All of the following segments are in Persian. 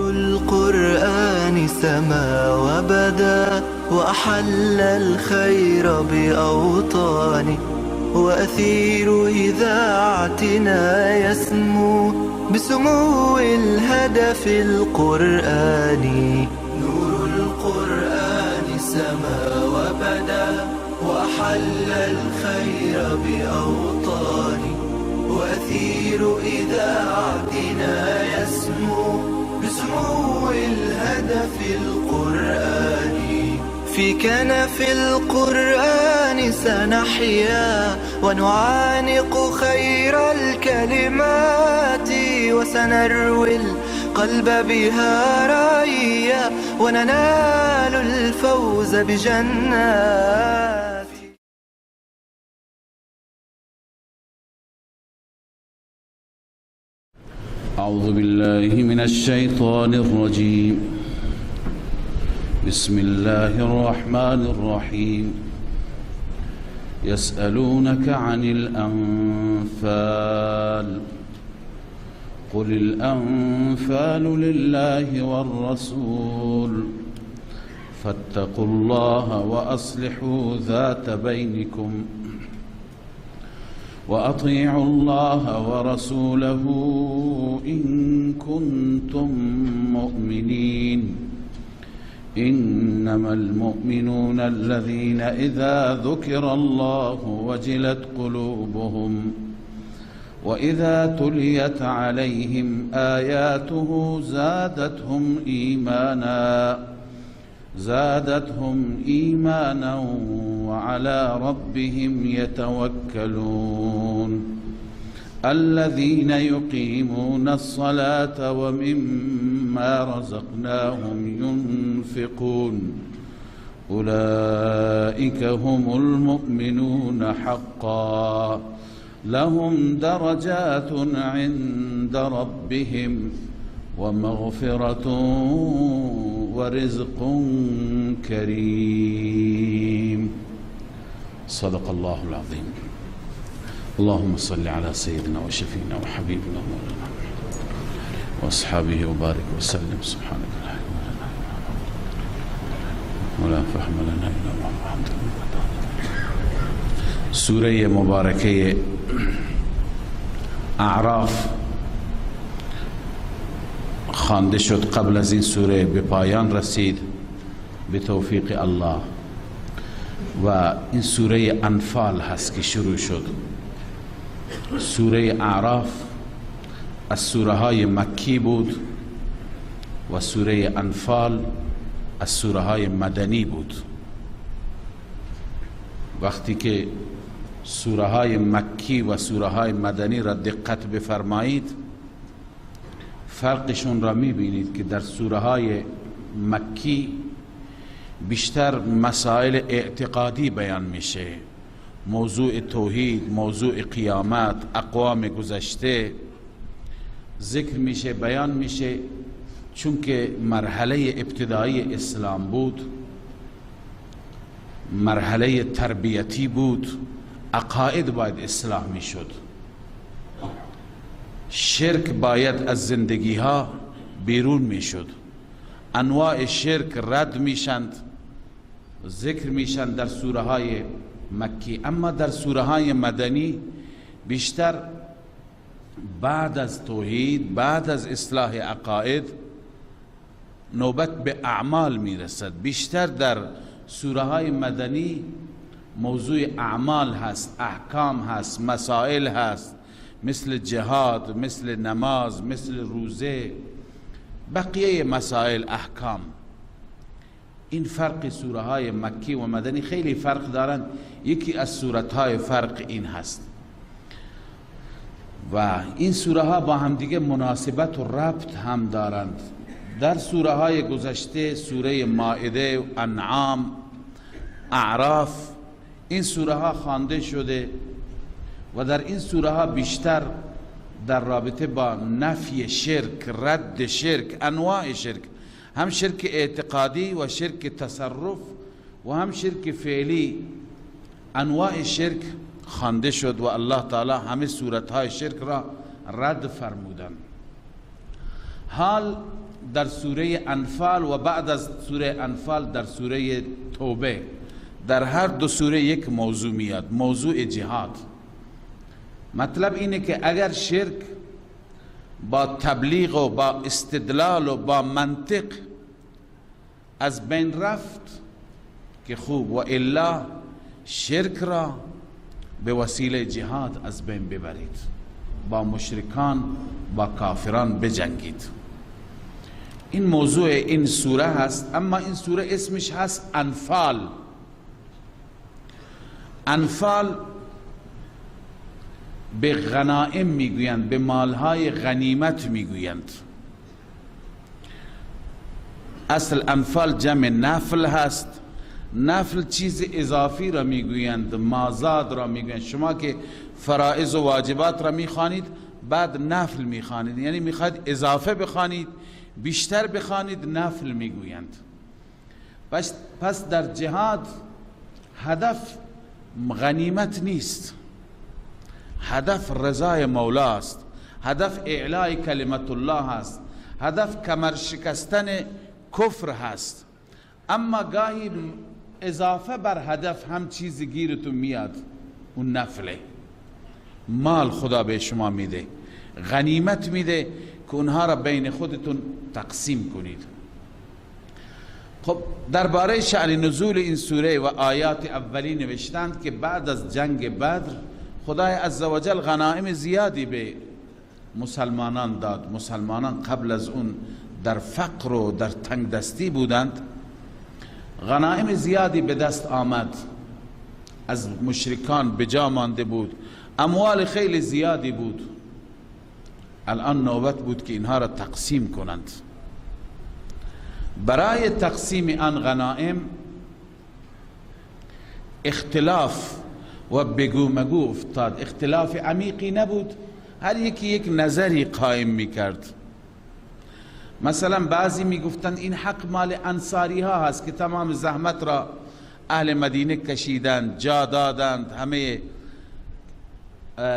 نور القرآن سما وبدا وأحل الخير بأوطاني وأثير إذاعتنا يسمو بسمو الهدف القرآني. نور القرآن سما وبدا وأحل الخير بأوطاني وأثير إذاعتنا يسمو بسمو الهدف القرآني. في كنف القرآن سنحيا ونعانق خير الكلمات وسنروي القلب بها رأيا وننال الفوز بجنات. أعوذ بالله من الشيطان الرجيم. بسم الله الرحمن الرحيم. يسألونك عن الأنفال قل الأنفال لله والرسول فاتقوا الله وأصلحوا ذات بينكم وأطيعوا الله ورسوله إن كنتم مؤمنين. إنما المؤمنون الذين إذا ذكر الله وجلت قلوبهم وإذا تليت عليهم آياته زادتهم إيمانا وعلى ربهم يتوكلون. الذين يقيمون الصلاة ومما رزقناهم ينفقون أولئك هم المؤمنون حقا لهم درجات عند ربهم ومغفرة ورزق كريم. صدق الله العظيم. اللهم صل على سيدنا وشفينا وحبيبنا مولانا وأصحابه وبارك وسلم. سبحانك لا علم لنا ولا فهم لنا إلا ما علمتنا. سوره مبارکه اعراف خوانده شد. قبل از این سوره به پایان رسید به توفیق الله و این سوره انفال هست که شروع شد. سوره اعراف از سوره های مکی بود و سوره انفال از سوره های مدنی بود. وقتی که سوره های مکی و سوره های مدنی را دقت بفرمایید فرقشون را میبینید که در سوره های مکی بیشتر مسائل اعتقادی بیان میشه، موضوع توحید، موضوع قیامت، اقوام گذشته ذکر میشه، بیان میشه. چون که مرحله ابتدایی اسلام بود، مرحله تربیتی بود، عقاید باید اصلاح میشد، شرک باید از زندگی ها بیرون میشد، انواع شرک رد میشند، ذکر میشند در سوره های مکی. اما در سوره های مدنی بیشتر بعد از توحید، بعد از اصلاح عقاید، نوبت به اعمال میرسد. بیشتر در سوره های مدنی موضوع اعمال هست، احکام هست، مسائل هست، مثل جهاد، مثل نماز، مثل روزه، بقیه مسائل احکام. این فرق سوره های مکی و مدنی خیلی فرق دارند. یکی از صورت های فرق این هست و این سوره ها با هم دیگه مناسبت و ربط هم دارند. در سوره های گذشته، سوره مائده، انعام، اعراف، این سوره ها خوانده شده و در این سوره ها بیشتر در رابطه با نفی شرک، رد شرک، انواع شرک، هم شرک اعتقادی و شرک تصرف و هم شرک فعلی، انواع شرک خوانده شد و الله تعالی همه صورتهای شرک را رد فرمودند. حال در سوره انفال و بعد از سوره انفال در سوره توبه، در هر دو سوره یک موضوع میاد، موضوع جهاد. مطلب اینه که اگر شرک با تبلیغ و با استدلال و با منطق از بین رفت که خوب، و الا شرک را به وسیله جهاد از بین ببرید، با مشرکان با کافران بجنگید. این موضوع این سوره هست. اما این سوره اسمش هست انفال. انفال به غنائم میگویند، به مالهای غنیمت میگویند. اصل انفال جمع نفل هست. نفل چیز اضافی را میگویند، مازاد را میگویند. شما که فرائض و واجبات را میخوانید بعد نفل میخوانید، یعنی میخواید اضافه بخوانید، بیشتر بخوانید، نفل میگویند. پس در جهاد هدف غنیمت نیست، هدف رضای مولا است، هدف اعلای کلمت الله است، هدف کمر شکستن کفر هست. اما گاهی اضافه بر هدف هم چیزی گیرتون میاد، اون نفله، مال خدا به شما میده، غنیمت میده که اونها را بین خودتون تقسیم کنید. خب درباره شأن نزول این سوره و آیات اولی نوشتند که بعد از جنگ بدر خدای عزوجل غنایم زیادی به مسلمانان داد. مسلمانان قبل از اون در فقر و در تنگ دستی بودند، غنایم زیادی به دست آمد، از مشرکان به جا مانده بود، اموال خیلی زیادی بود. الان نوبت بود که اینها را تقسیم کنند. برای تقسیم آن غنایم اختلاف و بگو مگو افتاد. اختلاف عمیقی نبود، هر یکی یک نظری قائم میکرد. مثلا بعضی میگفتند این حق مال انصاری ها هست که تمام زحمت را اهل مدینه کشیدند، جا دادند، همه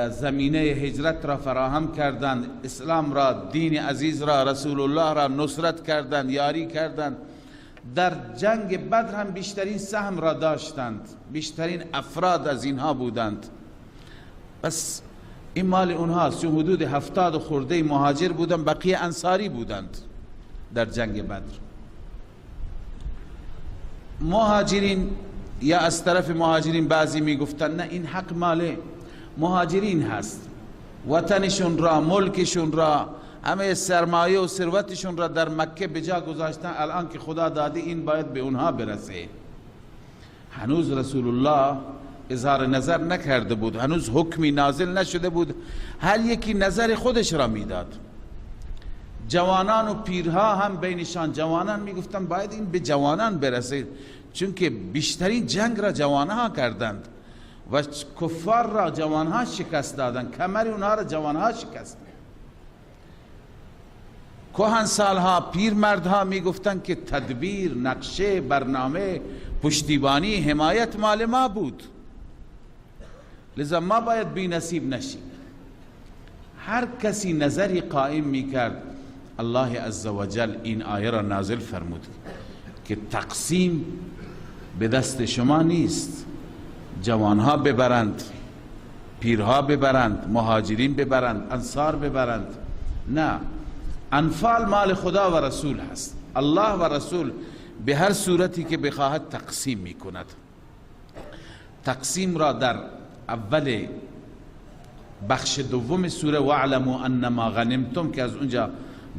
زمینه هجرت را فراهم کردند، اسلام را، دین عزیز را، رسول الله را نصرت کردند، یاری کردند. در جنگ بدر هم بیشترین سهم را داشتند، بیشترین افراد از اینها بودند. پس این مال اونهاست، چون حدود 70 خورده مهاجر بودند، بقیه انصاری بودند در جنگ بدر. مهاجرین یا از طرف مهاجرین بعضی میگفتند نه، این حق مال مهاجرین هست، وطنشون را، ملکشون را، همه سرمایه و ثروتشون را در مکه به جا گذاشتن، الان که خدا داده این باید به اونها برسه. هنوز رسول الله اظهار نظر نکرده بود، هنوز حکمی نازل نشده بود، هر یکی نظر خودش را میداد. جوانان و پیرها هم بینشان، جوانان میگفتن باید این به جوانان برسه، چون که بیشترین جنگ را جوانها کردند و کفار را جوانها شکست دادند، کمر اونها را جوانها شکست. کهن سالها، پیرمردها میگفتند که تدبیر، نقشه، برنامه، پشتیبانی، حمایت مال ما بود، لذا ما باید بی نصیب نشیم. هر کسی نظری قائم میکرد، الله عزوجل این آیه را نازل فرمود که تقسیم به دست شما نیست، جوانها ببرند، پیرها ببرند، مهاجرین ببرند، انصار ببرند. نه، انفال مال خدا و رسول هست. الله و رسول به هر صورتی که بخواهد تقسیم میکند. تقسیم را در اول بخش دوم سوره واعلموا انما غنمتم که از اونجا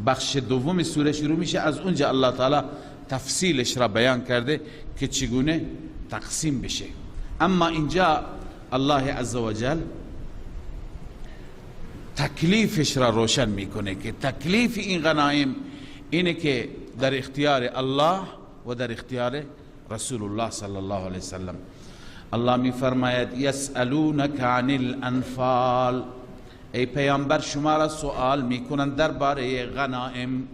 بخش دوم سوره شروع میشه، از اونجا الله تعالی تفصیلش را بیان کرده که چگونه تقسیم بشه. اما اینجا الله عزوجل تکلیفش را روشن میکنه که تکلیف این غنایم اینه که در اختیار الله و در اختیار رسول الله صلی الله علیه وسلم. الله می فرماید یسألونک عن الانفال، ای پیامبر شما را سوال میکنند درباره غنایم،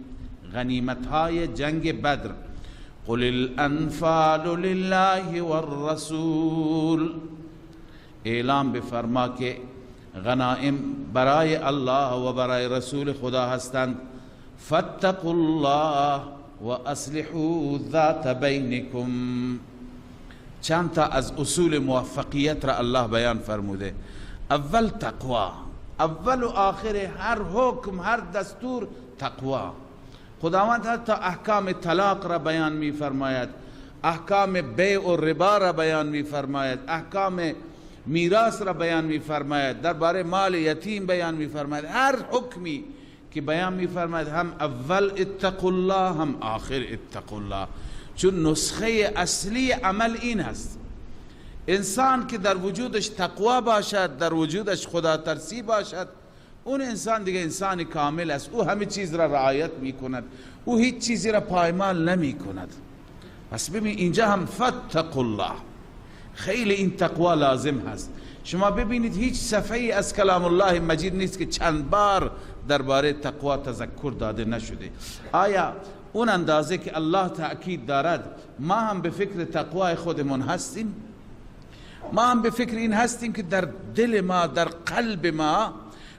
غنیمت های جنگ بدر. قل الانفال لله والرسول، اعلام بفرما که غنائم برای الله و برای رسول خدا هستند. فاتقوا الله و اصلحوا ذات بینکم. چند تا از اصول موفقیت را الله بیان فرموده. اول تقوا، اول و آخر هر حکم، هر دستور تقوا. خداوند حتی احکام طلاق را بیان می فرماید، احکام بیع و ربا را بیان می فرماید، احکام میراث را بیان می فرماید، درباره مال یتیم بیان می فرماید. هر حکمی که بیان می فرماید هم اول اتقوا الله، هم آخر اتقوا الله، چون نسخه اصلی عمل این هست. انسان که در وجودش تقوا باشد، در وجودش خدا ترسی باشد، اون انسان دیگه انسان کامل است. او همه چیز را رعایت می کند، او هیچ چیزی را پایمال نمی کند. پس ببین اینجا هم فاتقوا الله، خیلی این تقوا لازم هست. شما ببینید هیچ صفحه از کلام الله مجید نیست که چند بار درباره تقوا تذکر داده نشده. آیا اون اندازه که الله تأکید دارد ما هم به فکر تقوای خودمون هستیم؟ ما هم به فکر این هستیم که در دل ما، در قلب ما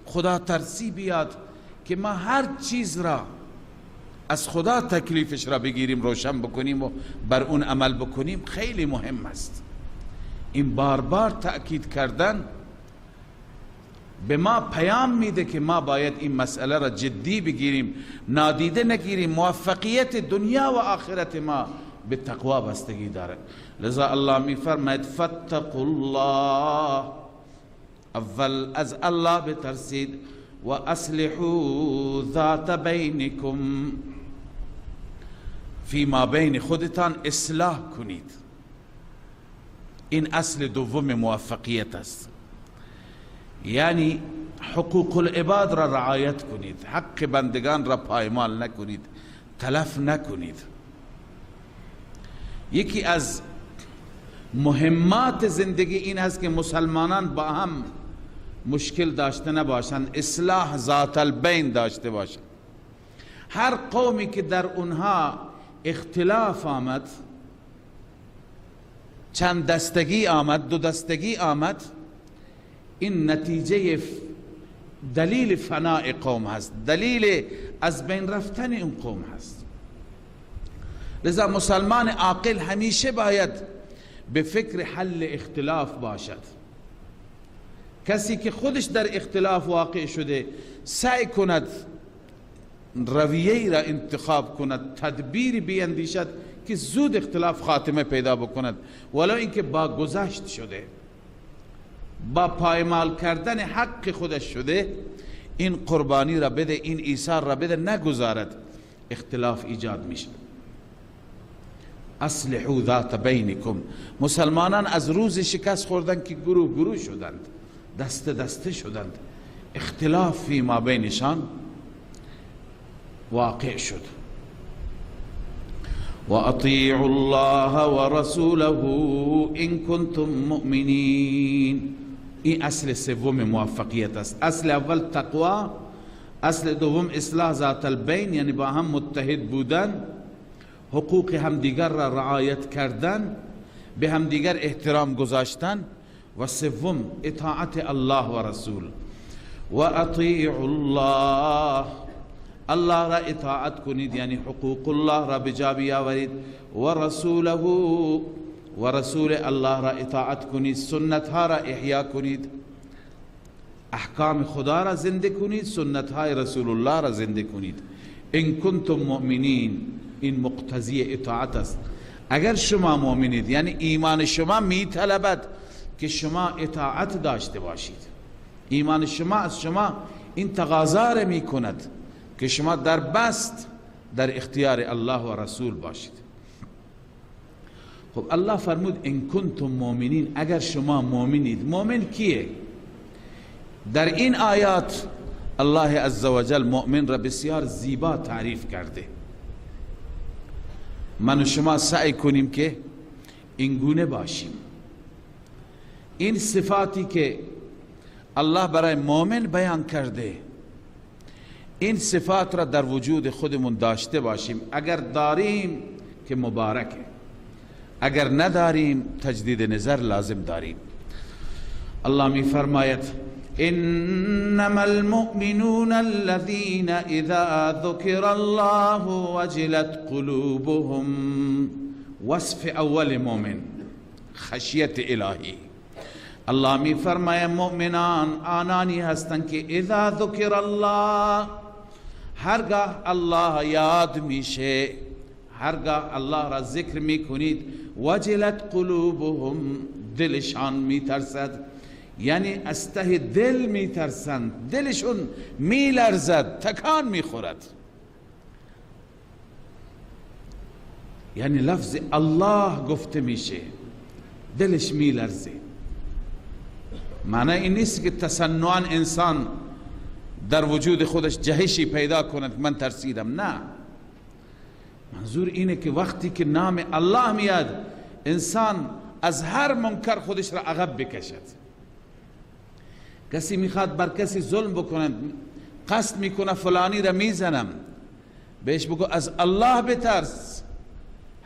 خدا ترسی بیاد که ما هر چیز را از خدا تکلیفش را بگیریم، روشن بکنیم و بر اون عمل بکنیم. خیلی مهم است. این بار بار تأکید کردن به ما پیام میده که ما باید این مسئله را جدی بگیریم، نادیده نگیریم. موفقیت دنیا و آخرت ما به تقوا بستگی دارد. لذا الله می فرماید فاتقوا الله، اول از الله بترسید، و اصلحوا ذات بینکم، فیما بین خودتان اصلاح کنید. این اصل دوم موفقیت است. یعنی حقوق العباد را رعایت کنید، حق بندگان را پایمال نکنید، تلف نکنید. یکی از مهمات زندگی این است که مسلمانان با هم مشکل داشته نباشند، اصلاح ذات البین داشته باشند. هر قومی که در اونها اختلاف آمد، چند دستگی آمد، دو دستگی آمد، این نتیجه دلیل فناء قوم هست، دلیل از بین رفتن این قوم هست. لذا مسلمان عاقل همیشه باید به فکر حل اختلاف باشد. کسی که خودش در اختلاف واقع شده سعی کند رویه‌ای را انتخاب کند، تدبیری بیندیشد که زود اختلاف خاتمه پیدا بکند، ولو اینکه با گذشت شده، با پایمال کردن حق خودش شده، این قربانی را بده، این ایثار را بده، نگذارد اختلاف ایجاد میشه. اصلحوا ذات بینکم. مسلمانان از روز شکست خوردن که گروه گروه شدند، دست دسته شدند، اختلاف فی ما بینشان واقع شد. و اطیعوا الله و رسوله ان کنتم مؤمنین. این اصل سوم موفقیت است. اصل اول تقوا، اصل دوم اصلاح ذات البین، یعنی با هم متحد بودن، حقوق همدیگر را رعایت کردن، به همدیگر احترام گذاشتن، و سوم اطاعت الله و رسول. و اطیعوا الله، الله را اطاعت کنید، یعنی حقوق الله را به جا بیاورید، و رسوله، و رسول الله را اطاعت کنید، سنت ها را احیا کنید، احکام خدا را زنده کنید، سنت های رسول الله را زنده کنید. ان کنتم مؤمنین، این مقتضی اطاعت است. اگر شما مؤمنید، یعنی ایمان شما میطلبد که شما اطاعت داشته باشید. ایمان شما از شما این تقاضا را میکند که شما در بست در اختیار الله و رسول باشید. خب الله فرمود ان کنتم مؤمنین، اگر شما مؤمنید. مؤمن کیه؟ در این آیات الله عزوجل مؤمن را بسیار زیبا تعریف کرده. من و شما سعی کنیم که این گونه باشیم. این صفاتی که الله برای مؤمن بیان کرده، این صفات را در وجود خودمون داشته باشیم. اگر داریم که مبارکه، اگر نداریم تجدید نظر لازم داریم. الله می فرماید انما المؤمنون الذين اذا ذكر الله وجلت قلوبهم. وصف اول مؤمن خشیت الهی. الله می فرماید مؤمنان آنانی هستند که اذا ذکر الله، هرگاه الله یاد میشه، هرگاه الله را ذکر میکنید، وجلت قلوبهم، دلشان میترسد، یعنی از ته دل میترسند، دلشون میلرزد، تکان میخورد. یعنی لفظ الله گفته میشه دلش میلرزه. معنی این نیست که تصنعا انسان در وجود خودش جهشی پیدا کند من ترسیدم، نه، منظور اینه که وقتی که نام الله میاد انسان از هر منکر خودش را عقب بکشد. کسی میخواد بر کسی ظلم بکنه، قصد میکنه فلانی را میزنم، بهش بگو از الله بترس،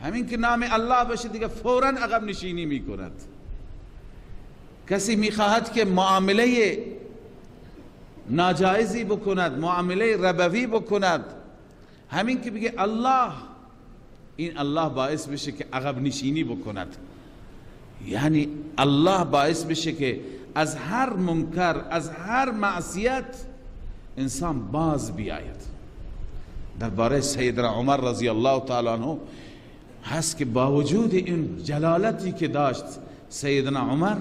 همین که نام الله باشه دیگه فوراً عقب نشینی میکند. کسی میخواهد که معامله ناجایزی بکند، معامله ربوی بکند، همین که بگه الله، این الله باعث بشه که عقب نشینی بکند. یعنی الله باعث بشه که از هر منکر، از هر معصیت انسان باز بیاید. درباره سیدنا عمر رضی الله تعالی عنه هست که با وجود این جلالتی که داشت سیدنا عمر،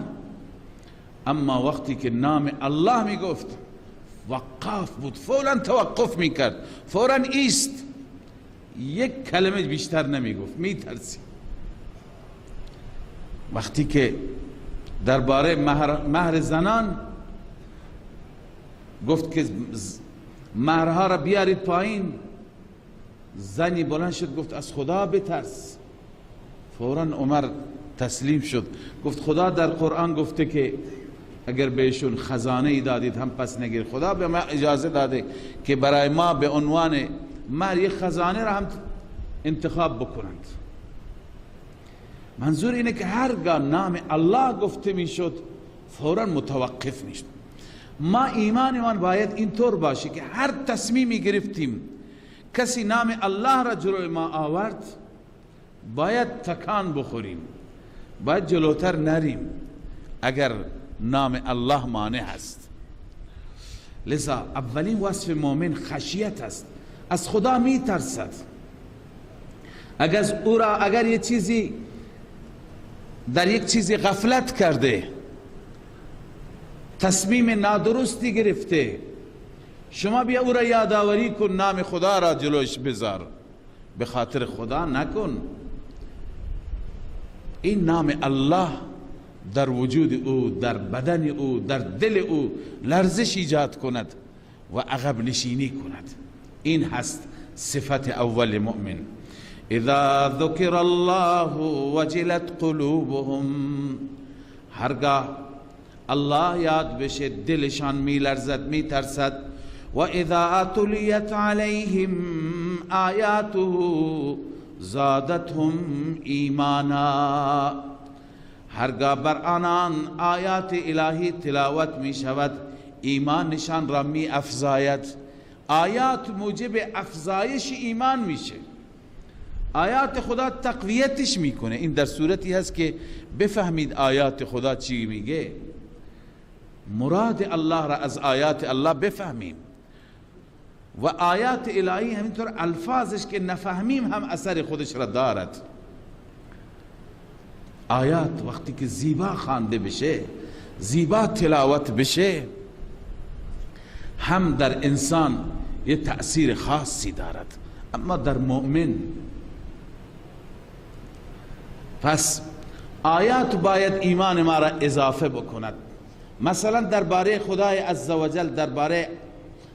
اما وقتی که نام الله میگفت وقاف بود، فوراً توقف میکرد، فوراً ایست، یک کلمه بیشتر نمیگفت، میترسی. وقتی که درباره مهر زنان گفت که مهرها را بیارید پایین، زنی بلند شد گفت از خدا بترس، فوراً عمر تسلیم شد، گفت خدا در قرآن گفته که اگر بهشون خزانه ای دادید هم پس نگیر، خدا به ما اجازه داده که برای ما به عنوان مهر یک خزانه را هم انتخاب بکنند. منظور اینه که هرگاه نام الله گفته میشد فوراً متوقف میشد. ما ایمان باید اینطور باشه که هر تصمیمی گرفتیم کسی نام الله را جلوی ما آورد باید تکان بخوریم، باید جلوتر نریم اگر نام الله مانع است. لذا اولین وصف مؤمن خشیت است، از خدا میترسد. اگر او را اگر یه چیزی در یک چیزی غفلت کرده، تصمیم نادرستی گرفته، شما بیا او را یادآوری کن، نام خدا را جلوش بذار، به خاطر خدا نکن. این نام الله در وجود او، در بدن او، در دل او لرزش ایجاد کند و عقب نشینی کند. این هست صفت اول مؤمن. اذا ذکر الله وجلت قلوبهم، هرگاه الله یاد بشه دلشان میلرزد، میترسد. و اذا تلیت علیهم آیاته زادتهم ایمانا، هرگاه بر آنان آیات الهی تلاوت می شود ایمانشان را می افزاید. آیات موجب افزایش ایمان میشه، آیات خدا تقویتش میکنه. این در صورتی هست که بفهمید آیات خدا چی میگه، مراد الله را از آیات الله بفهمیم. و آیات الهی همینطور الفاظش که نفهمیم هم اثر خودش را دارد. آیات وقتی که زیبا خوانده بشه، زیبا تلاوت بشه، هم در انسان یه تأثیر خاصی دارد، اما در مؤمن. پس آیات باید ایمان ما را اضافه بکند. مثلا درباره خدای عزوجل، درباره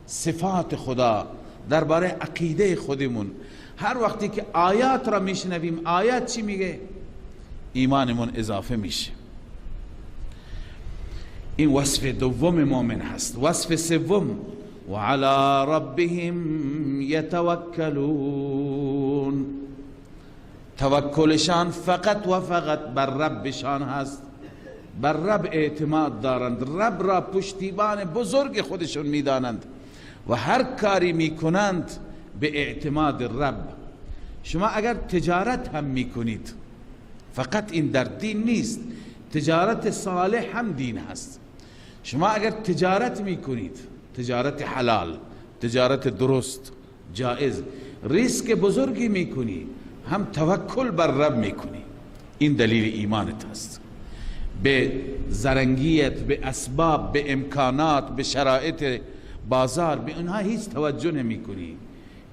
صفات خدا، درباره عقیده خودمون، هر وقتی که آیات را میشنویم آیات چی میگه، ایمانمون اضافه میشه. این وصف دوم مؤمن هست. وصف سوم، و علی ربهم یتوکلون، توکلشان فقط و فقط بر ربشان هست. بر رب اعتماد دارند، رب را پشتیبان بزرگ خودشون میدانند و هر کاری میکنند به اعتماد رب. شما اگر تجارت هم میکنید، فقط این در دین نیست، تجارت صالح هم دین هست. شما اگر تجارت میکنید، تجارت حلال، تجارت درست، جائز، ریسک بزرگی میکنی، هم توکل بر رب میکنی. این دلیل ایمانت هست. به زرنگیت، به اسباب، به امکانات، به شرایط بازار، به اونها هیچ توجه نمیکنی.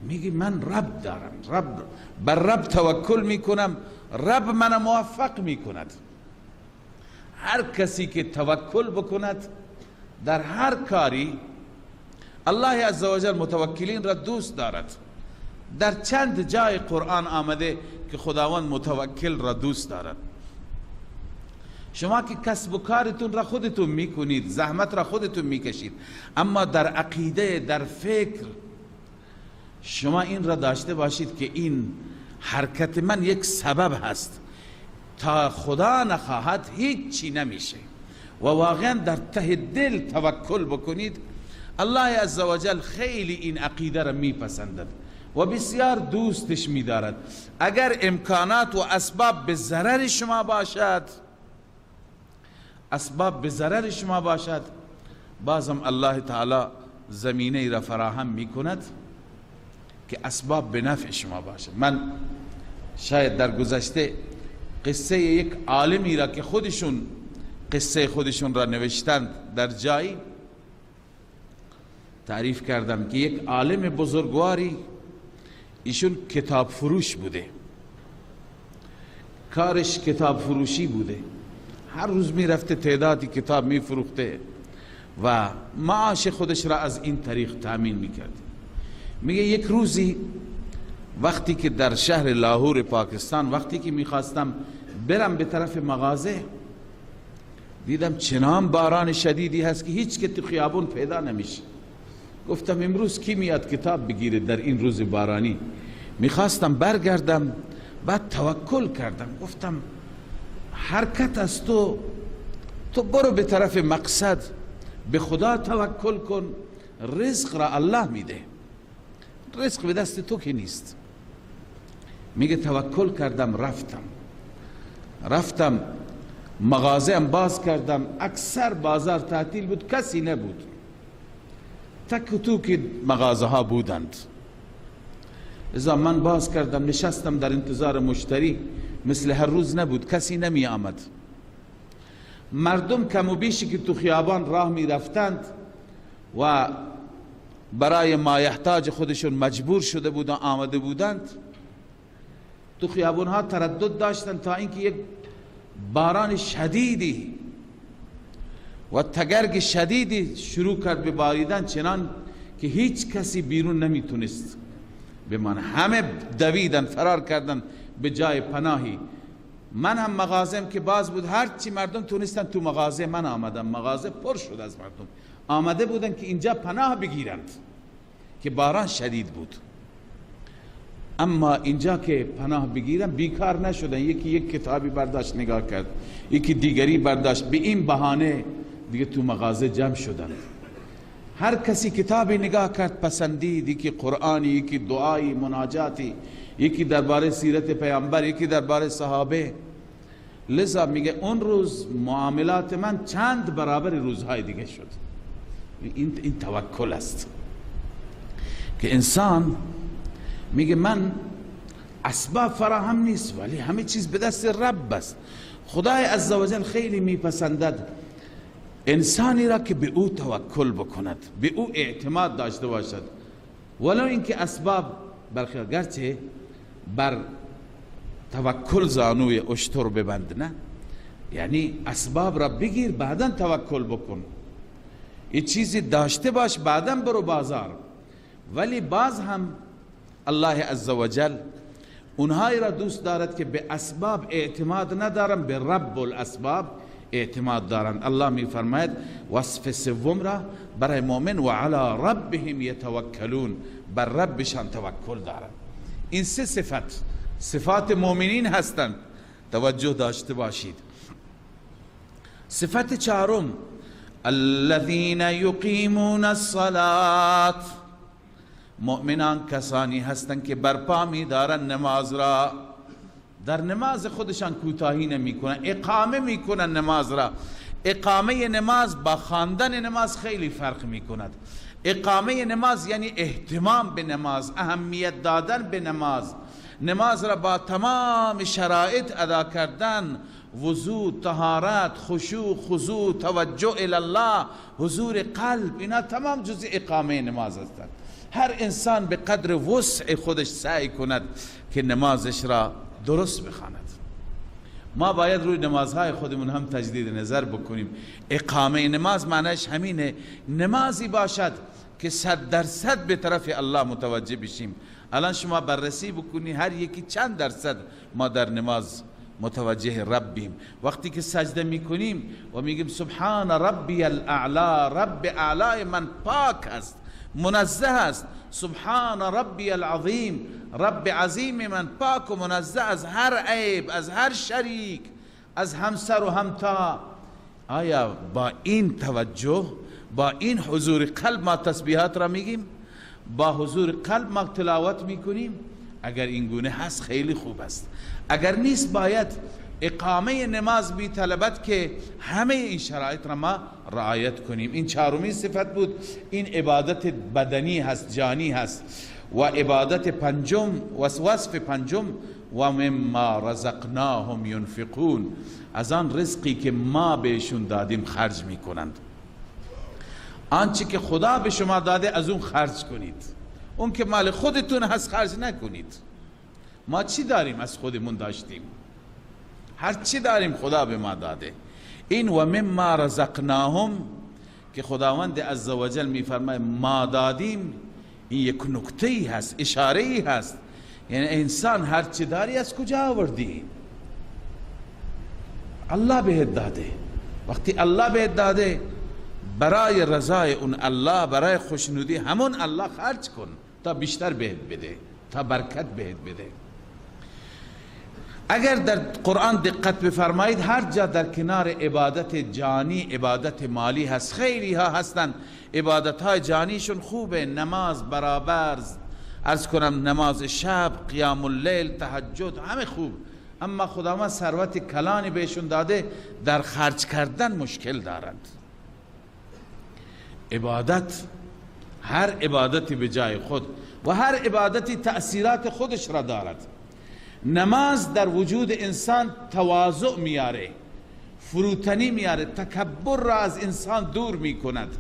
میگی من رب دارم، رب، بر رب توکل میکنم، رب من موفق میکند. هر کسی که توکل بکند در هر کاری، الله عزوجل متوکلین را دوست دارد. در چند جای قرآن آمده که خداوند متوکل را دوست دارد. شما که کسب و کارتون را خودتون میکنید، زحمت را خودتون میکشید، اما در عقیده، در فکر شما این را داشته باشید که این حرکت من یک سبب هست، تا خدا نخواهد هیچی نمیشه. و واقعا در ته دل توکل بکنید، الله عزوجل خیلی این عقیده را میپسندد و بسیار دوستش میدارد. اگر امکانات و اسباب به ضرر شما باشد، اسباب به ضرر شما باشد، بازم الله تعالی زمینه را فراهم میکند که اسباب به نفع شما باشد. من شاید در گذشته قصه یک عالمی را که خودشون قصه خودشون را نوشتند در جایی تعریف کردم که یک عالم بزرگواری، ایشون کتاب فروش بوده، کارش کتاب فروشی بوده، هر روز میرفته تعدادی کتاب میفروخته و معاش خودش را از این طریق تامین میکرد. میگه یک روزی وقتی که در شهر لاهور پاکستان، وقتی که میخواستم برم به طرف مغازه، دیدم چنان باران شدیدی هست که هیچ که تو خیابون پیدا نمیشه. گفتم امروز کی میاد کتاب بگیره در این روز بارانی؟ میخواستم برگردم، بعد توکل کردم، گفتم حرکت از تو، تو برو به طرف مقصد، به خدا توکل کن، رزق را الله میده، رزق به دست تو که نیست. میگه توکل کردم، رفتم مغازه هم باز کردم، اکثر بازار تعطیل بود، کسی نبود، تک و توک مغازه ها بودند. ازا من باز کردم، نشستم در انتظار مشتری، مثل هر روز نبود، کسی نمی آمد. مردم کم و بیشی که تو خیابان راه می رفتند و برای مایحتاج خودشون مجبور شده بودن آمده بودند، تو خیابان ها تردد داشتند تا اینکه یک باران شدیدی و تگرگ شدیدی شروع کرد به باریدن، چنان که هیچ کسی بیرون نمیتونست بمانه. همه دویدن، فرار کردن به جای پناهی. من هم مغازم که باز بود، هرچی مردم تونستن تو مغازه من آمدن، مغازه پر شد از مردم، آمده بودن که اینجا پناه بگیرند که باران شدید بود. اما اینجا که پناه بگیرن بیکار نشدن، یکی یک کتابی برداشت نگاه کرد، یکی دیگری برداشت، به این بهانه دیگه تو مغازه جمع شدند. هر کسی کتابی نگاه کرد پسندید، یکی قرآنی، یکی دعایی مناجاتی، یکی درباره سیرت پیامبر، یکی درباره صحابه. لذا میگه اون روز معاملات من چند برابر روزهای دیگه شد. این توکل است که انسان میگه من اسباب فراهم نیست ولی همه چیز به دست رب است. خدای عزوجل خیلی میپسندد انسانی را که به او توکل بکند، به او اعتماد داشته باشد، ولو اینکه اسباب برخی، گرچه بر توکل زانوی اشتر ببند، نه، یعنی اسباب را بگیر بعدا توکل بکن، یه چیزی داشته باش بعدا برو بازار. ولی باز هم الله عزوجل اونهایی را دوست دارد که به اسباب اعتماد ندارن، به رب الاسباب اعتماد دارند. الله می فرماید وصف سوم را برای مؤمن، و علی ربهم یتوکلون، بر ربشان توکل دارند. این سه صفت صفات مؤمنین هستند، توجه داشته باشید. صفت چهارم، الذین یقیمون الصلاة، مؤمنان کسانی هستند که برپا می‌دارند نماز را، در نماز خودشان کوتاهی نمی‌کنند، اقامه می‌کنند نماز را. اقامه نماز با خواندن نماز خیلی فرق می‌کند. اقامه نماز یعنی اهتمام به نماز، اهمیت دادن به نماز، نماز را با تمام شرایط ادا کردن، وضو، طهارت، خشوع، خضوع، توجه الی الله، حضور قلب، اینا تمام جزء اقامه نماز هستند. هر انسان به قدر وسع خودش سعی کند که نمازش را درست بخواند. ما باید روی نمازهای خودمون هم تجدید نظر بکنیم. اقامه نماز معنیش همینه، نمازی باشد که 100% به طرف الله متوجه بشیم. الان شما بررسی بکنی هر یکی چند درصد ما در نماز متوجه ربیم. وقتی که سجده میکنیم و میگیم سبحان ربی الاعلا، رب اعلای من پاک است، منزه است، سبحان ربی العظیم، رب عظیم من پاک و منزه از هر عیب، از هر شریک، از همسر و همتا. آیا با این توجه، با این حضور قلب ما تسبیحات را میگیم؟ با حضور قلب ما تلاوت میکنیم؟ اگر این گونه هست خیلی خوب است، اگر نیست باید اقامه نماز بی طلبت که همه این شرایط را ما رعایت کنیم. این چهارمین صفت بود. این عبادت بدنی هست، جانی هست. و عبادت پنجم و وصف پنجم، و مما رزقناهم ینفقون، از آن رزقی که ما بهشون دادیم خرج میکنند. آنچه که خدا به شما داده از اون خرج کنید، اون که مال خودتون هست خرج نکنید. ما چی داریم؟ از خودمون داشتیم، هر چی داریم خدا به ما داده. این و مما رزقناهم که خداوند عزوجل میفرماید ما دادیم، این یک نکته ای هست، اشاره ای هست. یعنی انسان هر چی داری از کجا آوردی؟ الله بهت داده. وقتی الله بهت داده، برای رضای اون الله، برای خوشنودی همون الله خرج کن تا بیشتر بهت بده، تا برکت بهت بده. اگر در قرآن دقت بفرمایید، هر جا در کنار عبادت جانی عبادت مالی هست. خیلی ها هستن عبادت های جانیشون خوبه، نماز برابر، عرض کنم نماز شب، قیام اللیل، تهجد، همه خوب، اما خداوند ثروت کلانی بهشون داده، در خرج کردن مشکل دارند. عبادت، هر عبادتی به جای خود و هر عبادتی تأثیرات خودش را دارد. نماز در وجود انسان تواضع میاره، فروتنی میاره، تکبر را از انسان دور میکند.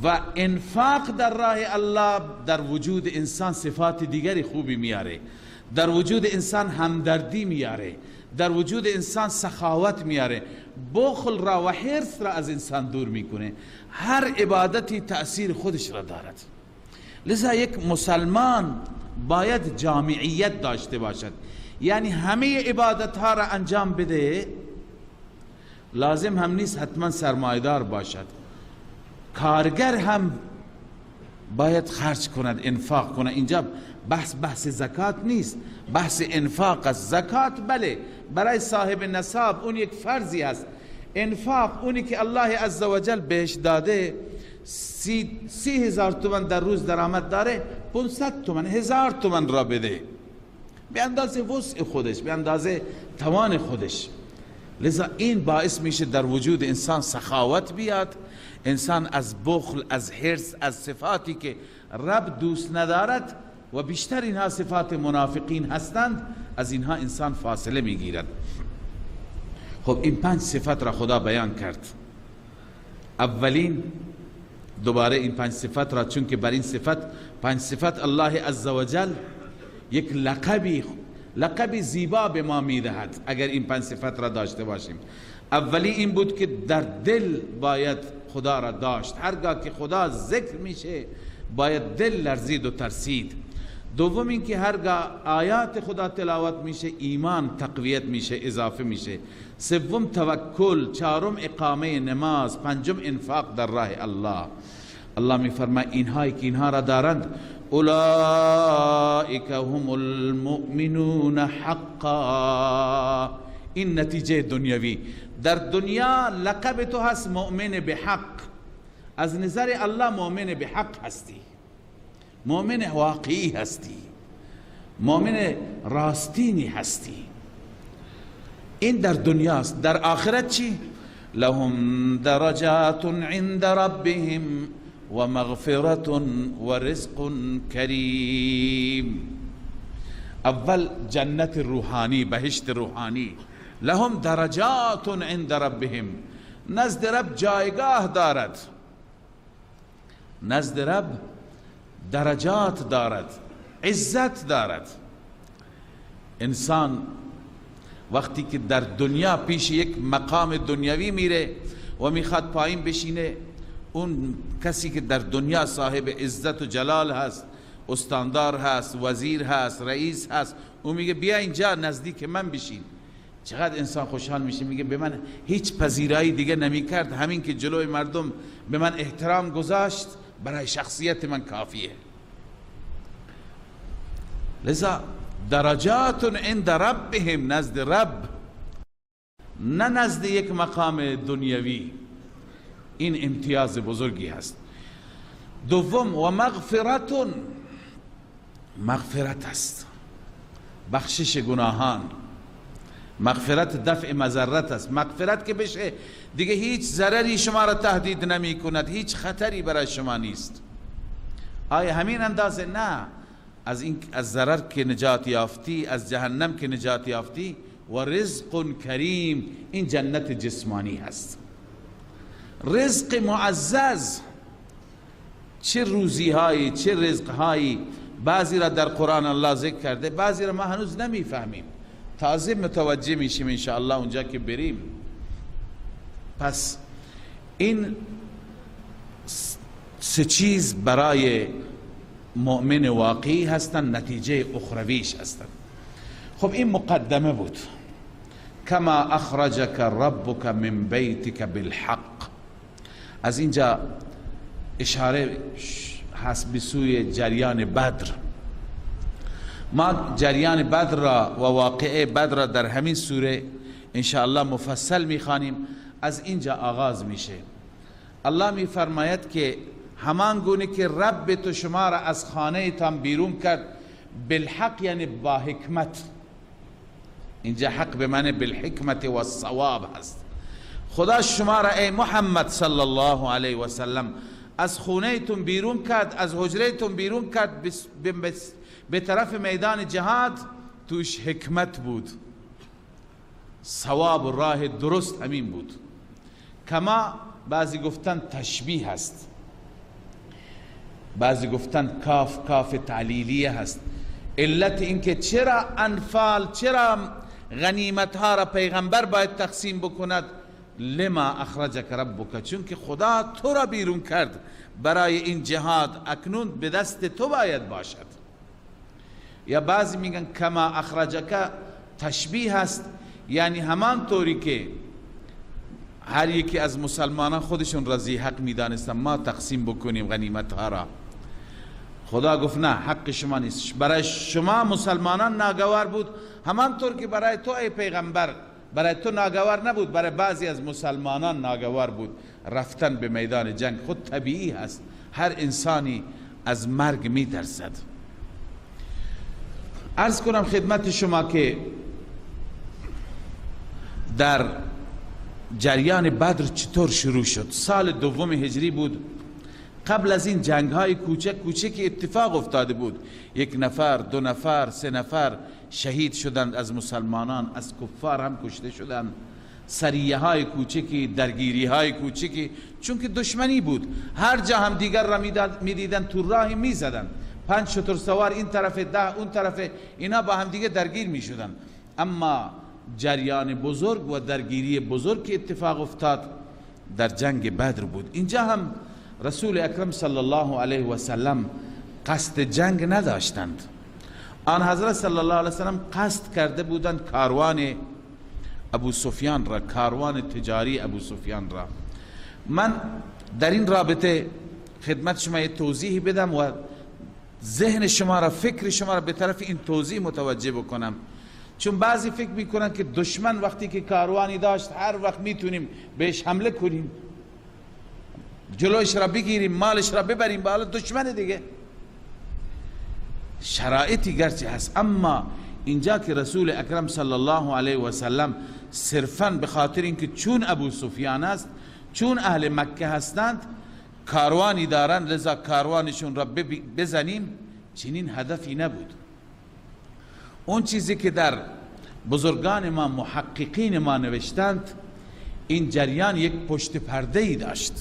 و انفاق در راه الله در وجود انسان صفات دیگری خوبی میاره، در وجود انسان همدردی میاره، در وجود انسان سخاوت میاره، بخل را و حرص را از انسان دور میکنه. هر عبادتی تأثیر خودش را دارد. لذا یک مسلمان باید جامعیت داشته باشد، یعنی همه عبادت ها را انجام بده. لازم هم نیست حتما سرمایدار باشد، کارگر هم باید خرج کند، انفاق کند. اینجا بحث زکات نیست، بحث انفاق است. زکات بله برای صاحب نصاب اون یک فرضی است. انفاق اونی که الله عزوجل بهش داده، 30,000 تومن در روز درآمد داره، 500 تومن، 1000 تومن را بده، به اندازه وسع خودش، به اندازه توان خودش. لذا این باعث میشه در وجود انسان سخاوت بیاد، انسان از بخل، از حرص، از صفاتی که رب دوست ندارد و بیشتر اینها صفات منافقین هستند، از اینها انسان فاصله میگیرد. خب این 5 صفت را خدا بیان کرد. اولین، دوباره این 5 صفت را، چون که بر این صفت، 5 صفت الله عزوجل یک لقبی زیبا به ما میدهد اگر این 5 صفت را داشته باشیم. اولی این بود که در دل باید خدا را داشت، هرگاه که خدا ذکر میشه باید دل لرزید و ترسید. دوم این که هرگاه آیات خدا تلاوت میشه ایمان تقویت میشه، اضافه میشه. سوم توکل، چهارم اقامه نماز، پنجم انفاق در راه الله. الله میفرماید اینهایی که اینها را دارند، اولئک هم المؤمنون حقا. این نتیجه دنیوی. در دنیا لقب تو هست مؤمن به حق، از نظر الله مؤمن به حق هستی، مؤمن واقعی هستی، مؤمن راستینی هستی. این در دنیاست. در آخرت چی؟ لهم درجات عند ربهم و مغفرة و رزق کریم. اول جنت روحانی، بهشت روحانی. لهم درجات عند ربهم، نزد رب جایگاه دارد، نزد رب درجات دارد، عزت دارد. انسان وقتی که در دنیا پیش یک مقام دنیوی میره و میخواد پایین بشینه، اون کسی که در دنیا صاحب عزت و جلال هست، استاندار هست، وزیر هست، رئیس هست، اون میگه بیا اینجا نزدیک من بشین. چقدر انسان خوشحال میشه، میگه به من هیچ پذیرایی دیگه نمیکرد، همین که جلوی مردم به من احترام گذاشت برای شخصیت من کافیه. لذا درجات عند ربهم، نزد رب، نه نزد یک مقام دنیوی. این امتیاز بزرگی هست. دوم و مغفرت، مغفرت است، بخشش گناهان. مغفرت دفع مضرت است. مغفرت که بشه دیگه هیچ ضرری شما را تهدید نمی کند، هیچ خطری برای شما نیست. آیا همین اندازه؟ نه، از این از ضرر که نجات یافتی، از جهنم که نجات یافتی، و رزق کریم، این جنت جسمانی هست. رزق معزز، چه روزی هایی، چه رزق هایی. بعضی را در قرآن الله ذکر کرده، بعضی را ما هنوز نمیفهمیم، تازه متوجه میشیم انشاءالله اونجا که بریم. پس این سه چیز برای مؤمن واقعی هستند، نتیجه اخرویش هستند. خب این مقدمه بود. کما اخرجک ربک من بیتک بالحق. از اینجا اشاره هست به سوی جریان بدر. ما جریان بدر را و واقعه بدر را در همین سوره انشاءالله مفصل میخوانیم. از اینجا آغاز میشه. الله میفرماید که همان گونه که رب تو شما را از خانه تان بیرون کرد، بالحق یعنی با حکمت. اینجا حق به معنی بالحکمت و الصواب هست. خدا شما را ای محمد صلی الله علیه و سلم از خونه تون بیرون کرد، از حجره تون بیرون کرد به طرف میدان جهاد، توش حکمت بود، صواب و راه درست همین بود. کما بعضی گفتن تشبیه هست، بعضی گفتن کاف کاف تعلیلیه هست. علت اینکه چرا انفال، چرا غنیمت ها را پیغمبر باید تقسیم بکند، لما اخرجک ربک، چون که خدا تو را بیرون کرد برای این جهاد، اکنون به دست تو باید باشد. یا بعضی میگن کما اخرجک تشبیه هست، یعنی همان طوری که هر یکی از مسلمانان خودشون رضی حق میدانستن ما تقسیم بکنیم غنیمت ها را، خدا گفت نه، حق شما نیست، برای شما مسلمانان ناگوار بود، همانطور که برای تو ای پیغمبر برای تو ناگوار نبود، برای بعضی از مسلمانان ناگوار بود. رفتن به میدان جنگ خود طبیعی هست، هر انسانی از مرگ میترسد. عرض کنم خدمت شما که در جریان بدر چطور شروع شد. سال دوم هجری بود. قبل از این جنگ های کوچک کوچک اتفاق افتاده بود، یک نفر، دو نفر، سه نفر شهید شدند از مسلمانان، از کفار هم کشته شدند، سریه های کوچکی، درگیری های کوچکی، چون که دشمنی بود. هر جا هم دیگر را میدیدند تو راه میزدند، 5 شتر سوار این طرف، 10 اون طرف، اینا با هم دیگه درگیر میشدند. اما جریان بزرگ و درگیری بزرگ که اتفاق افتاد در جنگ بدر بود. اینجا هم رسول اکرم صلی الله علیه و سلم قصد جنگ نداشتند. آن حضرت صلی الله علیه و سلم قصد کرده بودند کاروان ابو سفیان را، کاروان تجاری ابو سفیان را. من در این رابطه خدمت شما یه توضیح بدم و ذهن شما را، فکر شما را به طرف این توضیح متوجه بکنم. چون بعضی فکر میکنن که دشمن وقتی که کاروانی داشت هر وقت میتونیم بهش حمله کنیم، جلوش را بگیریم، مالش را ببریم، بالا دشمن دیگه. شرایطی گرچه هست، اما اینجا که رسول اکرم صلی الله علیه و سلم صرفاً به خاطر اینکه چون ابو سفیان است، چون اهل مکه هستند، کاروانی دارند، لذا کاروانشون را بزنیم، چنین هدفی نبود. اون چیزی که در بزرگان ما، محققین ما نوشتند، این جریان یک پشت پرده ای داشت.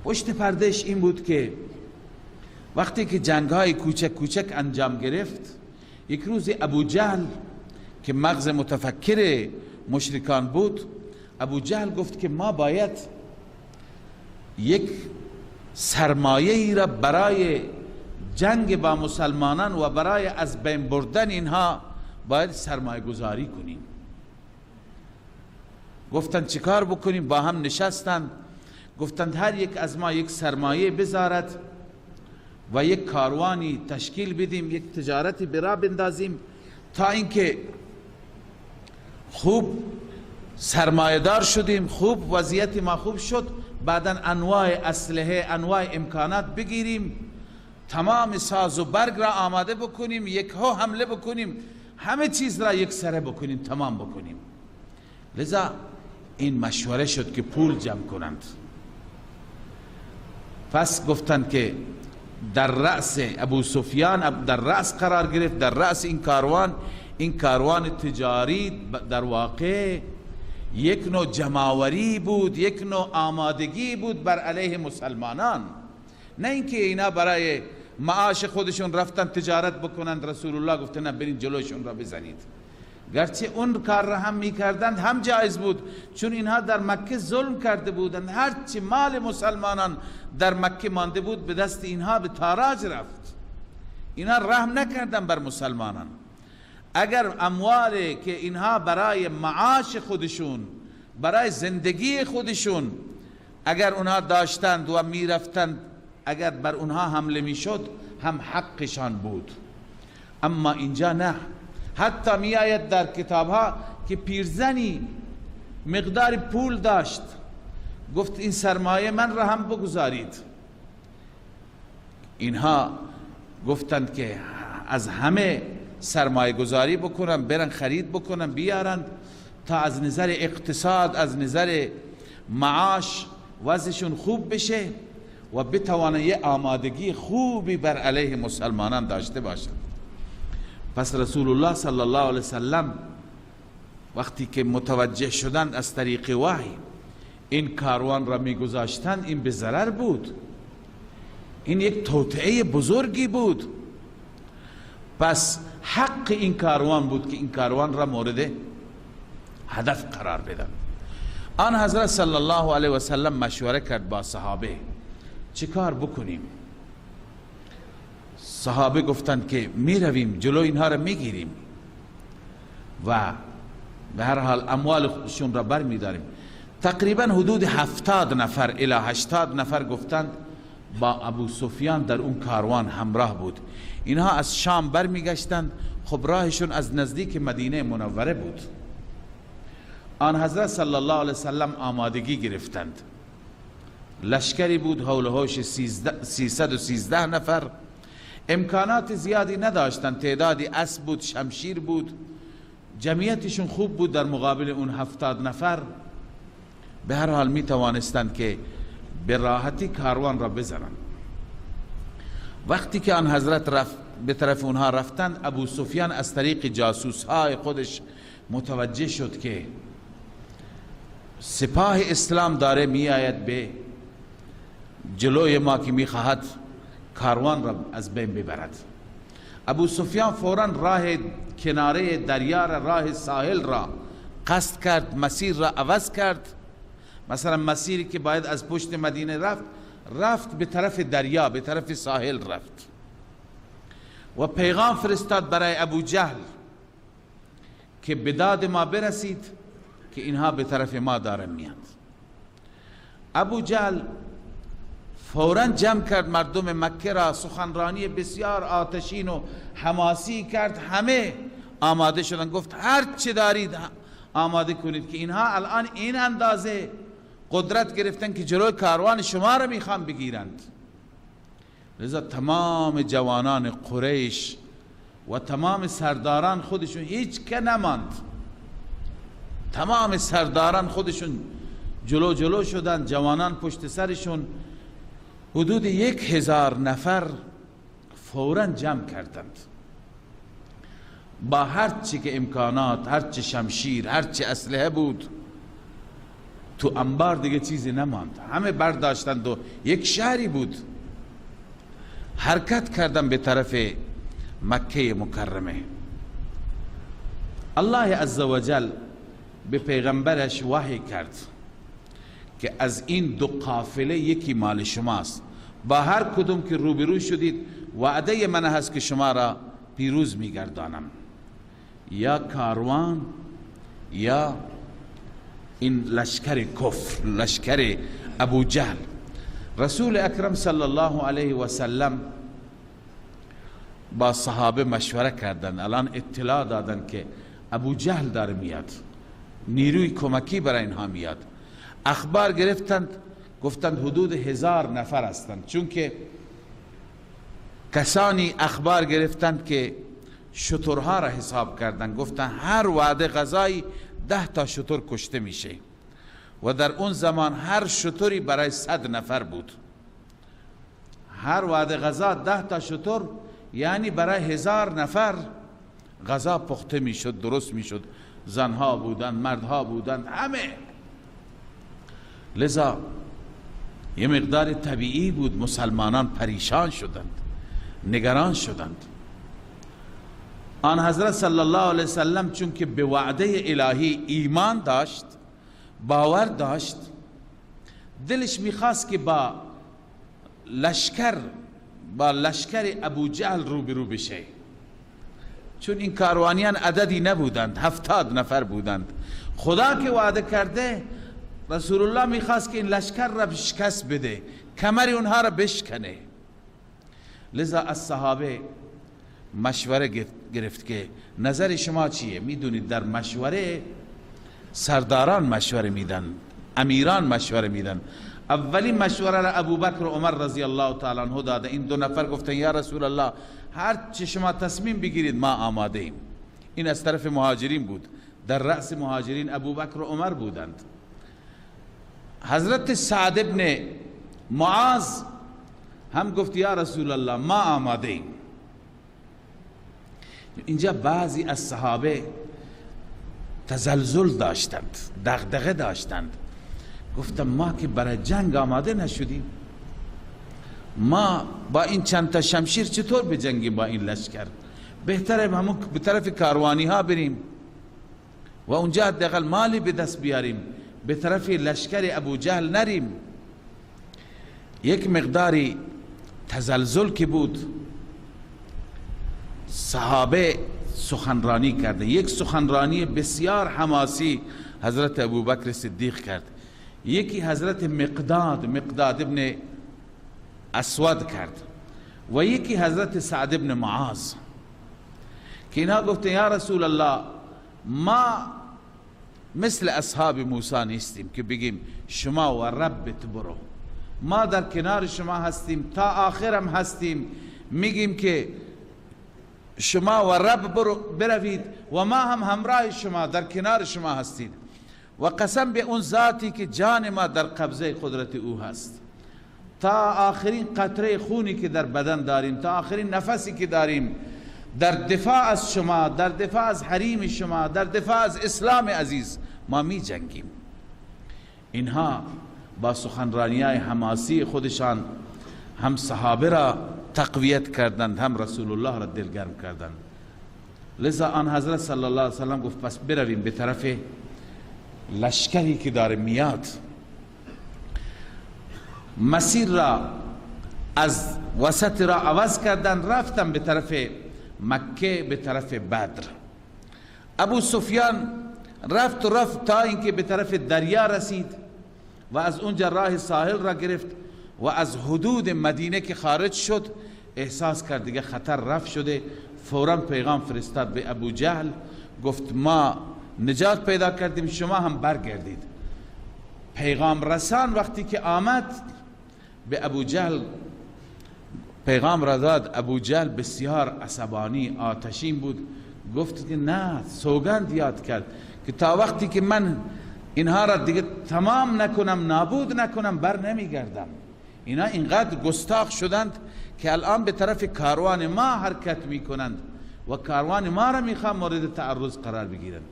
پشت پردهش این بود که وقتی که جنگ های کوچک کوچک انجام گرفت، یک روز ابو جهل که مغز متفکر مشرکان بود، ابو جهل گفت که ما باید یک سرمایه ای را برای جنگ با مسلمانان و برای از بین بردن اینها باید سرمایه گذاری کنیم. گفتند چیکار بکنیم؟ با هم نشستند، گفتند هر یک از ما یک سرمایه بذارد و یک کاروانی تشکیل بدیم، یک تجارتی برا بندازیم تا اینکه خوب سرمایه دار شدیم، خوب وضعیت ما خوب شد، بعدا انواع اسلحه، انواع امکانات بگیریم، تمام ساز و برگ را آماده بکنیم، یک ها حمله بکنیم، همه چیز را یک سره بکنیم، تمام بکنیم. لذا این مشوره شد که پول جمع کنند. پس گفتند که در رأس ابو سفیان، در رأس قرار گرفت، در رأس این کاروان، این کاروان تجاری در واقع یک نوع جماوری بود، یک نوع آمادگی بود بر علیه مسلمانان، نه اینکه اینا برای معاش خودشون رفتن تجارت بکنند. رسول الله گفته نه، برین جلوشون را بزنید. گرچه اون کار را هم میکردند هم جایز بود، چون اینها در مکه ظلم کرده بودند، هرچی مال مسلمانان در مکه مانده بود به دست اینها به تاراج رفت. اینها رحم نکردن بر مسلمانان. اگر اموالی که اینها برای معاش خودشون، برای زندگی خودشون اگر اونها داشتند و میرفتند، اگر بر اونها حمله میشد هم حقشان بود. اما اینجا نه، حتی می آید در کتاب ها که پیرزنی مقدار پول داشت، گفت این سرمایه من را هم بگذارید. اینها گفتند که از همه سرمایه گذاری بکنن، برن خرید بکنن بیارند تا از نظر اقتصاد، از نظر معاش وضعشون خوب بشه و بتوانند یه آمادگی خوبی بر علیه مسلمانان داشته باشند. پس رسول الله صلی الله علیه وسلم وقتی که متوجه شدند از طریق وحی این کاروان را میگذاشتند، این به ضرر بود، این یک توطئه بزرگی بود. پس حق این کاروان بود که این کاروان را مورد هدف قرار بدن. آن حضرت صلی الله علیه وسلم مشوره کرد با صحابه چه کار بکنیم. صحابه گفتند که می رویم جلو اینها را می گیریم و به هر حال اموال خودشون را بر می داریم. تقریبا حدود 70 نفر الی 80 نفر گفتند با ابو سفیان در اون کاروان همراه بود. اینها از شام بر می گشتند، خب راهشون از نزدیک مدینه منوره بود. آن حضرت صلی الله علیه وسلم آمادگی گرفتند. لشکری بود حول و حوش 313 نفر، امکانات زیادی نداشتند، تعدادی اسب بود، شمشیر بود، جمعیتشون خوب بود در مقابل اون 70 نفر. به هر حال می توانستند که به راحتی کاروان را بزنند. وقتی که آن حضرت رفت به طرف اونها رفتند، ابو سفیان از طریق جاسوس های خودش متوجه شد که سپاه اسلام داره می آید به جلوی ما که می خواهد کاروان را از بین ببرد. ابو سفیان فوراً راه کناره دریا را، راه ساحل را قصد کرد، مسیر را عوض کرد. مثلا مسیری که باید از پشت مدینه رفت، رفت به طرف دریا، به طرف ساحل رفت و پیغام فرستاد برای ابو جهل که به داد ما برسید که اینها به طرف ما دارن میاد. ابو جهل فوراً جمع کرد مردم مکه را، سخنرانی بسیار آتشین و حماسی کرد، همه آماده شدن. گفت هر چه دارید آماده کنید که اینها الان این اندازه قدرت گرفتن که جلوی کاروان شما را میخوان بگیرند. لذا تمام جوانان قریش و تمام سرداران خودشون، هیچ که نماند، تمام سرداران خودشون جلو جلو شدن، جوانان پشت سرشون، حدود 1000 نفر فوراً جمع کردند با هر چی که امکانات، هر چی شمشیر، هر چی اسلحه بود. تو انبار دیگه چیزی نماند، همه برداشتند و یک شهری بود. حرکت کردن به طرف مکه مکرمه. الله عزوجل به پیغمبرش وحی کرد که از این دو قافله یکی مال شماست، با هر کدوم که روبرو شدید وعده من هست که شما را پیروز میگردانم، یا کاروان یا این لشکر کفر، لشکر ابو جهل. رسول اکرم صلی الله علیه و سلم با صحابه مشوره کردن، الان اطلاع دادن که ابو جهل داره میاد، نیروی کمکی برای اینها میاد. اخبار گرفتند، گفتند حدود 1000 نفر هستند، چون که کسانی اخبار گرفتند که شترها را حساب کردند، گفتند هر وعده غذایی 10 تا شتر کشته میشه و در اون زمان هر شتری برای 100 نفر بود. هر وعده غذا 10 تا شتر، یعنی برای 1000 نفر غذا پخته میشد، درست میشد. زنها بودند، مردها بودند، همه. لذا یه مقدار طبیعی بود مسلمانان پریشان شدند، نگران شدند. آن حضرت صلی الله علیه وسلم چون که به وعده الهی ایمان داشت، باور داشت، دلش میخواست که با لشکر ابو جهل روبرو بشه، چون این کاروانیان عددی نبودند، 70 نفر بودند. خدا که وعده کرده، رسول الله میخواست که این لشکر را شکست بده، کمر اونها را بشکنه. لذا از صحابه مشوره گرفت که نظر شما چیه؟ میدونید در مشوره سرداران مشوره میدن، امیران مشوره میدن. اولین مشوره را ابوبکر و عمر رضی الله تعالی عنه داده. این دو نفر گفتن یا رسول الله، هر چه شما تصمیم بگیرید ما آماده ایم. این از طرف مهاجرین بود، در رأس مهاجرین ابوبکر و عمر بودند. حضرت سعد ابن معاذ هم گفت یا رسول الله ما آماده ایم. اینجا بعضی از صحابه تزلزل داشتند، دغدغه داشتند، گفتم ما که برای جنگ آماده نشدیم، ما با این چند تا شمشیر چطور بجنگیم با این لشکر؟ بهتره همون به طرف کاروانی ها بریم و اونجا حداقل مالی به دست بیاریم، به طرف لشکر ابو جهل نریم. یک مقداری تزلزل که بود، صحابه سخنرانی کرده. یک سخنرانی بسیار حماسی حضرت ابوبکر صدیق کرد، یکی حضرت مقداد ابن اسود کرد و یکی حضرت سعد ابن معاذ، که اینها گفتن یا رسول الله ما مثل اصحاب موسی نیستیم که بگیم شما و ربت برو، ما در کنار شما هستیم تا آخرم هستیم، میگیم که شما و رب بروید و ما هم همراه شما در کنار شما هستید، و قسم به اون ذاتی که جان ما در قبضه قدرت او هست، تا آخرین قطره خونی که در بدن داریم، تا آخرین نفسی که داریم، در دفاع از شما، در دفاع از حریم شما، در دفاع از اسلام عزیز ما می جنگیم. اینها با سخنرانی های حماسی خودشان هم صحابه را تقویت کردند، هم رسول الله را دلگرم کردند. لذا آن حضرت صلی الله علیه وسلم گفت پس برویم به طرف لشکری که داره میاد. مسیر را از وسط را عوض کردن، رفتن به طرف مکه، به طرف بدر. ابو سفیان رفت و رفت تا اینکه به طرف دریا رسید و از اونجا راه ساحل را گرفت و از حدود مدینه که خارج شد احساس کرد دیگه خطر رفت شده، فورا پیغام فرستاد به ابو جهل، گفت ما نجات پیدا کردیم، شما هم برگردید. پیغام رسان وقتی که آمد به ابو جهل پیغام را داد، ابو جهل بسیار عصبانی آتشین بود، گفت که نه، سوگند یاد کرد که تا وقتی که من اینها را دیگه تمام نکنم، نابود نکنم، بر نمیگردم. اینا اینقدر گستاخ شدند که الان به طرف کاروان ما حرکت میکنند و کاروان ما را میخوان مورد تعرض قرار بگیرند.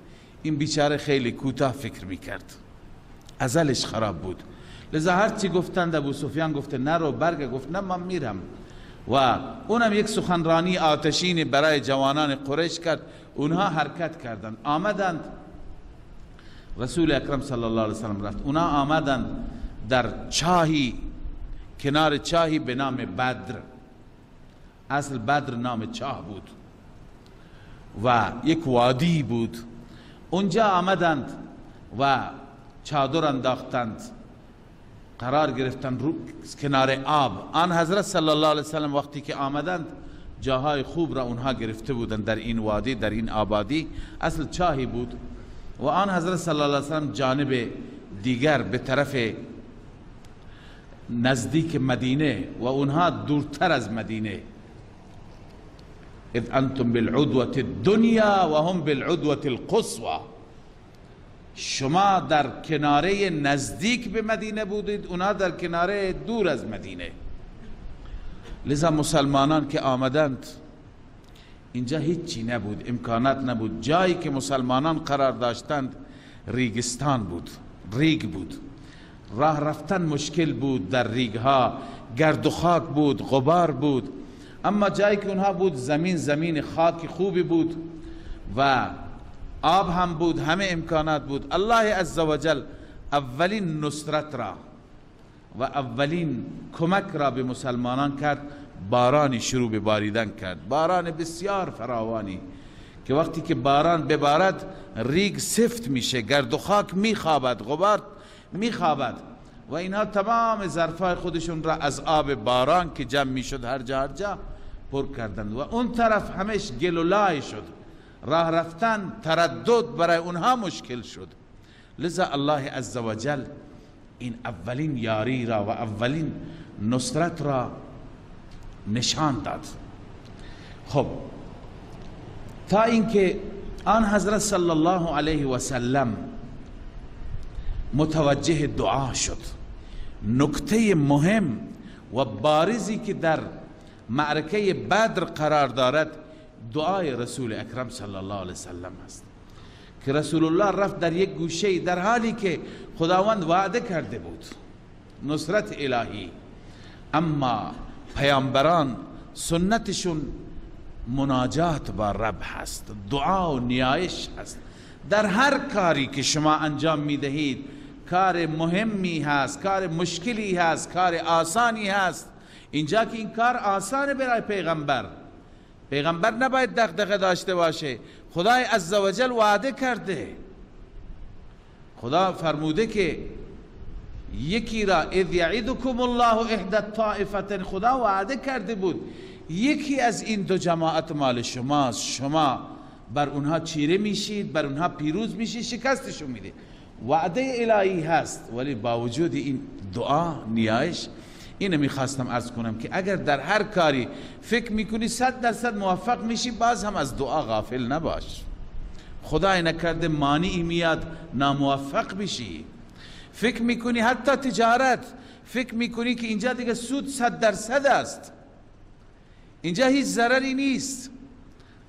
این بیچاره خیلی کوتاه فکر میکرد، ازلش خراب بود. لذا هرچی گفتند ابو سفیان گفته نرو، برگ، گفت نه من میرم. و اونم یک سخنرانی آتشین برای جوانان قریش کرد، اونها حرکت کردند، آمدند. رسول اکرم صلی الله علیه وسلم رفت، اونها آمدند در چاهی، کنار چاهی به نام بدر. اصل بدر نام چاه بود و یک وادی بود. اونجا آمدند و چادر انداختند، قرار گرفتند رو کنار آب. آن حضرت صلی الله علیه وسلم وقتی که آمدند جاهای خوب را اونها گرفته بودند در این وادی، در این آبادی، اصل چاهی بود. و آن حضرت صلی الله علیه وسلم جانب دیگر به طرف نزدیک مدینه و اونها دورتر از مدینه. اذ انتم بالعدوة الدنیا و هم بالعدوة القصوى، شما در کناره نزدیک به مدینه بودید، اونها در کناره دور از مدینه. لذا مسلمانان که آمدند اینجا هیچی نبود، امکانات نبود. جایی که مسلمانان قرار داشتند ریگستان بود، ریگ بود، راه رفتن مشکل بود در ریگها، گرد و خاک بود، غبار بود. اما جایی که اونها بود زمین، زمین خاک خوبی بود و آب هم بود، همه امکانات بود. الله عزوجل اولین نصرت را و اولین کمک را به مسلمانان کرد، بارانی شروع به باریدن کرد، باران بسیار فراوانی که وقتی که باران ببارد ریگ سفت میشه، گرد و خاک میخوابد، غبار میخوابد و اینها تمام ظرفای خودشون را از آب باران که جمع میشد هر جا هر جا پر کردند و اون طرف همش گل و لای شد، راه رفتن تردد برای اونها مشکل شد. لذا الله عزوجل این اولین یاری را و اولین نصرت را نشان داد. خب تا اینکه آن حضرت صلی الله علیه و سلم متوجه دعا شد. نکته مهم و بارزی که در معرکه بدر قرار دارد دعای رسول اکرم صلی الله علیه وسلم است که رسول الله رفت در یک گوشه، در حالی که خداوند وعده کرده بود نصرت الهی، اما پیامبران سنتشون مناجات با رب هست، دعا و نیایش هست. در هر کاری که شما انجام میدهید، کار مهمی هست، کار مشکلی هست، کار آسانی هست. اینجا که این کار آسانه برای پیغمبر، پیغمبر نباید دغدغه داشته باشه. خدای عزوجل وعده کرده، خدا فرموده که یکی را اذ یعدکم الله احدی الطائفتین، خدا وعده کرده بود یکی از این دو جماعت مال شماست، شما بر اونها چیره میشید، بر اونها پیروز میشید، شکستشون میدید. وعده الهی هست، ولی با وجود این دعا نیایش، اینو میخواستم عرض کنم که اگر در هر کاری فکر میکنی 100% موفق میشی، باز هم از دعا غافل نباش. خدای نکرده مانعی میاد ناموفق بشی. فکر میکنی حتی تجارت، فکر میکنی که اینجا دیگه سود 100% است، اینجا هیچ ضرری نیست،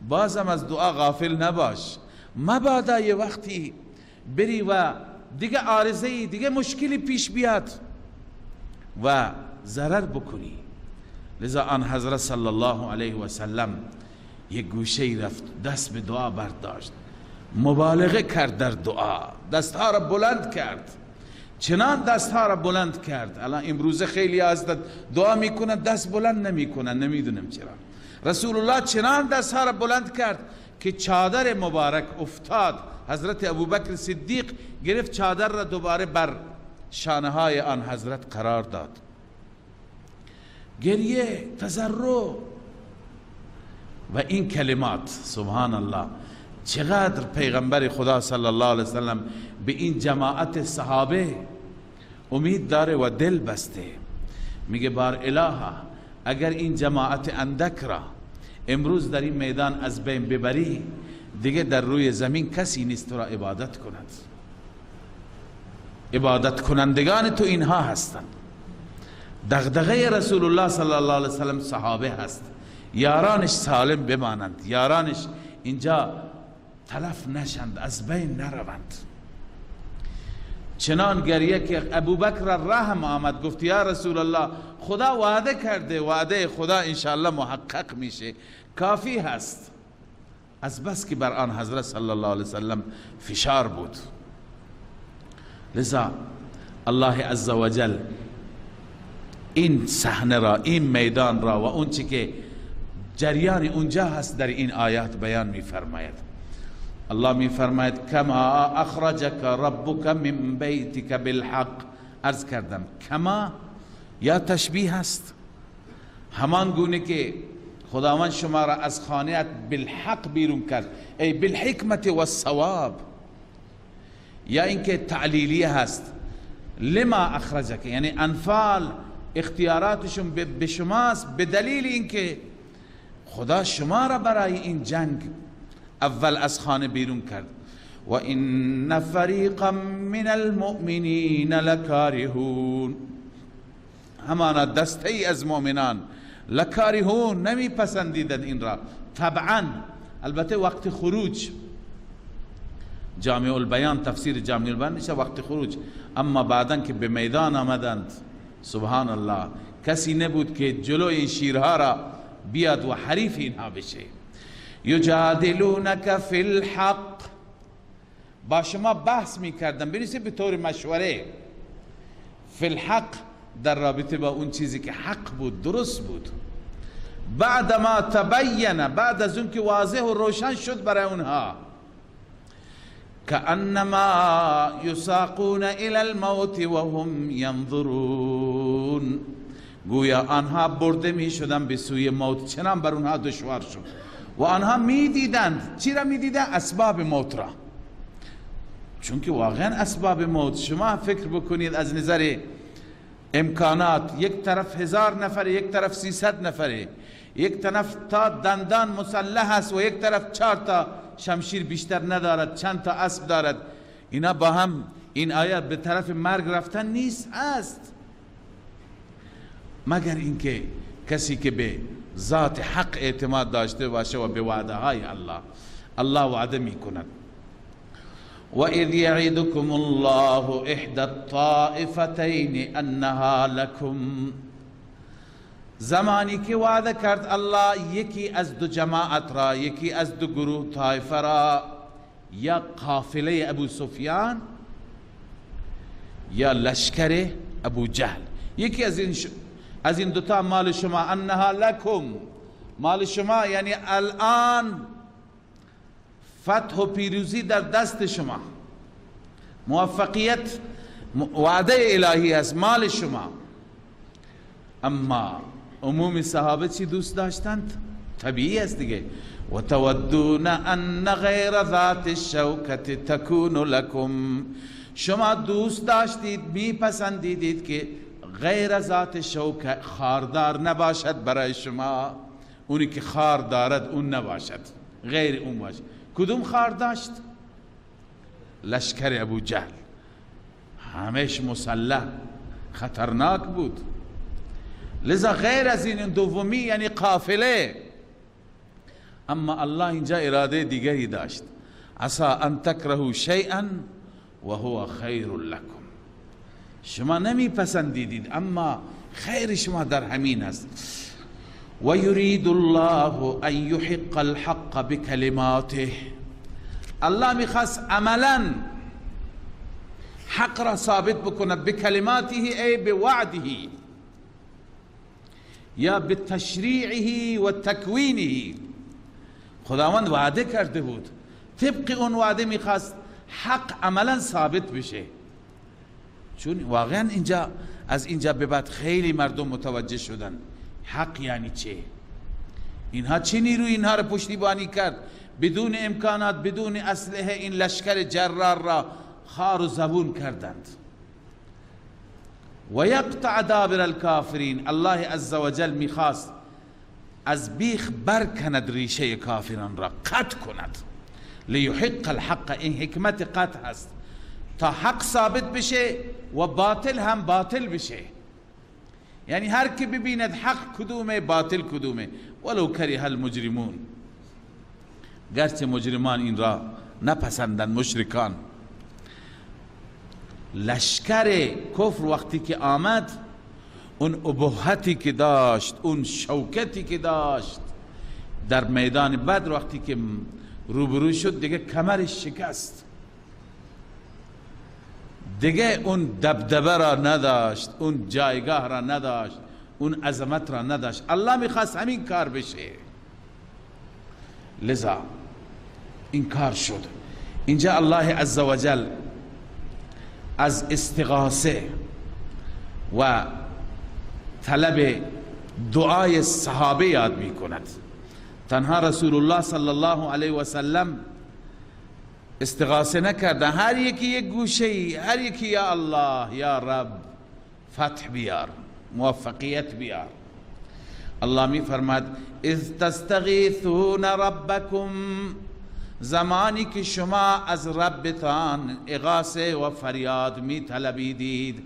بازم از دعا غافل نباش. مبادا یه وقتی بری و دیگه عارضه‌ای، دیگه مشکلی پیش بیاد و ضرر بکنی. لذا آن حضرت صلی الله علیه و سلم یک گوشه رفت، دست به دعا برداشت، مبالغه کرد در دعا، دستها را بلند کرد، چنان دستها را بلند کرد. الان امروزه خیلی از دعا میکنن دست بلند نمیکنن، نمیدونم چرا. رسول الله چنان دستها را بلند کرد که چادر مبارک افتاد. حضرت ابوبکر صدیق گرفت چادر را دوباره بر شانه های آن حضرت قرار داد. گریه، تضرع، و این کلمات، سبحان الله، چقدر پیغمبر خدا صلی الله علیه وسلم به این جماعت صحابه امید داره و دل بسته. میگه بار الها، اگر این جماعت اندک را امروز در این میدان از بین ببری، دیگه در روی زمین کسی نیست تو را عبادت کند. عبادت کنندگان تو اینها هستند. دغدغه رسول الله صلی الله علیه وسلم صحابه هست، یارانش سالم بمانند، یارانش اینجا تلف نشند، از بین نروند. چنان گریه که ابوبکر رحم آمد، گفت یا رسول الله، خدا وعده کرده، وعده خدا انشاءالله محقق میشه، کافی هست. از بس که بر آن حضرت صلی الله علیه وسلم فشار بود. لذا الله عزوجل این صحنه را، این میدان را و اون چی که جریان اونجا هست در این آیات بیان میفرماید. الله میفرماید کما اخرجک ربک من بیتک بالحق. عرض کردم کما یا تشبیه هست، همان گونه که خداوند شما را از خانه‌ات بالحق بیرون کرد، ای بالحکمت والصواب، یا اینکه تعلیلیه هست، لما اخرجک، یعنی انفال اختیاراتشون به شماست به دلیل اینکه خدا شما را برای این جنگ اول از خانه بیرون کرد. و ان فریقا من المؤمنین لکارهون، همانا دسته ای از مؤمنان لکارهون، نمی پسندیدند این را طبعا. البته وقت خروج، جامع البیان، تفسیر جامع البیان میشه وقت خروج، اما بعدا که به میدان آمدند، سبحان الله، کسی نبود که جلوی این شیرها را بیاد و حریف اینها بشه. یجادلونک فی الحق، با شما بحث میکردن، بنویسید به طور مشوره، فی الحق در رابطه با اون چیزی که حق بود، درست بود. بعد ما تبین، بعد از اون که واضح و روشن شد برای اونها، کأنما یساقون الی الموت وهم ینظرون، گویا آنها برده می شدن به سوی موت، چنان بر اونها دشوار شد و آنها می دیدند. چی را می دیدند؟ اسباب موت را. چون که واقعا اسباب موت، شما فکر بکنید از نظر امکانات، یک طرف 1000 نفره، یک طرف 300 نفره، یک طرف تا دندان مسلح است و یک طرف 4 تا شمشیر بیشتر ندارد، چند تا اسب دارد، اینا با هم این آیات به طرف مرگ رفتن نیست است، مگر اینکه کسی که به ذات حق اعتماد داشته باشه و به وعده های الله. الله وعده می کند. و اذ یعدکم الله احدى الطائفتین انها لکم، زمانی که وعده کرد الله یکی از دو جماعت را، یکی از دو گروه طایفه را، یا قافله ابو سفیان یا لشکر ابو جهل، یکی از این دوتا مال شما، انها لکم، مال شما، یعنی الان فتح و پیروزی در دست شما، موفقیت وعده الهی است، مال شما. اما عموم صحابه چی دوست داشتند؟ طبیعی است دیگه. و تودون ان غیر ذات الشوکت تکون لکم، شما دوست داشتید، میپسندیدید که غیر ذات شوکت خاردار نباشد برای شما، اونی که خار دارد اون نباشد، غیر اون باشد. کدوم خار داشت؟ لشکر ابو جهل، همش مسلح، خطرناک بود. لذا غیر از این دومی یعنی قافله. اما الله اینجا اراده دیگری داشت، عسى ان تکرهوا شیئا و هو خیر لکم، شما نمی پسندیدید اما خیر شما در همین است. و یرید الله ان یحق الحق بکلماته، الله میخواست عملا حق را ثابت بکنه، بکلماته ای بوعده یا بتشریعه و تکوینه. خداوند وعده کرده بود، طبق اون وعده میخواست حق عملا ثابت بشه. چون واقعا اینجا از اینجا به بعد خیلی مردم متوجه شدن حق یعنی چه، اینها چه نیروی اینها را پشتیبانی کرد؟ بدون امکانات، بدون اسلحه این لشکر جرار را خار و زبون کردند. و یقطع دابر الکافرین، الله عزوجل میخواست از بیخ برکند ریشه کافران را، قطع کند. لیحق الحق، این حکمت قطع است تا حق ثابت بشه و باطل هم باطل بشه. یعنی هر کی ببیند حق کدومه باطل کدومه. ولو کره المجرمون، گرچه مجرمان این را نپسندند، مشرکان. لشکر کفر وقتی که آمد، اون ابهتی که داشت، اون شوکتی که داشت در میدان بدر وقتی که روبرو شد، دیگه کمرش شکست، دیگه اون دبدبه را نداشت، اون جایگاه را نداشت، اون عظمت را نداشت. الله میخواست همین کار بشه، لذا این کار شد. اینجا الله عزوجل از استغاثه و طلب دعای صحابه یاد میکند. تنها رسول الله صلی الله علیه و سلم استغاثه نکرده، هر یکی یک گوشه، هر یکی یا الله یا رب فتح بیار، موفقیت بیار. الله می فرماد اذ تستغیثون ربکم، زمانی که شما از ربتان اغاثه و فریاد می طلبیدید،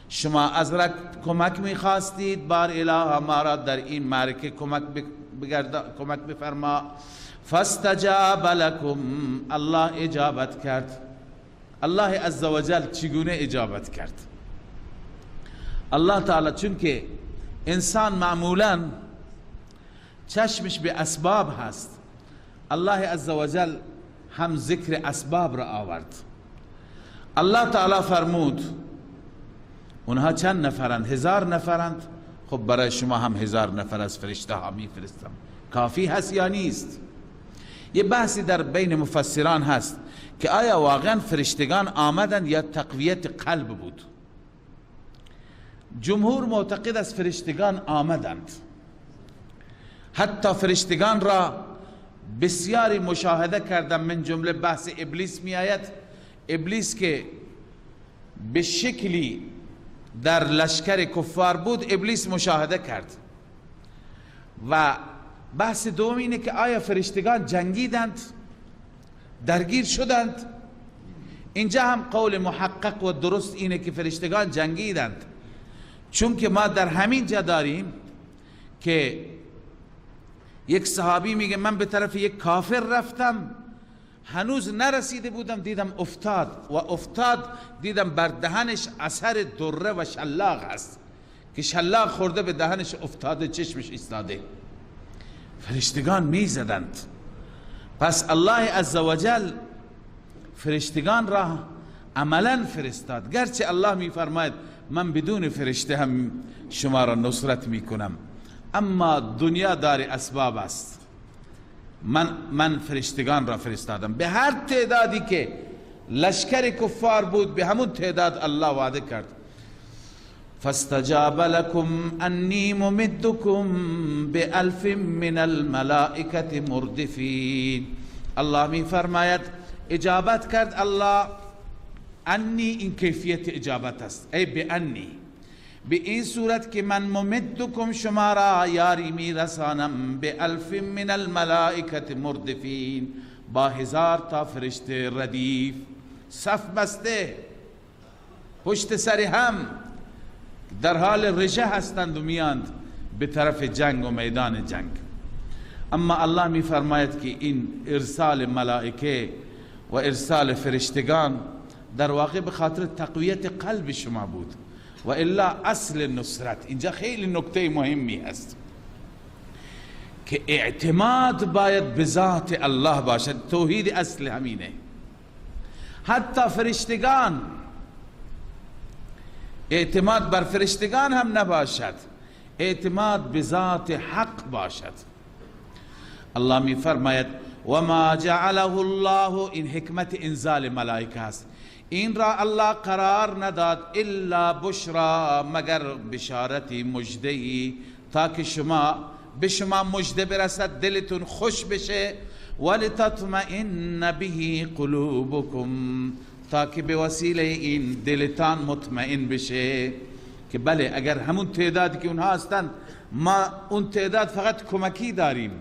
شما از رب کمک می خواستید، بار اله ما را در این معرکه کمک بفرما. فاستجاب لکم، الله اجابت کرد. الله عزوجل چگونه اجابت کرد؟ الله تعالی چون که انسان معمولا چشمش به اسباب هست، الله عزوجل هم ذکر اسباب را آورد. الله تعالی فرمود اونها چند نفرند؟ 1000 نفرند. خب برای شما هم 1000 نفر از فرشته ها میفرستم، کافی هست یا نیست؟ یه بحثی در بین مفسران هست که آیا واقعا فرشتگان آمدند یا تقویت قلب بود؟ جمهور معتقد از فرشتگان آمدند، حتی فرشتگان را بسیاری مشاهده کردم. من جمله بحث ابلیس می آید، ابلیس که به شکلی در لشکر کفار بود، ابلیس مشاهده کرد. و بحث دوم اینه که آیا فرشتگان جنگیدند، درگیر شدند؟ اینجا هم قول محقق و درست اینه که فرشتگان جنگیدند، چون که ما در همین جا داریم که یک صحابی میگه من به طرف یک کافر رفتم، هنوز نرسیده بودم دیدم افتاد و افتاد، دیدم بر دهنش اثر دره و شلاق هست که شلاق خورده به دهنش افتاده، چشمش ایستاده. فرشتگان میزدند. پس الله عزوجل فرشتگان را عملا فرستاد، گرچه الله میفرماید من بدون فرشته هم شما را نصرت میکنم، اما دنیا دار اسباب است. من فرشتگان را فرستادم، به هر تعدادی که لشکر کفار بود به همون تعداد الله وعده کرد. فاستجاب لكم انی ممدکم بألف من الملائکة مردفین. الله می فرماید اجابت کرد الله. انی این کیفیت اجابت است، ای به انی، به این صورت که من ممدکم شما را یاری می رسانم، به الف من الملائکة مردفین، با 1000 تا فرشته ردیف صف بسته پشت سر هم در حال رژه هستند و میاند به طرف جنگ و میدان جنگ. اما الله می فرماید که این ارسال ملائکه و ارسال فرشتگان در واقع به خاطر تقویت قلب شما بود و الا اصل نصرت. اینجا خیلی نکته مهمی است که اعتماد باید به ذات الله باشد. توحید اصل همینه. حتی فرشتگان، اعتماد بر فرشتگان هم نباشد، اعتماد به ذات حق باشد. الله می فرماید و ما جعله الله، این حکمت انزال ملائکه است، این را الله قرار نداد الا بشرا، مگر بشارتی مژده‌ای، تا که شما به شما مژده برسد، دلتون خوش بشه. ولتطمئن به قلوبکم، تا که به وسیله این دلتان مطمئن بشه که بله اگر همون تعدادی که اونها هستند، ما اون تعداد فقط کمکی داریم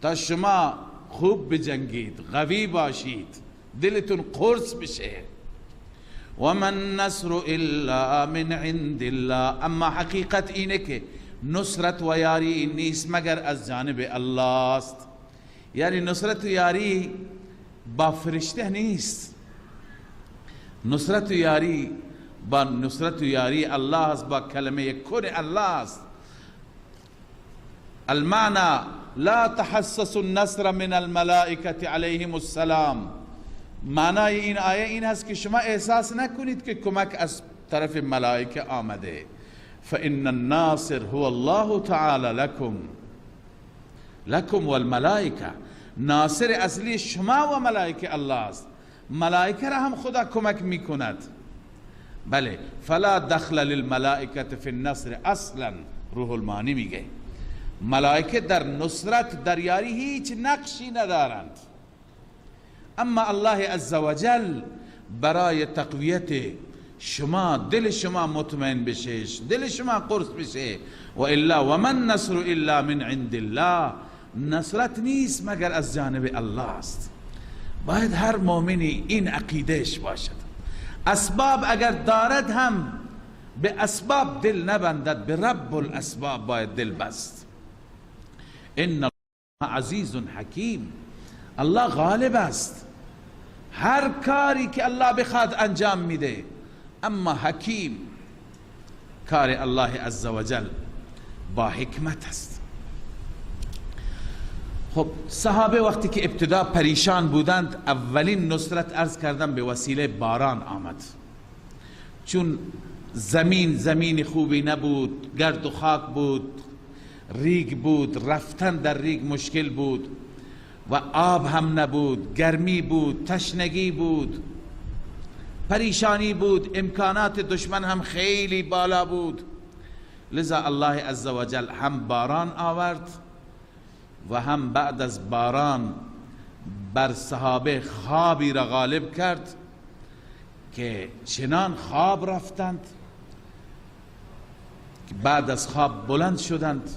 تا شما خوب بجنگید، قوی باشید، دلتون قرص بشه. و من نصر الا من عند الله، اما حقیقت اینه که نصرت و یاری نیست مگر از جانب الله است. یعنی نصرت و یاری با فرشته نیست، نصرت و یاری با نصرت و یاری الله است، با کلمه کن الله است. المعنى لا تحسس النصر من الملائکة علیهم السلام، معنای این آیه این هست که شما احساس نکنید که کمک از طرف ملائکه آمده. فإن الناصر هو الله تعالی لكم، لكم والملائکه، ناصر اصلی شما و ملائکه الله است. ملائکه را هم خدا کمک میکند. بله، فلا دخل للملائکه فی النصر اصلا، روح المعانی میگه ملائکه در نصرت در یاری هیچ نقشی ندارند، اما الله عزوجل برای تقویت شما، دل شما مطمئن بشه، دل شما قرص بشه. و الا و من نصر الا من عند الله، نصرت نیست مگر از جانب الله است. باید هر مؤمنی این عقیدهش باشد. اسباب اگر دارد هم به اسباب دل نبندد، به رب الاسباب باید دل بست. ان الله عزیز حکیم، الله غالب است، هر کاری که الله بخواد انجام میده، اما حکیم، کار الله عزوجل با حکمت است. خب صحابه وقتی که ابتدا پریشان بودند، اولین نصرت عرض کردن به وسیله باران آمد، چون زمین زمین خوبی نبود، گرد و خاک بود، ریگ بود، رفتن در ریگ مشکل بود و آب هم نبود، گرمی بود، تشنگی بود، پریشانی بود، امکانات دشمن هم خیلی بالا بود. لذا الله عزوجل هم باران آورد و هم بعد از باران بر صحابه خوابی را غالب کرد که چنان خواب رفتند که بعد از خواب بلند شدند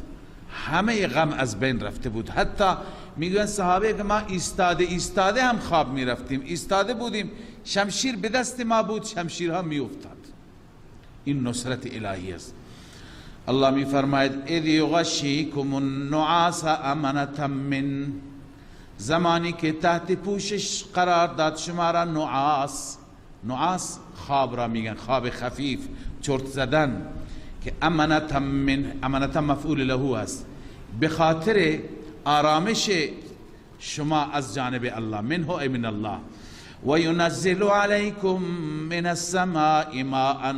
همه غم از بین رفته بود. حتی میگوین صحابه که ما ایستاده ایستاده هم خواب میرفتیم، ایستاده بودیم، شمشیر به دست ما بود، شمشیرها میافتاد. این نصرت الهی است. الله می فرماید اذ یغشیکم النعاس امنة من، زمانی که تحت پوشش قرار داد شما را نعاس، نعاس خواب را میگن، خواب خفیف، چرت زدن، که امنة من، امنة مفعول له است، به خاطر آرامش شما از جانب الله، منه ای من الله. و ینزل علیکم من السماء ماء،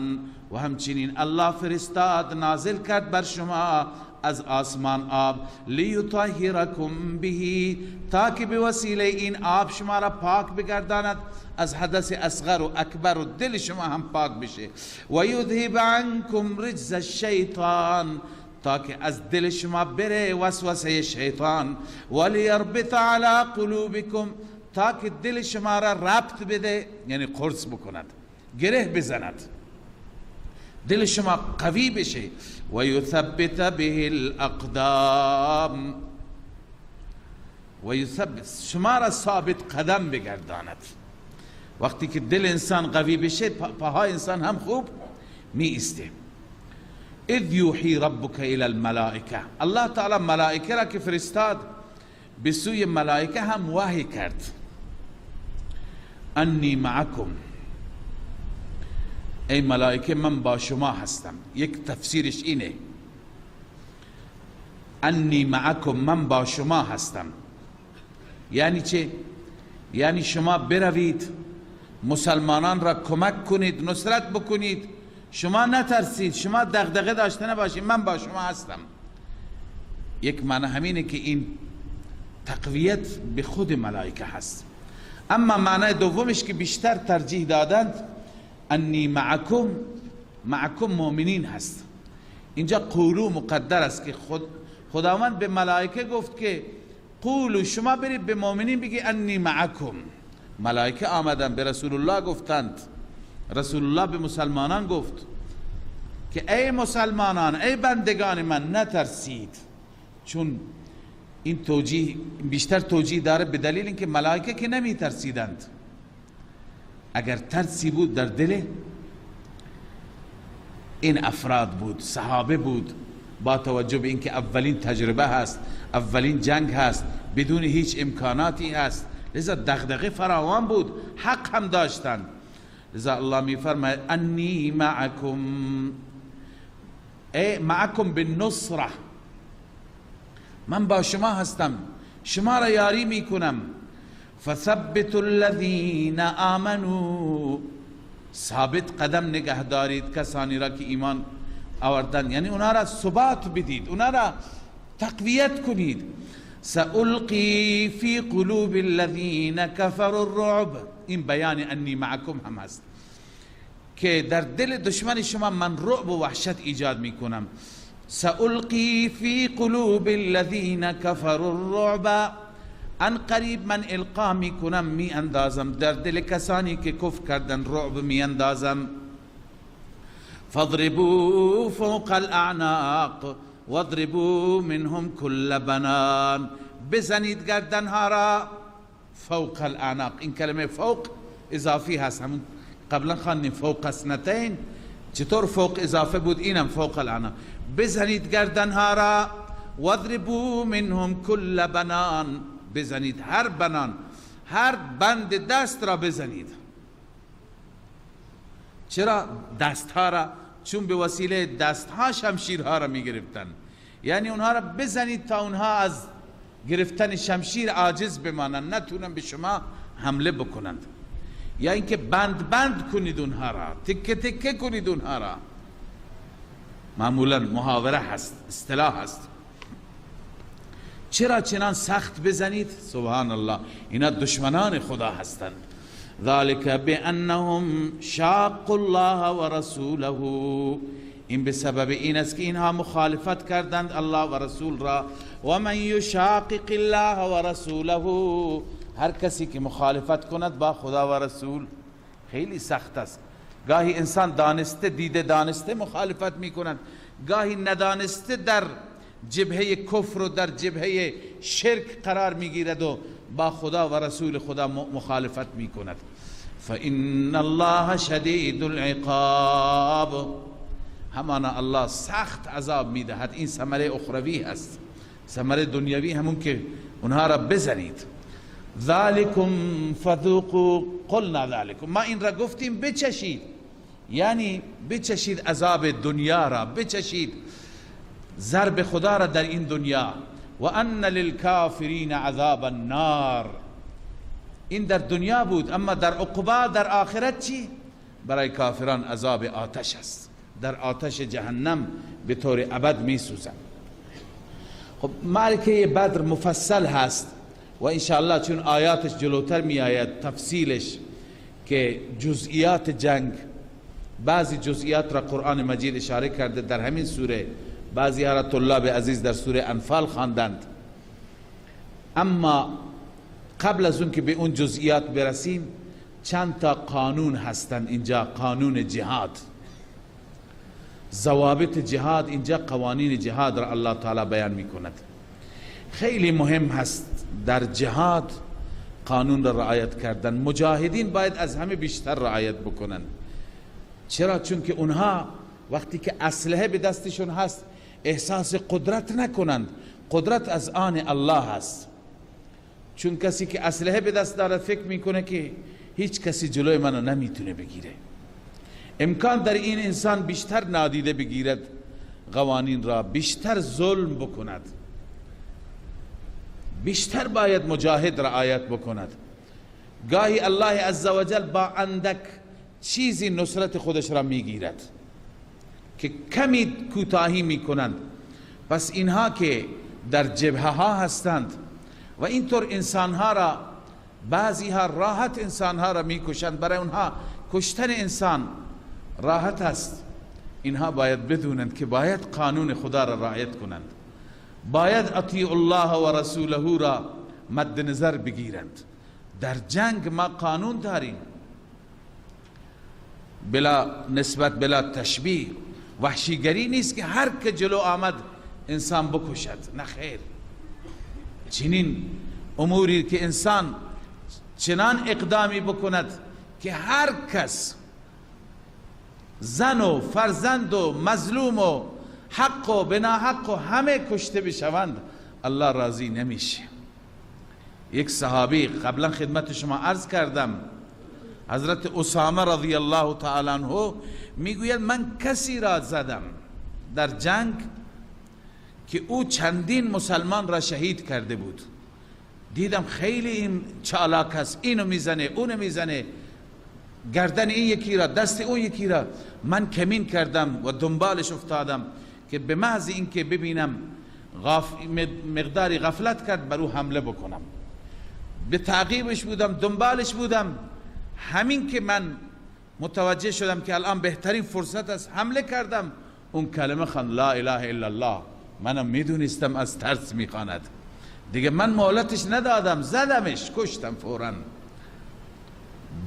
و همچنین الله فرستاد، نازل کرد بر شما از آسمان آب، لیطهرکم به، تا که به وسیله این آب شما را پاک بگرداند از حدث اصغر و اکبر و دل شما هم پاک بشه. و یذهب عنکم رجز الشیطان، تا که از دل شما بره وسوسه شیطان. و لیربط علی قلوبکم، تا که دل شما را ربط بده، یعنی قرص بکند، گره بزند، دل شما قوی بشه. و یثبت به الاقدام، و یثبت، شما را ثابت قدم بگرداند. وقتی که دل انسان قوی بشه، پاهای انسان هم خوب می ایسته. اذ یوحی ربک الی الملائکه، الله تعالی ملائکه را که فرستاد به سوی ملائکه هم وحی کرد، انی معکم، ای ملائکه من با شما هستم. یک تفسیرش اینه، انی معکم، من با شما هستم، یعنی چه؟ یعنی شما بروید مسلمانان را کمک کنید، نصرت بکنید، شما نترسید، شما دغدغه داشته نباشید، من با شما هستم. یک معنی همینه که این تقویت به خود ملائکه هست. اما معنی دومش که بیشتر ترجیح دادند، انی معکم، معکم مؤمنین هست. اینجا قولو مقدر است که خداوند به ملائکه گفت که قولوا، شما برید به مؤمنین بگی انی معکم. ملائکه آمدن به رسول الله گفتند، رسول الله به مسلمانان گفت که ای مسلمانان، ای بندگان من، نترسید. چون این توجیه بیشتر توجیه داره به دلیل اینکه ملائکه که نمی ترسیدند، اگر ترسی بود در دل این افراد بود، صحابه بود، با توجه به اینکه اولین تجربه هست، اولین جنگ هست، بدون هیچ امکاناتی هست، لذا دغدغه فراوان بود، حق هم داشتند. لذا الله می فرماید انی معکم، ای معکم بالنصره، من با شما هستم، شما را یاری میکنم. فثبتوا الذین آمنوا، ثابت قدم نگه دارید کسانی را که ایمان آوردن، یعنی اونا را ثبات بدید، اونا را تقویت کنید. سألقی فی قلوب الذین کفروا الرعب، این بیان انی معکم هم هست که در دل دشمن شما من رعب و وحشت ایجاد میکنم. سألقی فی قلوب الذین کفروا الرعب، ان قریب من القا میکنم، می اندازم در دل کسانی که کفر کردن رعب می اندازم. فاضربوا فوق الاعناق واضربوا منهم كل بنان، بزنید گردنها را فوق الاعناق. این کلمه فوق اضافی هست، همون قبلا خواندیم فوق سنتین، چطور فوق اضافه بود، اینم فوق الاعناق. بزنید گردنها را، واضربوا منهم كل بنان، بزنید هر بنان، هر بند دست را بزنید. چرا دستها را؟ چون به وسیله دستها شمشیرها را می گرفتن، یعنی اونها را بزنید تا اونها از گرفتن شمشیر عاجز بمانند، نتونن به شما حمله بکنند. یا اینکه بند بند کنید اونها را، تکه تکه کنید اونها را. معمولا محاوره هست، اصطلاح هست. چرا چنان سخت بزنید؟ سبحان الله، اینا دشمنان خدا هستند. ذلك بأنهم شاقوا الله ورسوله، این به سبب این است که اینها مخالفت کردند الله و رسول را. و من یشاقق الله ورسوله، هر کسی که مخالفت کند با خدا و رسول، خیلی سخت است. گاهی انسان دانسته، دیده دانسته مخالفت میکند، گاهی ندانسته در جبهه کفر و در جبهه شرک قرار میگیرد و با خدا و رسول خدا مخالفت میکند. فإن الله شدید العقاب، همانا الله سخت عذاب میدهد. این ثمره اخروی هست، ثمره دنیوی همون که اونها را بزنید. ذالکم فذوقوا قلنا ذالکم، ما این را گفتیم بچشید، یعنی بچشید عذاب دنیا را، بچشید ضرب خدا را در این دنیا. و ان للکافرین عذاب النار، این در دنیا بود، اما در عقبا، در آخرت چی؟ برای کافران عذاب آتش است، در آتش جهنم به طور ابد می سوزند. خب معرکه بدر مفصل هست و انشاءالله چون آیاتش جلوتر می آید تفصیلش که جزئیات جنگ، بعضی جزئیات را قرآن مجید اشاره کرده در همین سوره، بعضی ها را طلاب عزیز در سوره انفال خواندند. اما قبل از اون که به اون جزئیات برسیم، چند تا قانون هستند اینجا. قانون جهاد، ضوابط جهاد، اینجا قوانین جهاد را الله تعالی بیان می کند. خیلی مهم هست در جهاد قانون را رعایت کردن. مجاهدین باید از همه بیشتر رعایت بکنن. چرا؟ چون که اونها وقتی که اسلحه به دستشون هست احساس قدرت نکنند. قدرت از آن الله هست. چون کسی که اسلحه به دست دارد فکر میکنه که هیچ کسی جلوی منو نمیتونه بگیره. امکان در این انسان بیشتر نادیده بگیرد قوانین را، بیشتر ظلم بکند، بیشتر باید مجاهد رعایت بکند. گاهی الله عزوجل با اندک چیزی نصرت خودش را میگیرد که کمی کوتاهی میکنند. پس اینها که در جبهه ها هستند و اینطور انسانها را، بعضی ها راحت انسانها را میکشند، برای اونها کشتن انسان راحت است. اینها باید بدونند که باید قانون خدا را رعایت کنند، باید اطیع الله و رسوله را مد نظر بگیرند. در جنگ ما قانون داریم، بلا نسبت بلا تشبیه، وحشیگری نیست که هر که جلو آمد انسان بکشد، نه خیر. چنین اموری که انسان چنان اقدامی بکند که هر کس زن و فرزند و مظلوم و حق و بنا حق و همه کشته بشوند، الله راضی نمیشه. یک صحابی، قبلا خدمت شما عرض کردم، حضرت اسامه رضی الله تعالی عنه میگوید من کسی را زدم در جنگ که او چندین مسلمان را شهید کرده بود، دیدم خیلی این چالاک است، اینو میزنه اونو میزنه، گردن این یکی را، دست اون یکی را. من کمین کردم و دنبالش افتادم که به محض اینکه ببینم مقداری غفلت کرد بر او حمله بکنم. به تعقیبش بودم، دنبالش بودم، همین که من متوجه شدم که الان بهترین فرصت است، حمله کردم. اون کلمه خواند، لا اله الا الله. منم میدونستم از ترس میخواند دیگه، من مهلتش ندادم، زدمش، کشتم فوراً.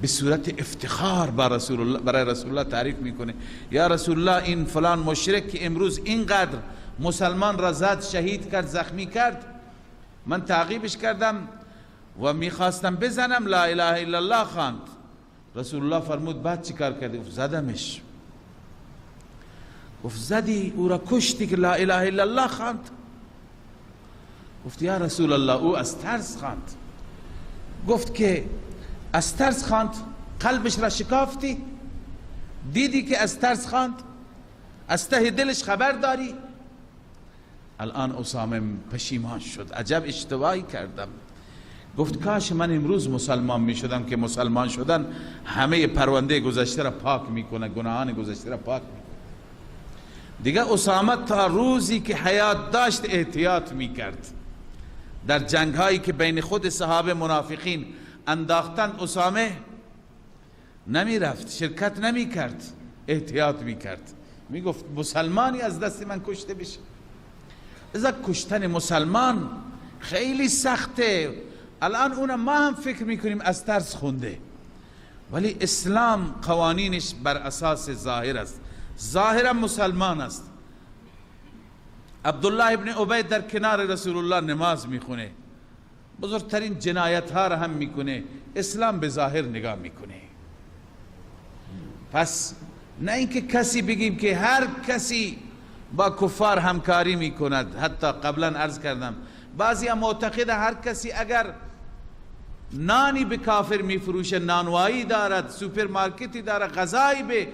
به صورت افتخار برای رسول الله تعریف میکنه، یا رسول الله این فلان مشرک که امروز اینقدر مسلمان را زد، شهید کرد، زخمی کرد، من تعقیبش کردم و میخواستم بزنم، لا اله الا الله خواند. رسول الله فرمود بعد چی کار کردی؟ گفت زدمش. گفت زدی او را کشتی که لا اله الا الله خواند؟ گفت یا رسول الله او از ترس خواند. گفت که از ترس خواند، قلبش را شکافتی، دیدی که از ترس خواند، از ته دلش خبر داری؟ الان اسامه پشیمان شد، عجب اشتباهی کردم. گفت کاش من امروز مسلمان می شدم که مسلمان شدن همه پرونده گذشته را پاک میکنه، گناهان گذشته را پاک میکنه. دیگه اسامه تا روزی که حیات داشت احتیاط میکرد. در جنگ هایی که بین خود صحابه منافقین انداختند اسامه نمی رفت، شرکت نمی کرد، احتیاط می کرد. می گفت مسلمانی از دست من کشته بشه. ازا کشتن مسلمان خیلی سخته. الان اونم ما هم فکر میکنیم از ترس خونده، ولی اسلام قوانینش بر اساس ظاهر است. ظاهرا مسلمان است. عبدالله ابن عبید در کنار رسول الله نماز میخونه، بزرگترین جنایت ها را هم میکنه، اسلام به ظاهر نگاه میکنه. پس نه اینکه کسی بگیم که هر کسی با کفار همکاری میکند. حتی قبلا عرض کردم بعضی هم معتقد هر کسی اگر نانی به کافر میفروشه، نانوایی دارد، سوپرمارکتی دارد، غذایی به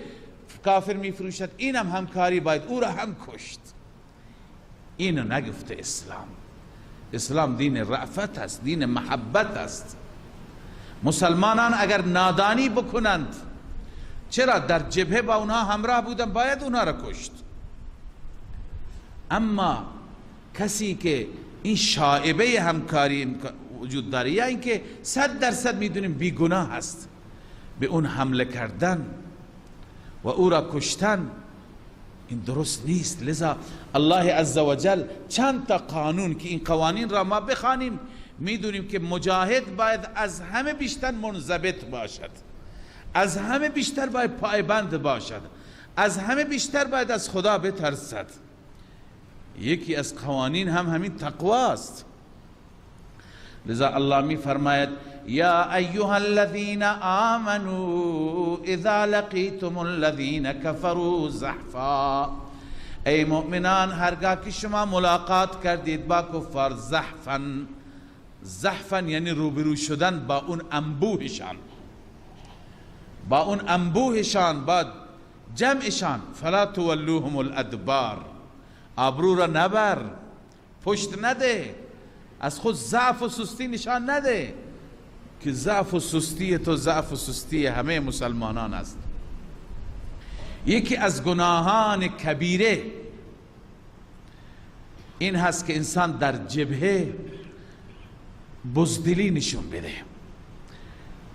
کافر میفروشد، اینم همکاری باید او را هم کشت. اینو نگفته اسلام. اسلام دین رأفت است، دین محبت است. مسلمانان اگر نادانی بکنند، چرا در جبهه با اونها همراه بودن، باید اونها را کشت. اما کسی که این شائبه همکاری وجود داره یا اینکه 100% میدونیم بیگناه است، به اون حمله کردن و او را کشتن این درست نیست. لذا الله عزوجل چند تا قانون که این قوانین را ما بخوانیم میدونیم که مجاهد باید از همه بیشتر منضبط باشد، از همه بیشتر باید پایبند باشد، از همه بیشتر باید از خدا بترسد. یکی از قوانین هم همین تقواست. لذا الله می فرماید یا ایها الذین آمنوا اذا لقیتم الذین کفروا زحفا. ای مؤمنان، هرگاه که شما ملاقات کردید با کفار، زحفا، زحفا یعنی روبرو شدن با اون انبوهشان، با اون انبوهشان، با جمعشان، فلا تولوهم الادبار، آبرو را نبر، پشت نده، از خود ضعف و سستی نشان نده که ضعف و سستی تو ضعف و سستی همه مسلمانان است. یکی از گناهان کبیره این هست که انسان در جبهه بزدلی نشون بده.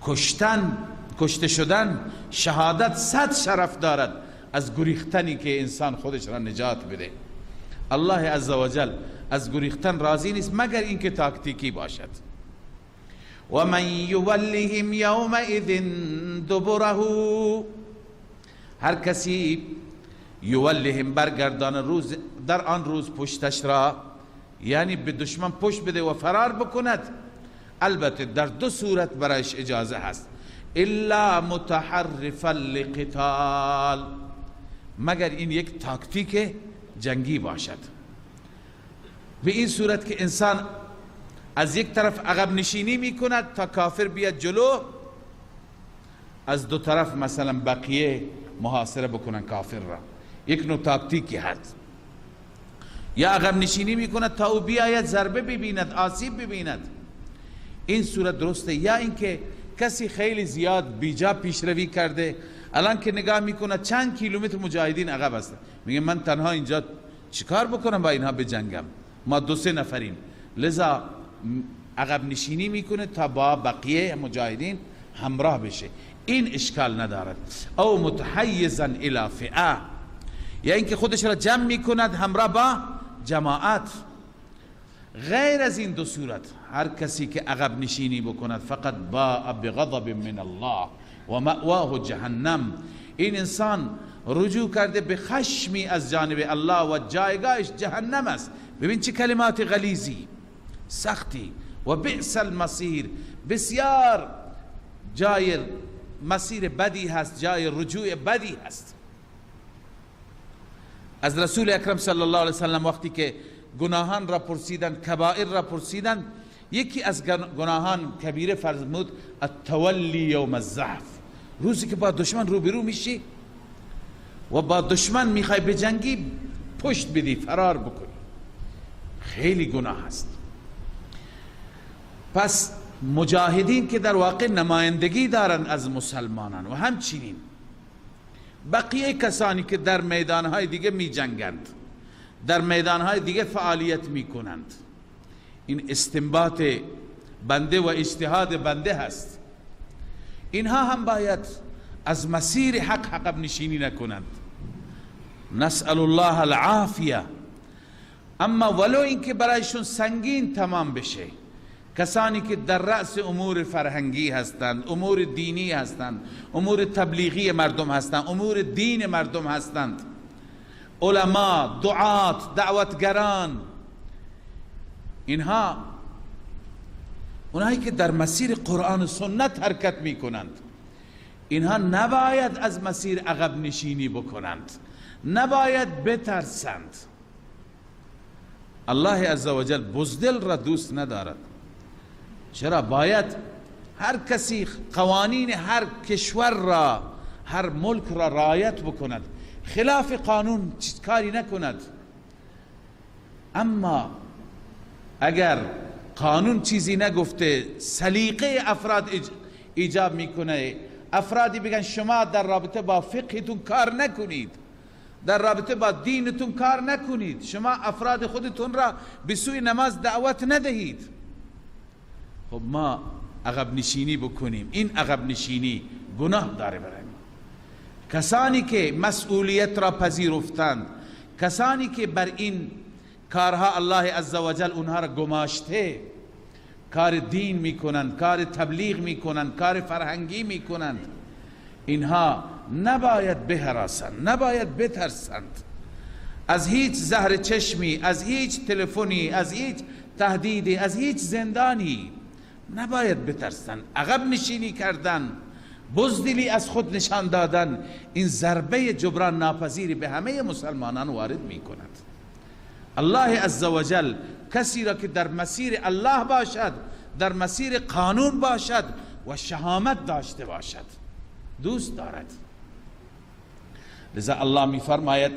کشتن، کشته شدن، شهادت 100 شرف دارد از گریختنی که انسان خودش را نجات بده. الله عزوجل از گریختن راضی نیست مگر اینکه تاکتیکی باشد. و من یولهم یومئذ دبره، هر کسی یولهم برگردان روز در آن روز پشتش را، یعنی به دشمن پشت بده و فرار بکند، البته در دو صورت برایش اجازه هست، الا متحرفا لقتال، مگر این یک تاکتیک جنگی باشد، به این صورت که انسان از یک طرف عقب نشینی میکند تا کافر بیاد جلو، از دو طرف مثلا بقیه محاصره بکنن کافر را، یک نوع تاکتیکی هست. یا عقب نشینی میکند تا او بیاید ضربه ببیند، آسیب ببیند، این صورت درسته. یا اینکه کسی خیلی زیاد بیجا پیشروی کرده، الان که نگاه میکنه چند کیلومتر مجاهدین عقب هستن، میگه من تنها اینجا چیکار بکنم با اینها بجنگم، ما دو سه نفریم، لذا عقب نشینی میکنه تا با بقیه مجاهدین همراه بشه، این اشکال ندارد. او متحیزا الی فئه، یا اینکه خودش را جمع میکند همراه با جماعت. غیر از این دو صورت هر کسی که عقب نشینی بکند فقط باء بغضب من الله و مأواه جهنم، این انسان رجوع کرده به خشمی از جانب الله و جایگاهش جهنم است. ببین چه کلمات غلیظی سختی، و بئس المصیر، بسیار جای مسیر بدی هست، جای رجوع بدی هست. از رسول اکرم صلی الله علیه وسلم وقتی که گناهان را پرسیدن، کبائر را پرسیدن، یکی از گناهان کبیره فرمود التولی یوم الزحف، روزی که با دشمن روبرو میشی و با دشمن میخوای بجنگی، پشت بدی، فرار بکنی، خیلی گناه است. پس مجاهدین که در واقع نمایندگی دارند از مسلمانان و همچنین بقیه کسانی که در میدانهای دیگه می جنگند، در میدانهای دیگه فعالیت می کنند، این استنباط بنده و اجتهاد بنده هست، اینها هم باید از مسیر حق عقب نشینی نکنند. نسأل الله العافیه. اما ولو اینکه برایشون سنگین تمام بشه، کسانی که در رأس امور فرهنگی هستند، امور دینی هستند، امور تبلیغی مردم هستند، امور دین مردم هستند، علما، دعات، دعوتگران، اینها اونایی که در مسیر قرآن و سنت حرکت میکنند، اینها نباید از مسیر عقب نشینی بکنند، نباید بترسند. الله عزوجل بزدل را دوست ندارد. چرا؟ باید هر کسی قوانین هر کشور را، هر ملک را رعایت بکند، خلاف قانون کاری نکند. اما اگر قانون چیزی نگفته، سلیقه افراد ایجاب میکنه، افرادی بگن شما در رابطه با فقهتون کار نکنید، در رابطه با دینتون کار نکنید، شما افراد خودتون را به سوی نماز دعوت ندهید، خب ما عقب نشینی بکنیم، این عقب نشینی گناه داره برای ما. کسانی که مسئولیت را پذیرفتند، کسانی که بر این کارها الله عزوجل اونها را گماشته، کار دین میکنند، کار تبلیغ میکنند، کار فرهنگی میکنند، اینها نباید بهراسند، نباید بترسند از هیچ زهر چشمی، از هیچ تلفنی، از هیچ تهدیدی، از هیچ زندانی نباید بترسند. عقب نشینی کردن، بزدلی از خود نشان دادن، این ضربه جبران ناپذیری به همه مسلمانان وارد میکند. الله عزوجل کسی را که در مسیر الله باشد، در مسیر قانون باشد و شهامت داشته باشد، دوست دارد. لذا الله می فرماید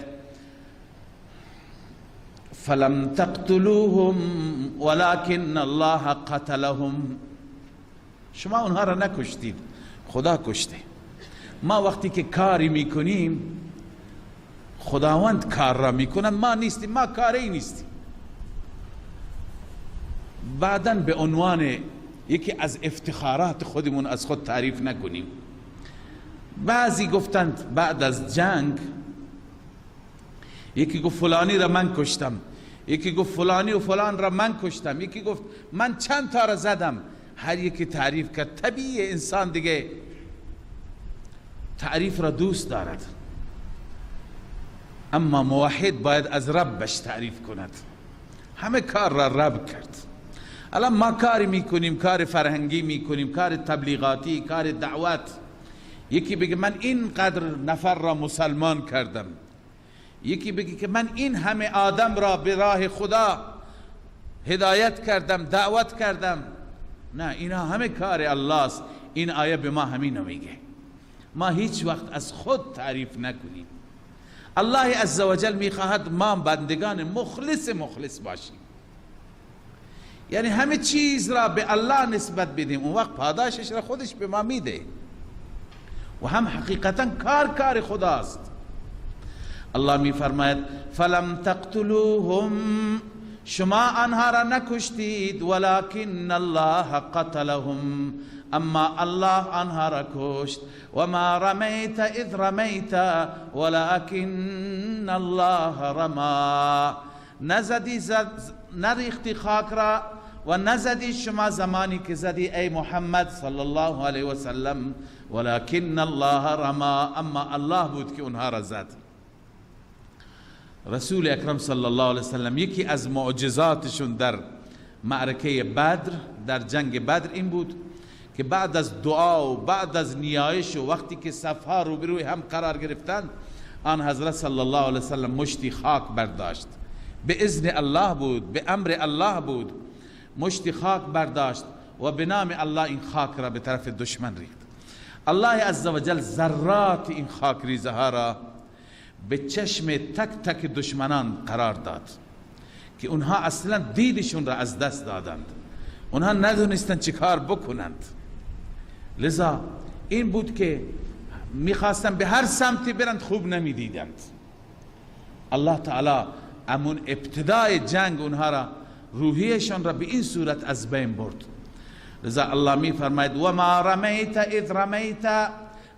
فلم تقتلوهم ولكن الله قتلهم، شما اونها را نکشتید، خدا کشته. ما وقتی که کاری میکنیم خداوند کار را میکنند، ما نیستیم، ما کاری نیستیم. بعداً به عنوان یکی از افتخارات خودمون از خود تعریف نکنیم. بعضی گفتند بعد از جنگ یکی گفت فلانی را من کشتم، یکی گفت فلانی و فلان را من کشتم، یکی گفت من چند تا را زدم. هر یکی تعریف کرد. طبیعی انسان دیگه تعریف را دوست دارد، اما موحد باید از ربش تعریف کند. همه کار را رب کرد. الان ما کاری میکنیم، کار فرهنگی میکنیم، کار تبلیغاتی، کار دعوت. یکی بگه من اینقدر نفر را مسلمان کردم، یکی بگه که من این همه آدم را به راه خدا هدایت کردم، دعوت کردم. نه، اینا همه کار الله است. این آیه به ما همینو میگه، ما هیچ وقت از خود تعریف نکنیم. الله عزوجل میخواهد ما بندگان مخلص مخلص باشیم، یعنی همه چیز را به الله نسبت بدیم، اون وقت پاداشش را خودش به ما میده و هم حقیقتا کار کار خداست. الله میفرماید فلم تقتلوهم، شما آنها را نکشتید، ولكن الله قتلهم، اما الله آنها را کشت. و ما رمیت اذ رمیت ولكن الله رما، نزدی نریختی خاک را و نزدی شما زمانی که زدی ای محمد صلی الله علیه و سلم، ولكن الله رما، اما الله بود که اونها را زد. رسول اکرم صلی الله علیه وسلم یکی از معجزاتشون در معرکه بدر، در جنگ بدر، این بود که بعد از دعا و بعد از نیایش و وقتی که صفها روبروی هم قرار گرفتند، آن حضرت صلی الله علیه وسلم مشتی خاک برداشت. به اذن الله بود، به امر الله بود، مشتی خاک برداشت و به نام الله این خاک را به طرف دشمن ریخت. الله عزوجل ذرات این خاک ریزه ها را به چشم تک تک دشمنان قرار داد که اونها اصلا دیدشون را از دست دادند، اونها ندونستند چه کار بکنند. لذا این بود که میخواستند به هر سمتی برند، خوب نمیدیدند. الله تعالی امون ابتدای جنگ اونها را، روحیشان را به این صورت از بین برد. لذا الله میفرماید و ما رمیت اذ رمیت،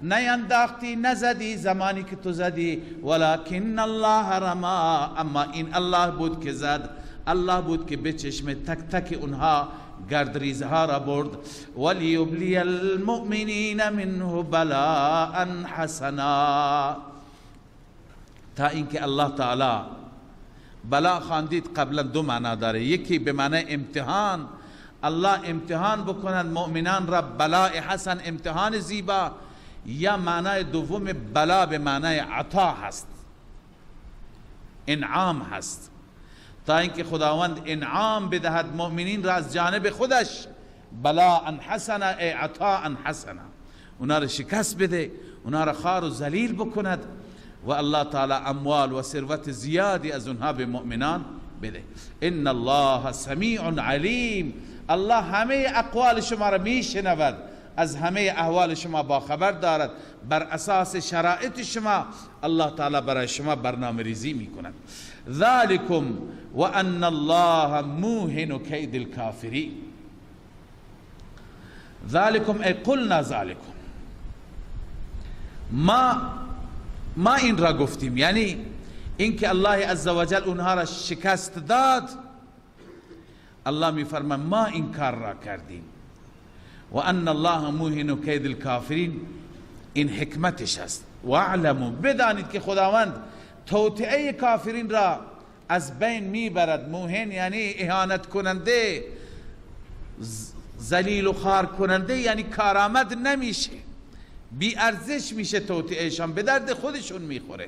نینداختی نزدی زمانی که تو زدی، ولکن الله رما، اما این الله بود که زد، الله بود که به چشم تک تک اونها گردریزها را برد. ولیبلی المؤمنین منه بلاء حسنا، تا اینکه الله تعالی بلا خواندید قبلا دو معنا داره، یکی به معنی امتحان، الله امتحان بکنند مؤمنان را بلاء حسن، امتحان زیبا، یا معنای دوم بلا به معنای عطا هست، انعام هست، تا اینکه خداوند انعام بدهد مؤمنین را از جانب خودش، بلاء حسنه ای عطاء حسنه، اونا را شکست بده، اونا را خوار و ذلیل بکند و الله تعالی اموال و ثروت زیادی از اونها به مؤمنان بده. ان الله سمیع علیم، الله همه اقوال شما را میشنود، از همه احوال شما باخبر دارد، بر اساس شرایط شما الله تعالی برای شما برنامه ریزی میکند. ذالکم و ان الله موهن کید الکافرین. ذالکم ای قلنا ذالکم، ما این را گفتیم، یعنی اینکه الله عزوجل اونها را شکست داد، الله میفرماید ما این کار را کردیم. و ان الله موهن کید الکافرین، این حکمتش است. و اعلموا، بدانید که خداوند توطئه کافرین را از بین میبرد. موهن یعنی اهانت کننده، ذلیل و خوار کننده، یعنی کارآمد نمیشه، بی ارزش میشه توطئهشان، به درد خودشون میخوره.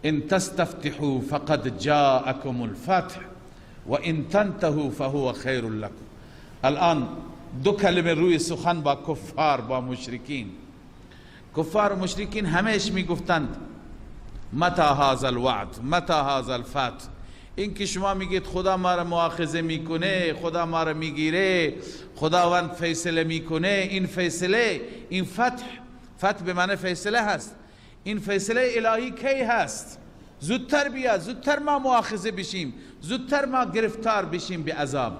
ان تستفتحوا فقد جاءکم الفتح و ان تنتهوا فهو خیر لکم. الان دو کلمه روی سخن با کفار، با مشرکین. کفار و مشرکین همیش میگفتند متى هذا الوعد، متى هذا الفتح. این که شما میگید خدا ما را مؤاخذه میکنه، خدا ما را میگیره، خداوند فیصله میکنه، این فیصله، این فتح، فتح به معنی فیصله هست، این فیصله الهی کی هست؟ زودتر بیا، زودتر ما مؤاخذه بشیم، زودتر ما گرفتار بشیم به عذاب.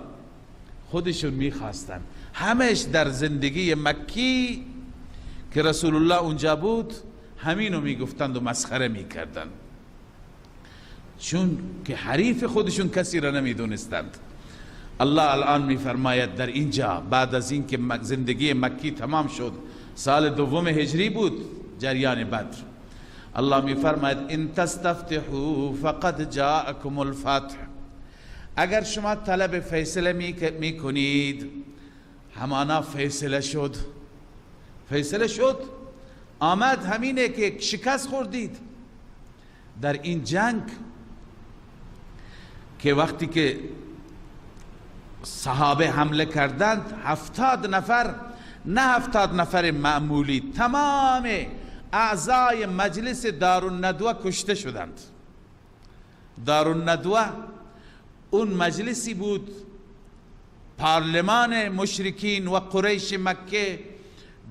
خودشون میخواستن. همش در زندگی مکی که رسول الله اونجا بود همینو میگفتند و مسخره میکردند. چون که حریف خودشون کسی را نمیدونستند. الله الان میفرماید در اینجا بعد از اینکه زندگی مکی تمام شد، سال دوم هجری بود جریان بدر، الله میفرماید ان تستفتحوا فقد جاءکم الفتح. اگر شما طلب فیصله میکنید، همانا فیصله شد، فیصله شد، آمد همینه که شکست خوردید در این جنگ. که وقتی که صحابه حمله کردند 70 نفر، نه 70 نفر معمولی، تمام اعضای مجلس دارالندوه کشته شدند. دارالندوه اون مجلسی بود، پارلمان مشرکین و قریش مکه،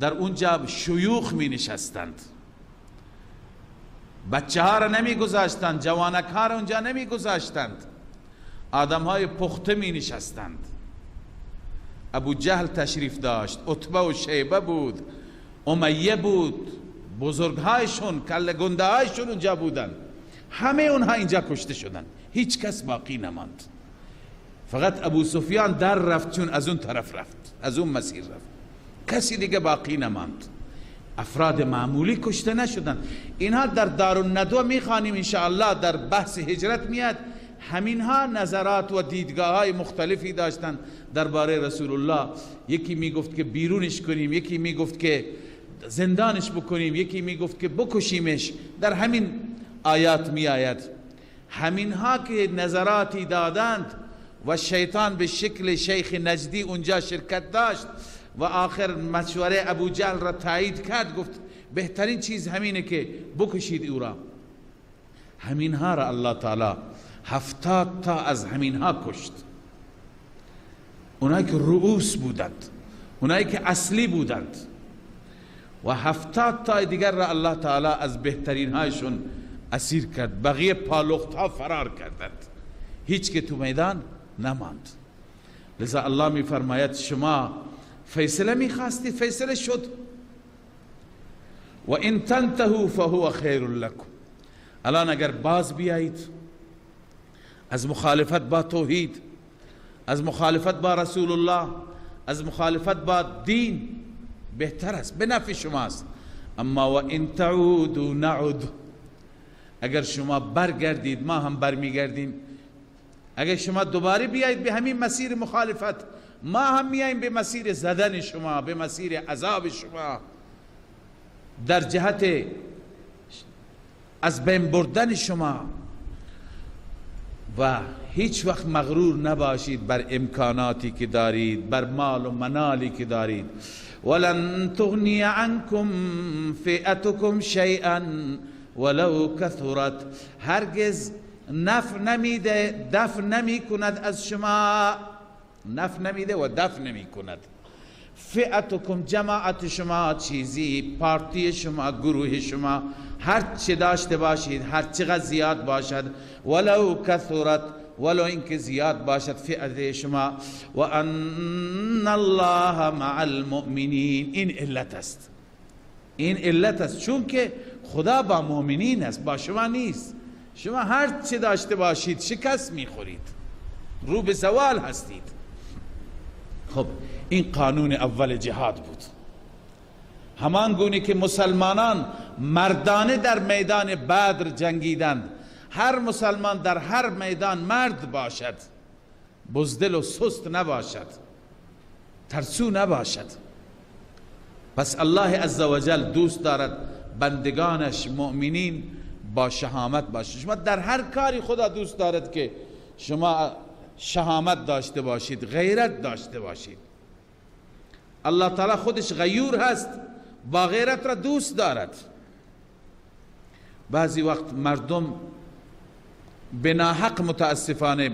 در اونجا شیوخ می نشستند، بچه ها را نمی گذاشتند، جوانک ها را اونجا نمی گذاشتند، آدم های پخته می نشستند. ابو جهل تشریف داشت، عتبه و شیبه بود، امیه بود، بزرگهایشون، کله گنده هایشون اونجا بودند. همه اونها اینجا کشته شدند، هیچ کس باقی نماند. فقط ابو سفیان در رفت، چون از اون طرف رفت، از اون مسیر رفت، کسی دیگه باقی نماند. افراد معمولی کشته نشدند. اینها در دارالندوه میخوانیم انشاءالله، در بحث هجرت میاد، همینها نظرات و دیدگاه های مختلفی داشتند درباره رسول الله. یکی میگفت که بیرونش کنیم، یکی میگفت که زندانش بکنیم، یکی میگفت که بکشیمش. در همین آیات میآید همینها که نظراتی دادند و شیطان به شکل شیخ نجدی اونجا شرکت داشت و آخر مشوره ابو جهل را تایید کرد، گفت بهترین چیز همینه که بکشید او را. همینها را الله تعالی 70 تا از همینها کشت، اونایی که رؤوس بودند، اونایی که اصلی بودند، و 70 تا دیگر را الله تعالی از بهترین هایشون اسیر کرد. بقیه پالخت ها فرار کردند، هیچ که تو میدان نماند. لذا الله می فرماید شما فیصله می خواستید، فیصله شد. و ان تنتهوا فهو خیر لکم. الان اگر باز بیایید از مخالفت با توحید، از مخالفت با رسول الله، از مخالفت با دین، بهتر است، به نفع شماست. اما و ان تعودوا نعود، اگر شما برگردید ما هم برمیگردیم. اگر شما دوباره بیایید به همین مسیر مخالفت، ما هم میاییم به مسیر زدن شما، به مسیر عذاب شما، در جهت از بین بردن شما. و هیچ وقت مغرور نباشید بر امکاناتی که دارید، بر مال و منالی که دارید. ولن تغنی عنکم فئتکم شیئا ولو کثرت. هرگز نفع نمیده، دفع نمی کند از شما، نفع نمیده و دفع نمی کند. فئتکم، جماعت شما، چیزی، پارتی شما، گروه شما، هر چه داشته باشید، هر چقدر زیاد باشد، ولو کثرت، ولو اینکه زیاد باشد فئت شما، و ان الله مع المؤمنین. این علت است، این علت است، چون که خدا با مؤمنین است، با شما نیست. شما هر چه داشته باشید شکست میخورید، رو به زوال هستید. خب این قانون اول جهاد بود. همان گونه که مسلمانان مردانه در میدان بدر جنگیدند، هر مسلمان در هر میدان مرد باشد، بزدل و سست نباشد، ترسو نباشد. پس الله عزوجل دوست دارد بندگانش مؤمنین با شهامت باشد. شما در هر کاری خدا دوست دارد که شما شهامت داشته باشید، غیرت داشته باشید. الله تعالی خودش غیور هست، با غیرت را دوست دارد. بعضی وقت مردم به ناحق متاسفانه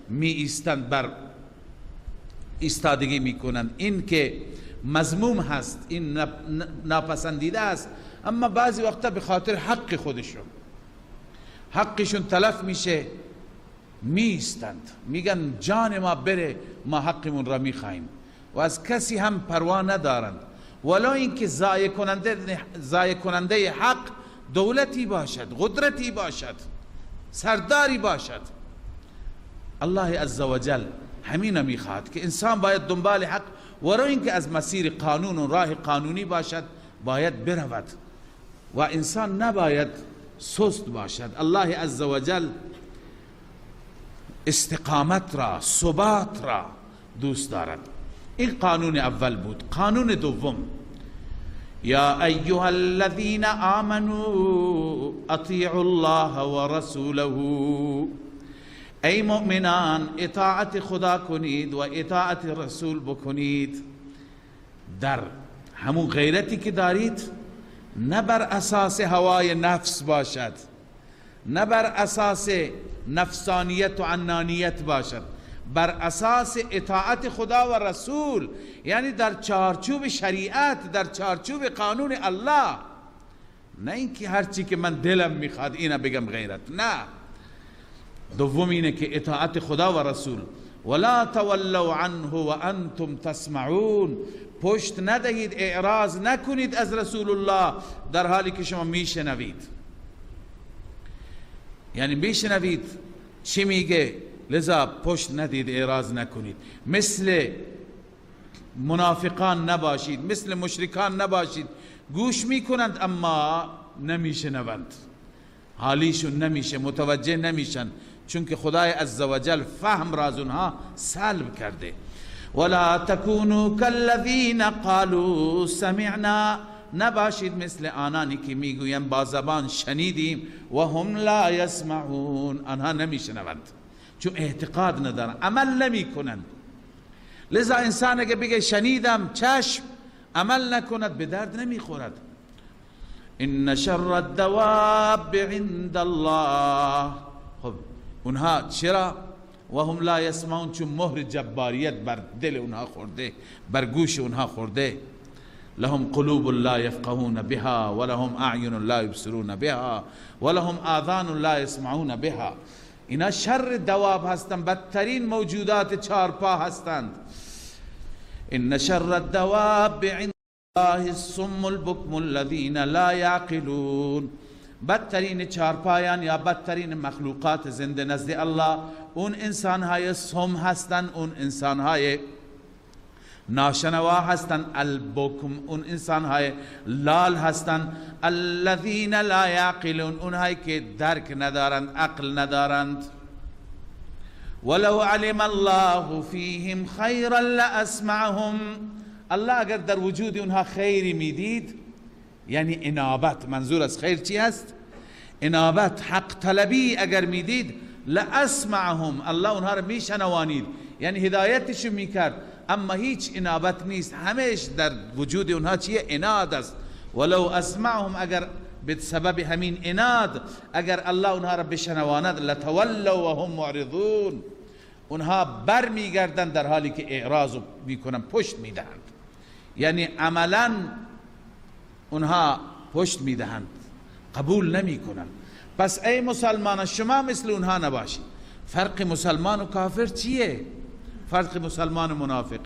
می ایستند، بر ایستادگی می کنند. این که مذموم هست، این ناپسندیده است، اما بعضی وقتا به خاطر حق خودشون، حقشون تلف میشه، می ایستند، میگن جان ما بره، ما حقمون را میخوایم، و از کسی هم پروا ندارند، ولو اینکه ضایع کننده حق دولتی باشد، قدرتی باشد، سرداری باشد. الله عزوجل همین میخواد که انسان باید دنبال حق ورو اینکه از مسیر قانون و راه قانونی باشد باید برود و انسان نباید سست باشد. الله عزوجل استقامت را، ثبات را دوست دارد. این قانون اول بود. قانون دوم، یا ایها الذین آمنوا اطیعوا الله ورسوله. ای مؤمنان اطاعت خدا کنید و اطاعت رسول بکنید. در همون غیرتی که دارید نه بر اساس هوای نفس باشد، نه بر اساس نفسانیت و عنانیت باشد، بر اساس اطاعت خدا و رسول، یعنی در چارچوب شریعت، در چارچوب قانون الله، نه اینکه هرچی که من دلم میخواد اینا بگم غیرت، نه. دوم اینه که اطاعت خدا و رسول. ولا تولوا عنه وانتم تسمعون. پشت ندهید، اعراض نکنید از رسول الله در حالی که شما میشنوید، یعنی میشنوید چی میگه، لذا پشت ندید، اعراض نکنید. مثل منافقان نباشید، مثل مشرکان نباشید، گوش میکنند اما نمیشنوند، حالیشون نمیشه، متوجه نمیشن، چون که خدای عزوجل فهم را از اونها سلب کرده. ولا تکونوا کالذین قالوا سمعنا. نباشید مثل آنانی که میگویند با زبان شنیدیم و هم لا یسمعون، آنها نمیشنوند چون اعتقاد ندارن، عمل نمیکنند. لذا انسان اگه بگه شنیدم چشم، عمل نکند به درد نمیخورد. ان شر الدواب عند الله. خب اونها چرا و هم لا یسمعون؟ چون مهر جباریت بر دل اونها خورده، بر گوش اونها خورده. لهم قلوب لا يفقهون بها ولهم اعین لا يبصرون بها ولهم آذان لا يسمعون بها. اینا شر دواب هستند، بدترین موجودات چارپا هستند. ان شر الدواب عند الله الصم البکم الذین لا يعقلون. بدترین چارپایان یا بدترین مخلوقات زنده نزد الله اون انسانهای صم هستند، اون انسانهای ناشنوا هستند، البکم اون انسانهای لال هستند، الذین لا یعقلون، اونهایی که درک ندارند، عقل ندارند. ولو علم الله فیهم خیرا لاسمعهم. الله اگر در وجود اونها خیری میدید، یعنی انابت، منظور از خیر چی هست؟ انابت، حق طلبی اگر میدید، لاسمعهم، الله اونها رو میشنوانید، یعنی هدایتشو میکرد. اما هیچ انابت نیست، همیش در وجود اونها چیه؟ اناد است. ولو اسمعهم، اگر به سبب همین اناد اگر الله اونها را بشنواند، لتولوا وهم معرضون، اونها بر میگردند در حالی که اعراض میکنن، پشت میدهند، یعنی عملا اونها پشت میدهند، قبول نمیکنند. پس ای مسلمان شما مثل اونها نباشید. فرق مسلمان و کافر چیه؟ فرق مسلمان و منافق،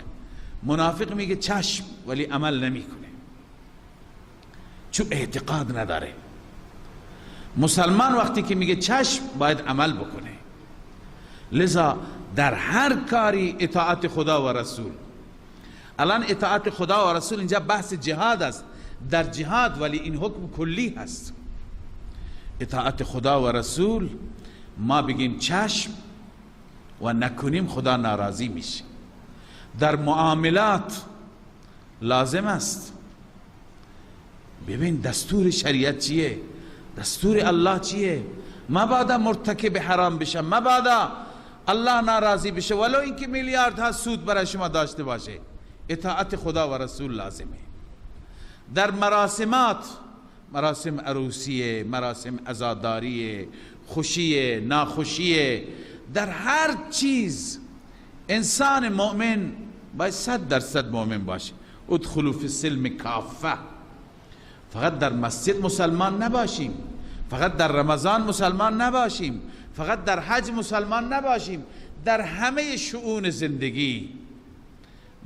منافق میگه چشم ولی عمل نمیکنه چون اعتقاد نداره. مسلمان وقتی که میگه چشم باید عمل بکنه. لذا در هر کاری اطاعت خدا و رسول. الان اطاعت خدا و رسول اینجا بحث جهاد است، در جهاد ولی این حکم کلی هست. اطاعت خدا و رسول ما بگیم چشم و نکنیم خدا ناراضی میشه. در معاملات لازم است ببین دستور شریعت چیه، دستور الله چیه، مبادا مرتکب حرام بشه، مبادا الله ناراضی بشه، ولو اینکه میلیاردها سود برای شما داشته باشه. اطاعت خدا و رسول لازمه. در مراسمات، مراسم عروسیه، مراسم عزاداریه، خوشیه، ناخوشیه، در هر چیز انسان مؤمن باید 100% مؤمن باشه. ادخلوا فی السلم کافه. فقط در مسجد مسلمان نباشیم، فقط در رمضان مسلمان نباشیم، فقط در حج مسلمان نباشیم، در همه شؤون زندگی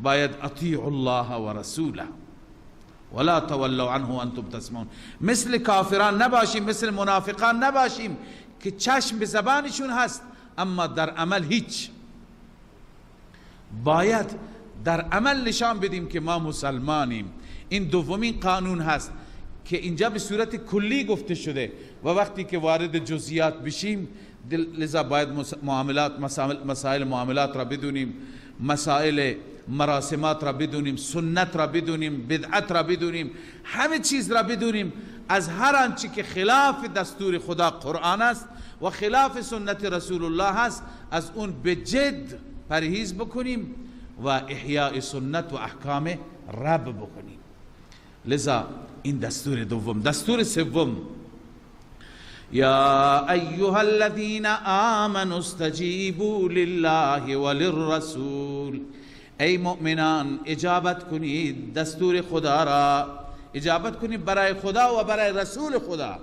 باید اطیعوا الله و رسوله ولا تولوا عنه وانتم تسمعون. مثل کافران نباشیم، مثل منافقان نباشیم که چشم به زبانشون هست اما در عمل هیچ. باید در عمل نشان بدیم که ما مسلمانیم. این دومین قانون هست که اینجا به صورت کلی گفته شده و وقتی که وارد جزئیات بشیم، لذا باید معاملات، مسائل معاملات را بدونیم، مسائل مراسمات را بدونیم، سنت را بدونیم، بدعت را بدونیم، همه چیز را بدونیم. از هر آنچه که خلاف دستور خدا قرآن است و خلاف سنت رسول الله است، از اون به جد پرهیز بکنیم و احیاء سنت و احکام رب بکنیم. لذا این دستور دوم. دستور سوم، یا ایها الذین آمنوا استجیبوا لله وللرسول. ای مؤمنان اجابت کنید دستور خدا را، اجابت کنید برای خدا و برای رسول خدا.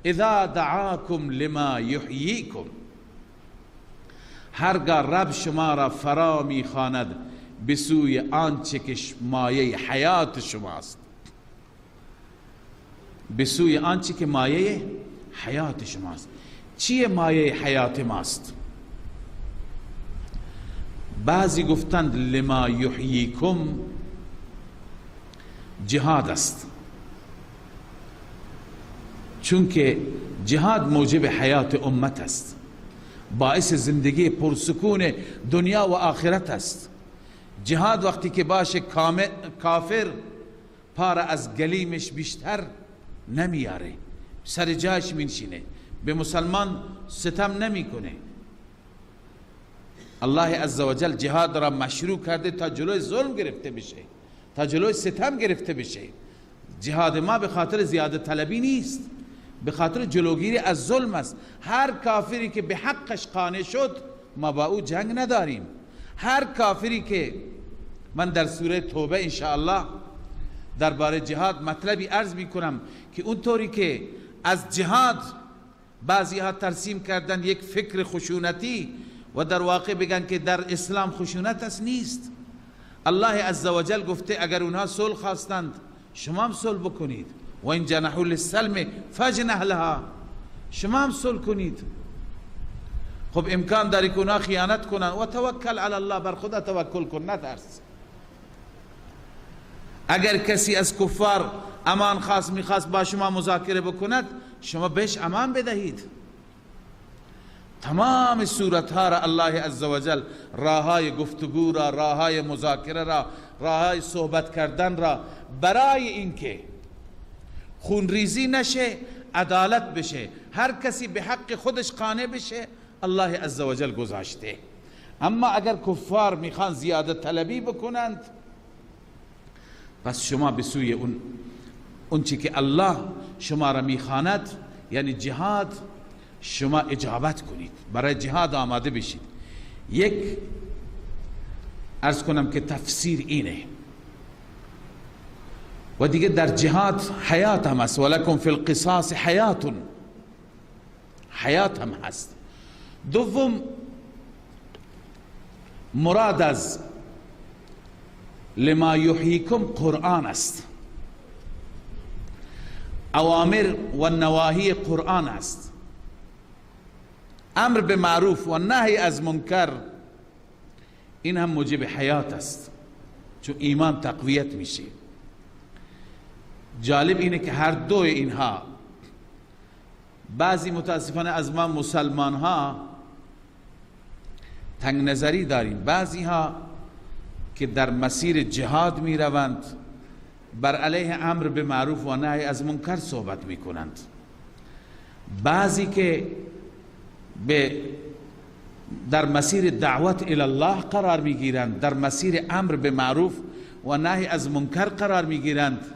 اذا دعاکم لما یحییکم، هرگاه رب شما را فرا میخواند به سوی آنچه که مایه حیات شماست، به سوی آنچه که مایه حیات شماست. چیه مایه حیات ماست؟ بعضی گفتند لما یحییکم جهاد است، چون که جهاد موجب حیات امت است، باعث زندگی پرسکون دنیا و آخرت است. جهاد وقتی که باشه کافر پاره از گلیمش بیشتر نمیاره، سر جاش مینشینه، به مسلمان ستم نمیکنه. الله عزوجل جهاد را مشروع کرده تا جلوی ظلم گرفته بشه، تا جلوی ستم گرفته بشه. جهاد ما به خاطر زیاده طلبی نیست، به خاطر جلوگیری از ظلم است. هر کافری که به حقش قانع شد ما با او جنگ نداریم. هر کافری که، من در سوره توبه انشاءالله درباره جهاد مطلبی عرض میکنم که اونطوری که از جهاد بعضی ها ترسیم کردن یک فکر خشونتی و در واقع بگن که در اسلام خشونت است، نیست. الله عزوجل گفته اگر اونها صلح خواستند شما هم صلح بکنید، و این جنحوا للسلم فاجنح لها، شما هم صلح کنید. خب امکان داری که اونها خیانت کنن، و توکل علی الله، بر خدا توکل کن، نترس. اگر کسی از کفار امان خواست، میخواست با شما مذاکره بکند، شما بهش امان بدهید. تمام صورتها را الله عزوجل، راههای گفتگو را، راههای مذاکره را، راههای صحبت کردن را، برای اینکه خونریزی نشه، عدالت بشه، هر کسی به حق خودش قانع بشه، الله عزوجل گذاشته. اما اگر کفار میخوان زیاده طلبی بکنند، پس شما به سوی اون چی که الله شما را میخواند، یعنی جهاد، شما اجابت کنید، برای جهاد آماده بشید. یک عرض کنم که تفسیر اینه. و دیگه در جهاد حیات هم هست، ولکم فی القصاص حیات، حیات هم هست. دوم، مراد از لما یحییکم قرآن است، اوامر و نواهی قرآن است، امر به معروف و نهی از منکر، این هم موجب حیات است، چون ایمان تقویت میشه. جالب اینه که هر دو اینها، بعضی متاسفانه از ما مسلمان ها تنگ نظری داریم، بعضی ها که در مسیر جهاد می روند بر علیه امر به معروف و نهی از منکر صحبت می کنند، بعضی که در مسیر دعوت الی الله قرار می گیرند، در مسیر امر به معروف و نهی از منکر قرار می گیرند،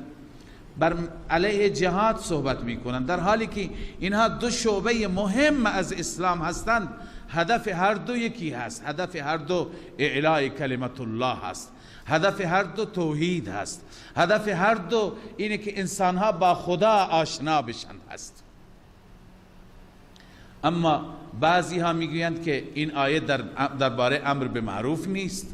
بر علیه جهاد صحبت می کنند، در حالی که اینها دو شعبه مهم از اسلام هستند. هدف هر دو یکی هست، هدف هر دو اعلای کلمت الله هست، هدف هر دو توحید هست، هدف هر دو اینه که انسانها با خدا آشنا بشن هست. اما بعضی ها میگویند که این آیه درباره امر به معروف نیست،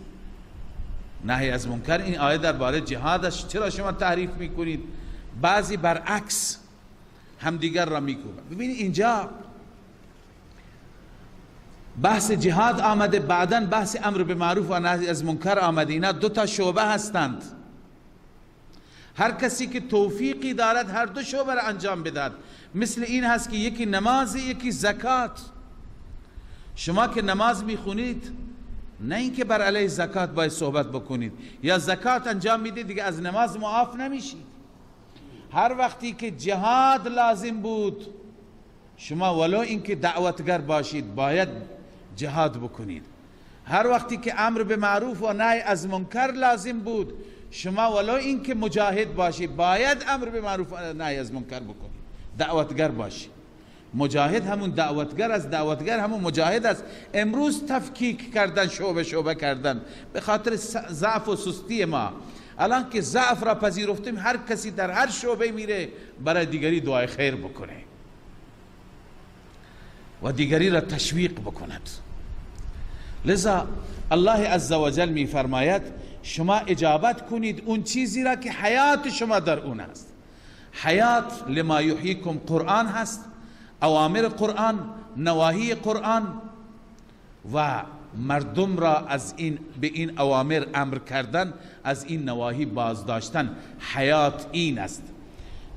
نهی از منکر، این آیه درباره جهاد است، چرا شما تحریف میکنید؟ بعضی برعکس همدیگر را میکوبند. ببینید اینجا بحث جهاد آمده، بعدا بحث امر به معروف و نهی از منکر آمده. اینا دو تا شعبه هستند. هر کسی که توفیقی دارد هر دو شعبه را انجام بدهد. مثل این هست که یکی نماز، یکی زکات. شما که نماز میخونید، نه اینکه بر علیه زکات باید صحبت بکنید، یا زکات انجام میدید دیگه از نماز معاف نمیشید. هر وقتی که جهاد لازم بود، شما ولو اینکه دعوتگر باشید باید جهاد بکنید. هر وقتی که امر به معروف و نهی از منکر لازم بود، شما ولو اینکه مجاهد باشید باید امر به معروف و نهی از منکر بکنید، دعوتگر باشید. مجاهد همون دعوتگر است، دعوتگر همون مجاهد است. امروز تفکیک کردن، شعبه شعبه کردن به خاطر ضعف و سستی ما. الان که ضعف را پذیرفتیم، هر کسی در هر شعبه میره برای دیگری دعای خیر بکنه و دیگری را تشویق بکند. لذا الله عزوجل می فرماید شما اجابت کنید اون چیزی را که حیات شما در اون است. حیات لما یحییکم قرآن هست، اوامر قرآن، نواهی قرآن، و مردم را از این به این اوامر امر کردن، از این نواهی بازداشتن. حیات این است.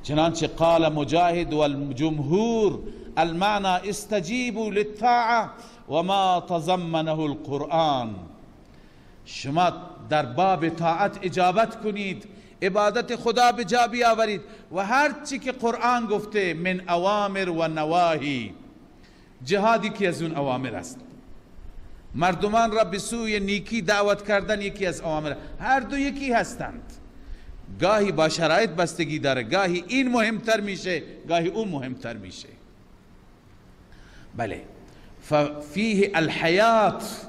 چنانچه قال مجاهد والجمهور المعنى استجیبوا للطاعة وما تضمنه القرآن. شما در باب طاعت اجابت کنید، عبادت خدا به جا بیاورید و هر چی که قرآن گفته من اوامر و نواهی، جهادی که از اون اوامر است، مردمان را به سوی نیکی دعوت کردن یکی از اوامر، هر دو یکی هستند. گاهی با شرایط بستگی داره، گاهی این مهمتر میشه، گاهی اون مهمتر میشه. بله، ففیه الحیات،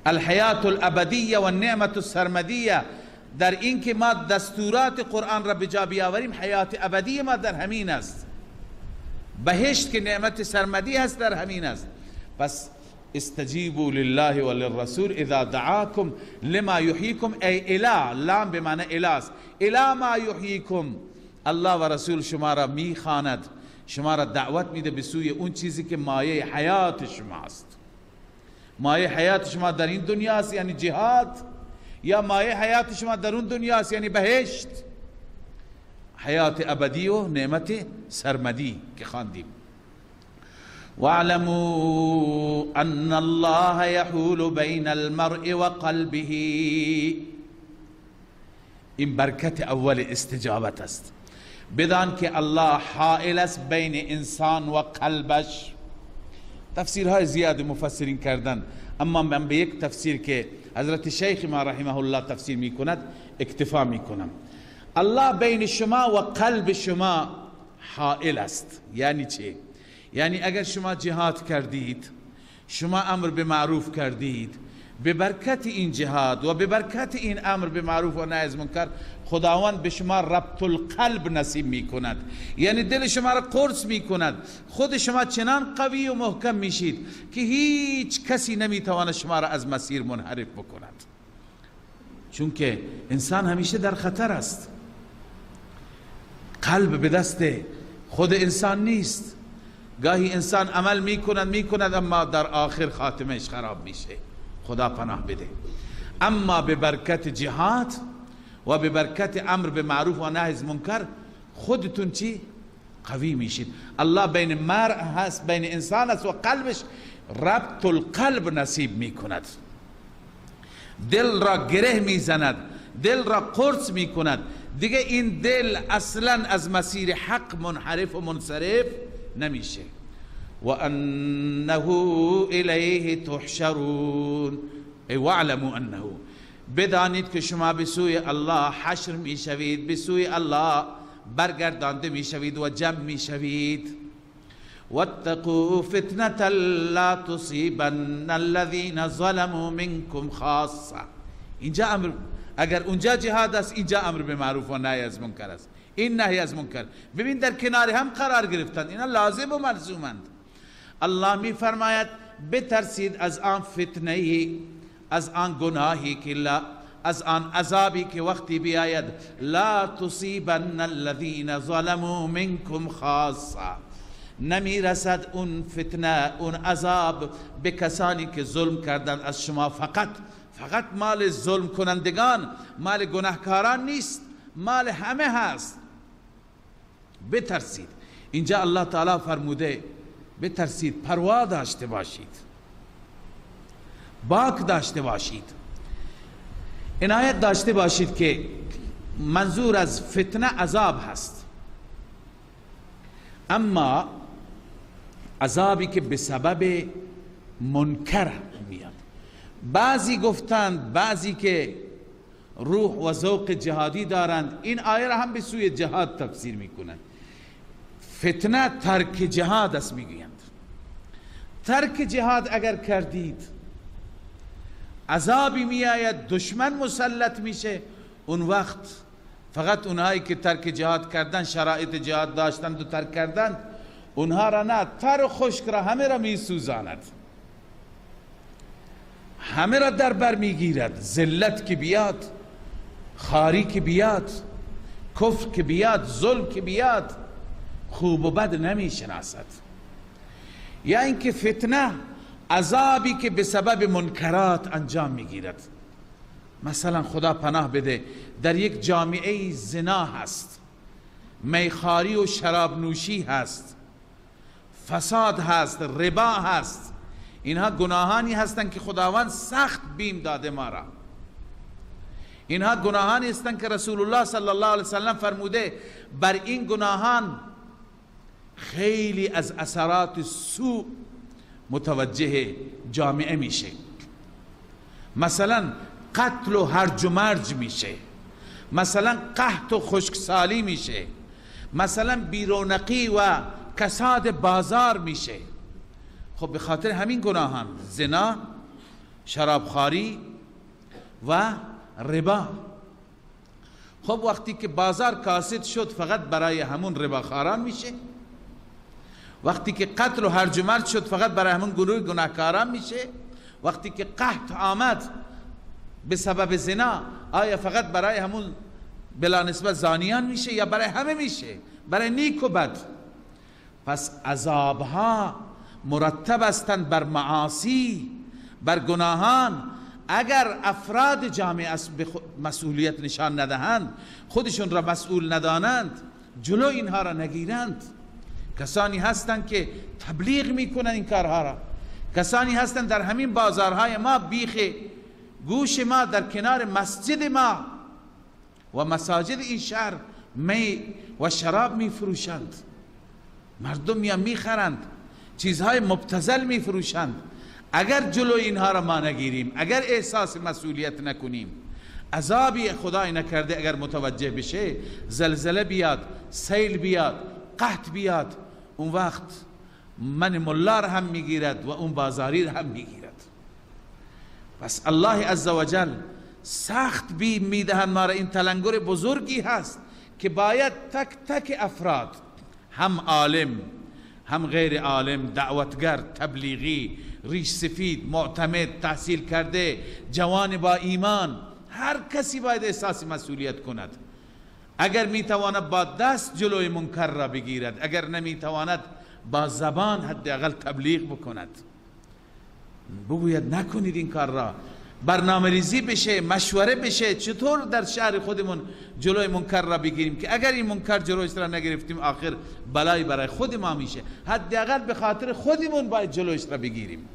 الحیات الابدیه و النعمت السرمدیه. در اینکه ما دستورات قرآن را به جا بیاوریم، حیات ابدی ما در همین است. بهشت که نعمت سرمدی هست در همین است. پس استجیبوا لله وللرسول اذا دعاکم لما یحییکم، ای الی، لام به معنی الی است، الی ما یحییکم. الله و رسول شما را میخواند، شما را دعوت میده به سوی اون چیزی که مایه حیات شما است. مایه حیات شما در این دنیا است، یعنی جهاد، یا مایه حیات شما در اون دنیا است، یعنی بهشت، حیات ابدی و نعمت سرمدی که خواندیم. واعلموا ان الله یحول بین المرء وقلبه. این برکت اول استجابت است. بدان که الله حائل است بین انسان و قلبش. تفسیرهای زیاد مفسرین کردن، اما من به یک تفسیر که حضرت شیخ ما رحمه الله تفسیر میکند اکتفا میکنم. الله بین شما و قلب شما حائل است. یعنی چه؟ یعنی اگر شما جهاد کردید، شما امر به معروف کردید، به برکت این جهاد و به برکت این امر به معروف و نهی از منکر، خداوند به شما ربط القلب نصیب میکند، یعنی دل شما را قرص میکند. خود شما چنان قوی و محکم میشید که هیچ کسی نمیتواند شما را از مسیر منحرف بکند، چون که انسان همیشه در خطر است. قلب به دست خود انسان نیست. گاهی انسان عمل میکند اما در آخر خاتمهش خراب میشه، خدا پناه بده. اما به برکت جهاد و به برکت امر به معروف و نهی از منکر خودتون چی؟ قوی میشید. الله بین مرء هست، بین انسان است و قلبش، ربط القلب نصیب میکند، دل را گره میزند، دل را قرص میکند. دیگه این دل اصلا از مسیر حق منحرف و منصرف نمیشه. و انه الیه تحشرون، ای واعلموا انه، بدانید که شما به سوی الله حشر میشوید، به سوی الله برگردانده میشوید و جمع میشوید. واتقوا فتنة لا تصیبن الذین ظلموا منکم خاصة. اینجا امر، اگر اونجا جهاد است، اینجا امر به معروف و نهی از منکر است. این نهی از منکر ببین در کنار هم قرار گرفتند، اینا لازم و ملزومند. الله می فرماید بترسید از آن فتنه، از آن گناهی که لا، از آن عذابی که وقتی بیاید، لا تصیبن الذین ظلموا منکم خاصة، نمیرسد اون فتنه، اون عذاب به کسانی که ظلم کردند از شما. فقط مال ظلم کنندگان، مال گناهکاران نیست، مال همه هست. بترسید. اینجا الله تعالی فرموده بترسید، پروا داشته باشید، باک داشته باشید، عنایت داشته باشید که منظور از فتنه عذاب هست، اما عذابی که به سبب منکر میاد. بعضی گفتند، بعضی که روح و ذوق جهادی دارند، این آیه را هم به سوی جهاد تفسیر میکنند. فتنه ترک جهاد است میگویند. ترک جهاد اگر کردید عذابی میآید، دشمن مسلط میشه. اون وقت فقط اونهایی که ترک جهاد کردن، شرایط جهاد داشتند و ترک کردند، اونها را نه، تر و خشک را همه را میسوزاند، همه را در بر میگیرد. ذلت که بیاد، خاری که بیاد، کفر که بیاد، ظلم که بیاد، خوب و بد نمیشناسد. یا اینکه فتنه عذابی که به سبب منکرات انجام میگیرد. مثلا خدا پناه بده، در یک جامعه زنا هست، میخواری و شراب نوشی هست، فساد هست، ربا هست. اینها گناهانی هستند که خداوند سخت بیم داده ما را. اینها گناهانی هستند که رسول الله صلی الله علیه وسلم فرموده بر این گناهان خیلی از اثرات سوء متوجه جامعه میشه. مثلا قتل و هرج و مرج میشه، مثلا قحط و خشکسالی میشه، مثلا بیرونقی و کساد بازار میشه. خب به خاطر همین گناهان، زنا، شرابخواری و ربا. خب وقتی که بازار کاسد شد فقط برای همون رباخواران میشه، وقتی که قتل و هرج و مرج شد فقط برای همون گروه گناهکاران میشه، وقتی که قحط آمد به سبب زنا آیا فقط برای همون بلا نسبت زانیان میشه یا برای همه میشه؟ برای نیک و بد. پس عذابها مرتب هستند بر معاصی، بر گناهان. اگر افراد جامعه مسئولیت نشان ندهند، خودشون را مسئول ندانند، جلو اینها را نگیرند، کسانی هستند که تبلیغ میکنند این کارها را، کسانی هستند در همین بازارهای ما، بیخ گوش ما، در کنار مسجد ما و مساجد این شهر می و شراب میفروشند، مردم یا میخرند، چیزهای مبتذل میفروشند. اگر جلو اینها را ما نگیریم، اگر احساس مسئولیت نکنیم، عذابی خدای نکرده اگر متوجه بشه، زلزله بیاد، سیل بیاد، قحط بیاد، اون وقت من ملا را هم میگیرد و اون بازاری را هم میگیرد. پس الله عزوجل سخت بیم میدهند ما را. این تلنگر بزرگی هست که باید تک تک افراد، هم عالم هم غیر عالم، دعوتگر، تبلیغی، ریش سفید، معتمد، تحصیل کرده، جوان با ایمان، هر کسی باید احساس مسئولیت کند. اگر میتواند با دست جلوی منکر را بگیرد، اگر نمیتواند با زبان حداقل تبلیغ بکند، بگوید نکنید این کار را، برنامه ریزی بشه، مشوره بشه، چطور در شهر خودمون جلوی منکر را بگیریم که اگر این منکر جلویش را نگرفتیم آخر بلای برای خود ما میشه. حداقل به خاطر خودمون باید جلویش را بگیریم.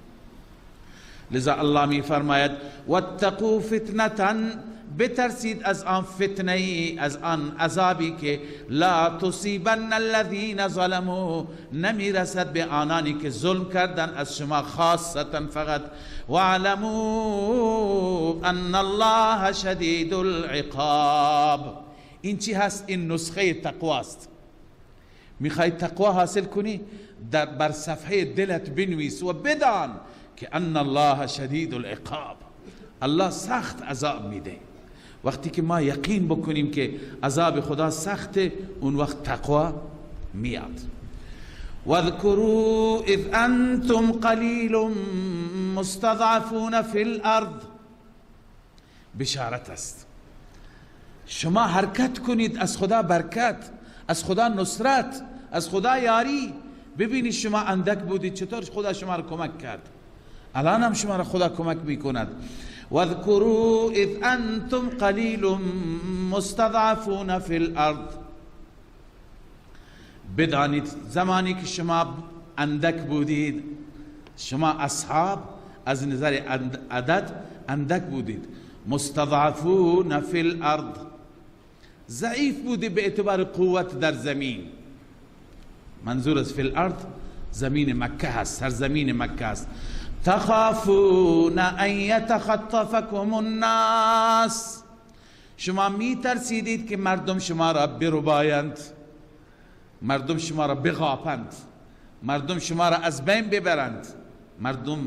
لذا الله می فرماید واتقوا فتنة، بترسید از آن فتنه ای، از آن عذابی که لا تصیبن الذین ظلموا، نمیرسد به آنانی که ظلم کردن از شما خاصتا فقط. واعلموا ان الله شدید العقاب. این چی هست؟ این نسخه تقواست. میخوای تقوا حاصل کنی، در بر صفحه دلت بنویس و بدان که ان الله شدید العقاب، الله سخت عذاب میده. وقتی که ما یقین بکنیم که عذاب خدا سخته، اون وقت تقوا میاد. واذکروا اذ انتم قلیل مستضعفون فی الارض. بشارت است، شما حرکت کنید، از خدا برکت، از خدا نصرت، از خدا یاری. ببینید شما اندک بودید چطور خدا شما را کمک کرد، الان هم شما را خدا کمک میکند. واذکروا اذ انتم قلیل مستضعفون فی الارض، بدانید زمانی که شما اندک بودید، شما اصحاب از نظر عدد اندک بودید، مستضعفون فی الارض، ضعیف بودید به اعتبار قوت در زمین. منظور از فی الارض زمین مکه هست، سرزمین مکه هست. تخافون ان یتخطفکم الناس، شما می ترسیدید که مردم شما را بربایند، مردم شما را بغاپند، مردم شما را از بین ببرند. مردم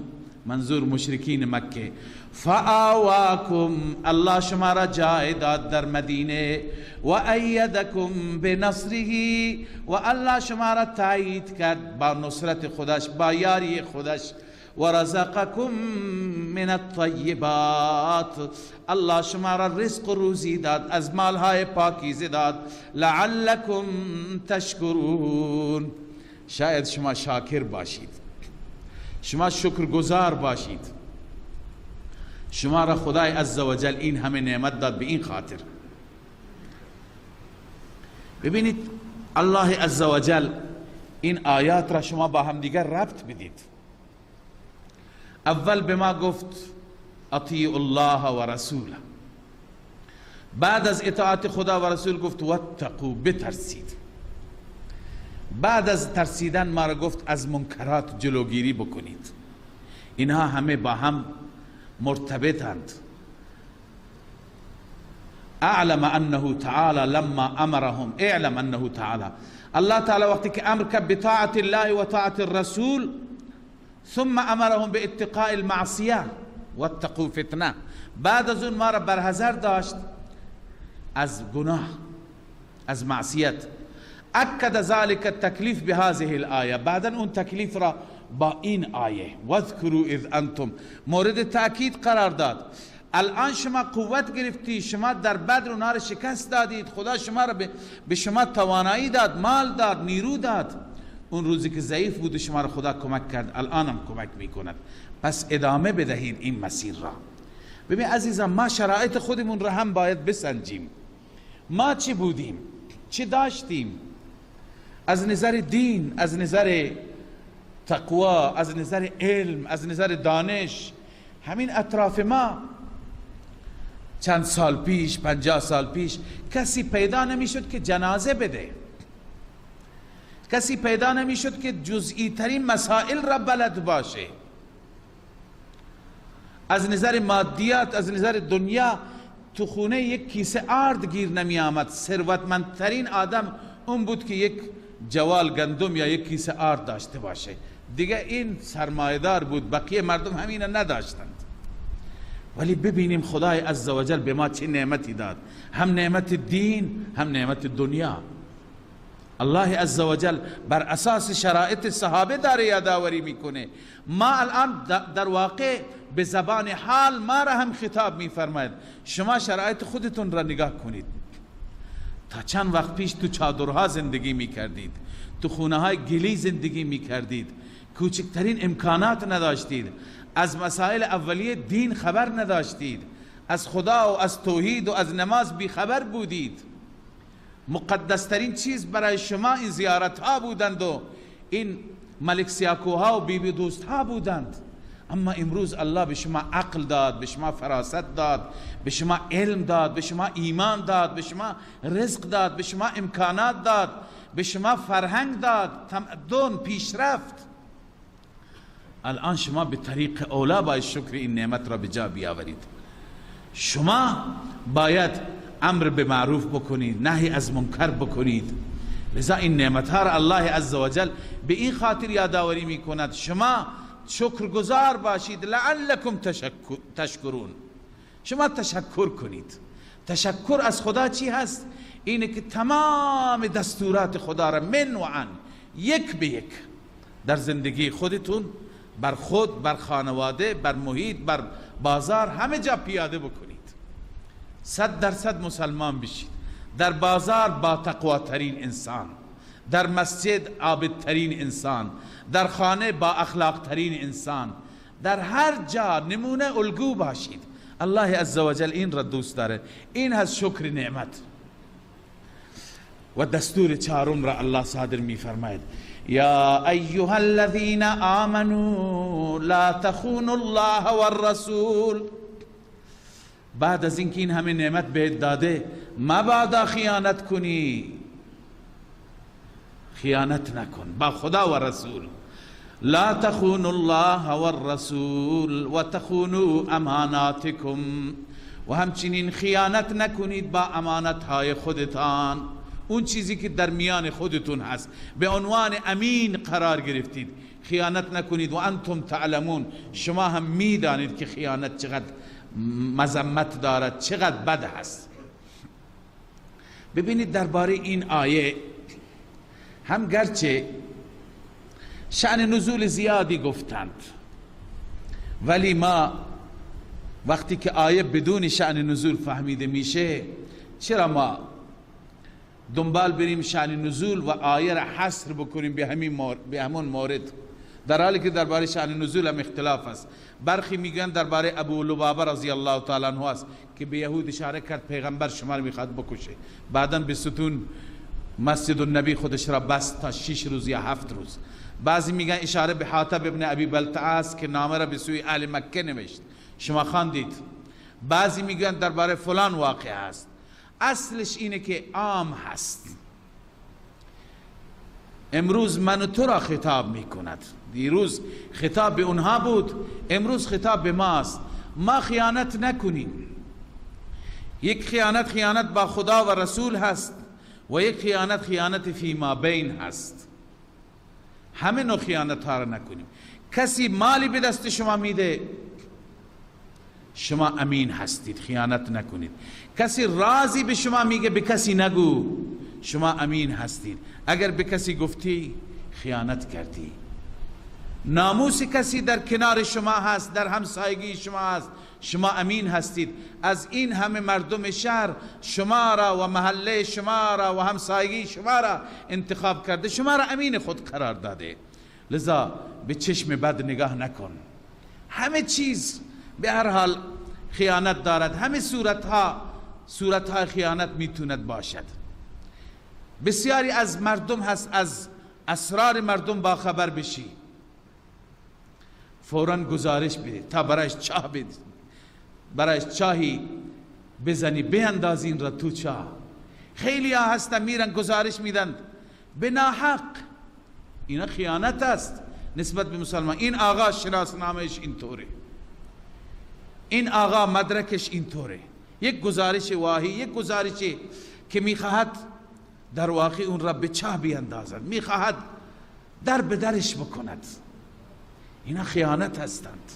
منظور مشرکین مکه. فآواکم، الله شما را جای داد در مدینه، و ایدکم بنصره، و الله شما را تایید کرد با نصرت خودش، با یاری خودش. و رزقکم من الطیبات، الله شما را رزق و روزی داد، از مالهای پاکیزه داد. لعلکم تشکرون، شاید شما شاکر باشید، شما شکرگزار باشید. شما را خدای عزوجل این همه نعمت داد به این خاطر. ببینید الله عزوجل این آیات را شما با هم دیگر ربط بدید. اول به ما گفت اطیعوا الله و رسوله، بعد از اطاعت خدا و رسول گفت واتقوا، بترسید. بعد از ترسیدن ما را گفت از منکرات جلوگیری بکنید. اینها همه با هم مرتبطند. اعلم انه تعالی لما امرهم، اعلم انه تعالی، الله تعالی وقتی که امر کرد بطاعت الله و طاعت الرسول، ثم امرهم باتقاء المعصیه واتقوا فتنه، بعد از اون ما را برحذر داشت از گناه، از معصیت. اکد ذلك التکلیف بهذه الآیه، بعدا اون تکلیف را با این آیه واذکروا اذ انتم مورد تاکید قرار داد. الان شما قوت گرفتی، شما در بدر اونها را شکست دادید، خدا شما را به شما توانایی داد، مال داد، نیرو داد. اون روزی که ضعیف بود شما را خدا کمک کرد، الان هم کمک میکند. پس ادامه بدهید این مسیر را. ببین عزیزم، ما شرایط خودمون را هم باید بسنجیم. ما چی بودیم، چی داشتیم از نظر دین، از نظر تقوا، از نظر علم، از نظر دانش. همین اطراف ما چند سال پیش، 50 سال پیش، کسی پیدا نمیشد که جنازه بده، کسی پیدا نمیشد که جزئی ترین مسائل را بلد باشه. از نظر مادیات، از نظر دنیا، تو خونه یک کیسه آرد گیر نمی آمد. ثروتمندترین آدم اون بود که یک جوال گندم یا یک کیسه آرد داشته باشه، دیگه این سرمایه‌دار بود، بقیه مردم همین نداشتند. ولی ببینیم خدای عزوجل به ما چه نعمتی داد، هم نعمت دین، هم نعمت دنیا. الله عزوجل بر اساس شرایط صحابه داره یادآوری میکنه. ما الان در واقع به زبان حال ما را هم خطاب میفرماید. شما شرایط خودتون را نگاه کنید. تا چند وقت پیش تو چادرها زندگی میکردید، تو خونه های گلی زندگی میکردید، کوچکترین امکانات نداشتید، از مسائل اولیه دین خبر نداشتید، از خدا و از توحید و از نماز بیخبر بودید. مقدسترین چیز برای شما این زیارت ها بودند و این ملک سیاکوها و بیبی دوست ها بودند. اما امروز الله به شما عقل داد، به شما فراست داد، به شما علم داد، به شما ایمان داد، به شما رزق داد، به شما امکانات داد، به شما فرهنگ داد، تمدن، پیشرفت. الان شما به طریق اولا باید شکر این نعمت را به جا بیاورید. شما باید امر به معروف بکنید، نهی از منکر بکنید. لذا این نعمت ها را الله عزوجل به این خاطر یادآوری میکند شما شکرگزار باشید. لعلکم تشکرون، شما تشکر کنید. تشکر از خدا چی هست؟ اینه که تمام دستورات خدا را من و عن، یک به یک در زندگی خودتون، بر خود، بر خانواده، بر محیط، بر بازار، همه جا پیاده بکنید. 100% مسلمان بشید. در بازار با تقواترین انسان، در مسجد عابدترین انسان، در خانه با اخلاقترین انسان، در هر جا نمونه الگو باشید. الله عزوجل این را دوست داره. این هست شکر نعمت. و دستور چهارم را الله صادر می فرماید: یا ایها الذین آمنوا لا تخونوا الله والرسول. بعد از اینکه این همه نعمت بهت داده، مبادا خیانت کنی. خیانت نکن با خدا و رسول. لا تخونوا الله والرسول و تخونوا اماناتکم. و همچنین خیانت نکنید با امانت های خودتان، اون چیزی که در میان خودتون هست، به عنوان امین قرار گرفتید، خیانت نکنید. و انتم تعلمون، شما هم میدانید که خیانت چقدر مذمت دارد، چقدر بد هست. ببینید درباره این آیه هم گرچه شأن نزول زیادی گفتند، ولی ما وقتی که آیه بدون شأن نزول فهمیده میشه، چرا ما دنبال بریم شأن نزول و آیه را حصر بکنیم به همون مورد، در حالی که درباره شأن نزول هم اختلاف است. برخی میگن درباره ابو لبابه رضی الله تعالی عنه است که به یهود اشاره کرد پیغمبر شما رو میخواد بکشه، بعدا به ستون مسجد النبی خودش را بست تا 6 روز یا 7 روز. بعضی میگن اشاره به حاطب ابن ابی بلتعه است که نامه را به سوی اهل مکه نوشت، شما خواندید. بعضی میگن درباره فلان واقعه است. اصلش اینه که عام هست. امروز من و تو را خطاب میکند، دیروز خطاب به اونها بود، امروز خطاب به ماست. ما خیانت نکنیم. یک خیانت خیانت با خدا و رسول هست و یک خیانت خیانت فیما بین هست. همه نوع خیانت ها را نکنیم. کسی مالی به دست شما میده، شما امین هستید، خیانت نکنید. کسی رازی به شما میگه، به کسی نگو، شما امین هستید. اگر به کسی گفتی، خیانت کردی. ناموس کسی در کنار شما هست، در همسایگی شما هست، شما امین هستید. از این همه مردم شهر شما را و محله شما را و همسایگی شما را انتخاب کرده، شما را امین خود قرار داده. لذا به چشم بد نگاه نکن. همه چیز به هر حال خیانت دارد، همه صورتها خیانت میتوند باشد. بسیاری از مردم هست از اسرار مردم با خبر بشی، فوراً گزارش بده تا برایش چاه بده، برایش چاهی بزنی، بیندازی این را تو چاه. خیلی ها هستن میرن گزارش میدن به ناحق. اینا خیانت است نسبت به مسلمان. این آقا شناسنامهش اینطوره، این آقا مدرکش اینطوره. یک گزارش واهی، یک گزارشی که میخواهد در واقع اون را به چاه بیندازد، میخواهد در به درش بکند. اینا خیانت هستند.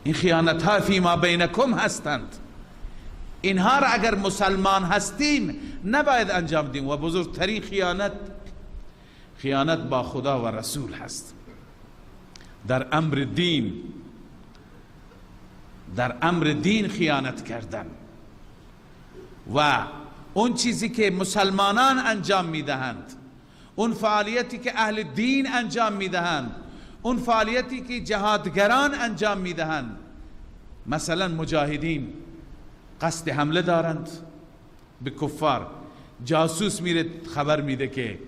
این خیانت ها فیما بینکم هستند. اینها را اگر مسلمان هستیم نباید انجام دیم. و بزرگترین خیانت، خیانت با خدا و رسول هست. در امر دین، در امر دین خیانت کردن و اون چیزی که مسلمانان انجام میدهند، اون فعالیتی که اهل دین انجام میدهند، اون فعالیتی که جهادگران انجام میدهند. مثلا مجاهدین قصد حمله دارند به کفار، جاسوس میره خبر میده که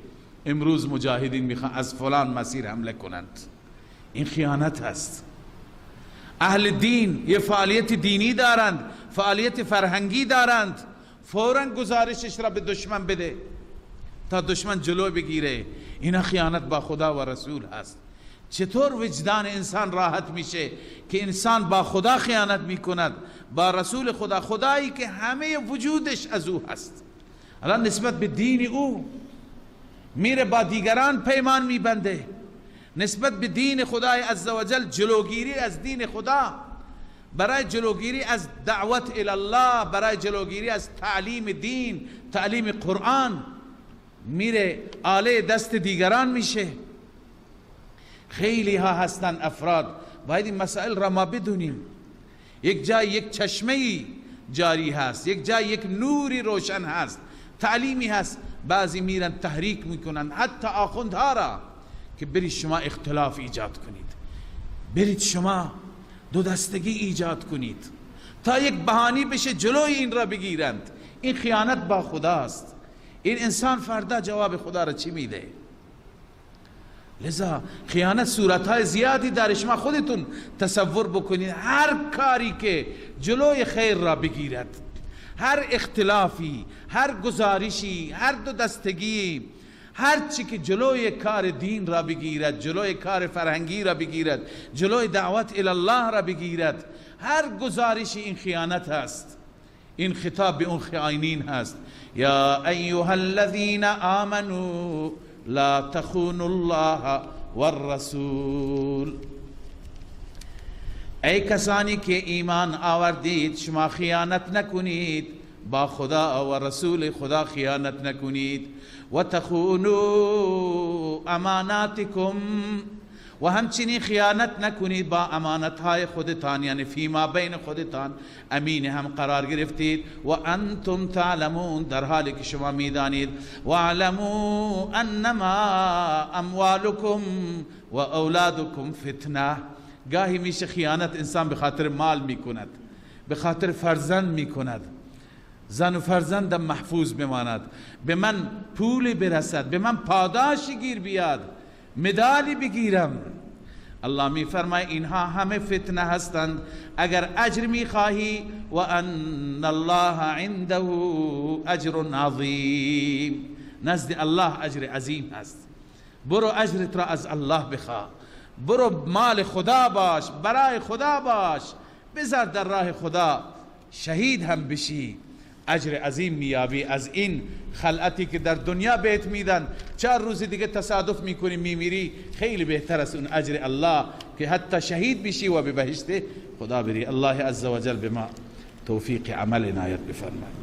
امروز مجاهدین میخوان از فلان مسیر حمله کنند. این خیانت هست. اهل دین یه فعالیت دینی دارند، فعالیت فرهنگی دارند، فوراً گزارشش را به دشمن بده تا دشمن جلو بگیره. اینا خیانت با خدا و رسول هست. چطور وجدان انسان راحت میشه که انسان با خدا خیانت میکند، با رسول خدا، خدایی که همه وجودش از او هست. الان نسبت به دین او میره با دیگران پیمان میبنده، نسبت به دین خدای عزوجل جلوگیری از دین خدا، برای جلوگیری از دعوت الی الله، برای جلوگیری از تعلیم دین، تعلیم قرآن، میره آله دست دیگران میشه. خیلی ها هستن افراد، باید این مسائل را ما بدونیم. یک جای یک چشمه‌ای جاری هست، یک جای یک نوری روشن هست، تعلیمی هست، بعضی میرن تحریک میکنن حتی آخوندها را که برید شما اختلاف ایجاد کنید، برید شما دو دستگی ایجاد کنید تا یک بهانی بشه جلوی این را بگیرند. این خیانت با خداست. این انسان فردا جواب خدا را چی میده؟ لذا خیانت صورتهای زیادی داره. شما خودتون تصور بکنید هر کاری که جلوی خیر را بگیرد، هر اختلافی، هر گزارشی، هر دو دستگی، هر چی که جلوی کار دین را بگیرد، جلوی کار فرهنگی را بگیرد، جلوی دعوت الی الله را بگیرد، هر گزارشی این خیانت هست. این خطاب به اون خائنین هست. یا ایها الذین آمنوا لا تخونوا الله والرسول. ای کسانی که ایمان آوردید، شما خیانت نکنید با خدا و رسول خدا، خیانت نکنید. و تخونوا اماناتکم، و همچنین خیانت نکنید با امانتهای خودتان، یعنی فیما بین خودتان امین هم قرار گرفتید. و انتم تعلمون، در حالی که شما میدانید. و اعلموا انما اموالکم و اولادکم فتنه. گاهی میشه خیانت انسان به خاطر مال میکند، به خاطر فرزند میکند، زن و فرزندم محفوظ بماند، به من پول برسد، به من پاداشی گیر بیاد، مدالی بگیرم. الله می فرمای اینها همه فتنه هستند. اگر اجر می خواهی، و ان الله عنده اجر عظیم، نزد الله اجر عظیم هست. برو اجرت را از الله بخواه، برو مال خدا باش، برای خدا باش، بذار در راه خدا شهید هم بشی، اجر عظیم میابی. از این خلعتی که در دنیا بهت میدن، 4 روز دیگه تصادف میکنی میمیری، خیلی بهتر است اون اجر الله که حتی شهید بشی و به بهشت خدا بری. الله عزوجل به ما توفیق عمل عنایت بفرماید.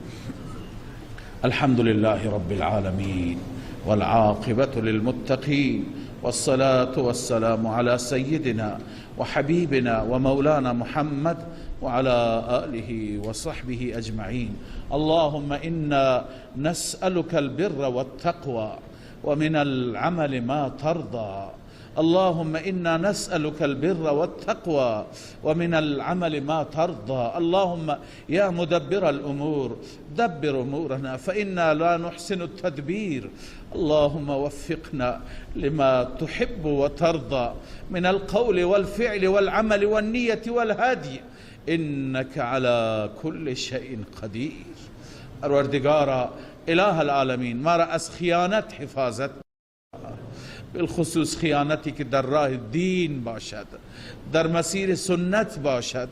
الحمد لله رب العالمین والعاقبة للمتقین والصلاة والسلام على سيدنا وحبيبنا ومولانا محمد وعلى آله وصحبه أجمعين. اللهم إنا نسألك البر والتقوى ومن العمل ما ترضى. اللهم إنا نسألك البر والتقوى ومن العمل ما ترضى. اللهم يا مدبر الأمور دبر أمورنا فإنا لا نحسن التدبير. اللهم وفقنا لما تحب وترضى من القول والفعل والعمل والنية والهدي إنك على كل شيء قدير. پروردگارا اله العالمین، ما را از خیانت حفاظت، بالخصوص خیانتی که در راه دین باشد، در مسیر سنت باشد،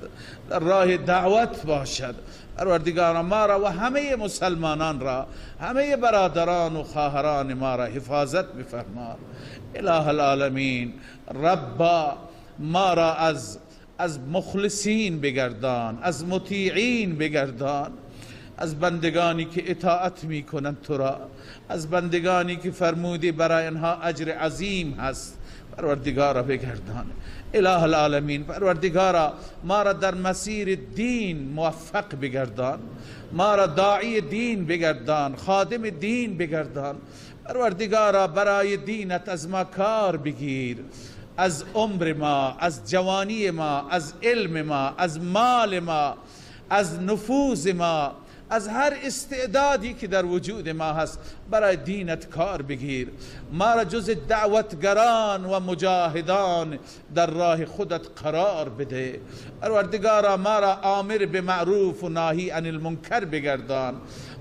در راه دعوت باشد. پروردگارا ما را و همه مسلمانان را، همه برادران و خواهران ما را حفاظت بفرما. اله العالمین، ربا ما را از مخلصین بگردان، از مطیعین بگردان، از بندگانی که اطاعت میکنند تو را، از بندگانی که فرمودی برای آنها اجر عظیم هست، پروردگارا بگردان. اله العالمین، پروردگارا ما را در مسیر دین موفق بگردان، ما را داعی دین بگردان، خادم دین بگردان. پروردگارا برای دینت از ما کار بگیر، از عمر ما، از جوانی ما، از علم ما، از مال ما، از نفوذ ما، از هر استعدادی که در وجود ما هست برای دینت کار بگیر. ما را جز دعوتگران و مجاهدان در راه خودت قرار بده. پروردگارا ما را آمر به معروف و ناهی عن المنکر بگردان،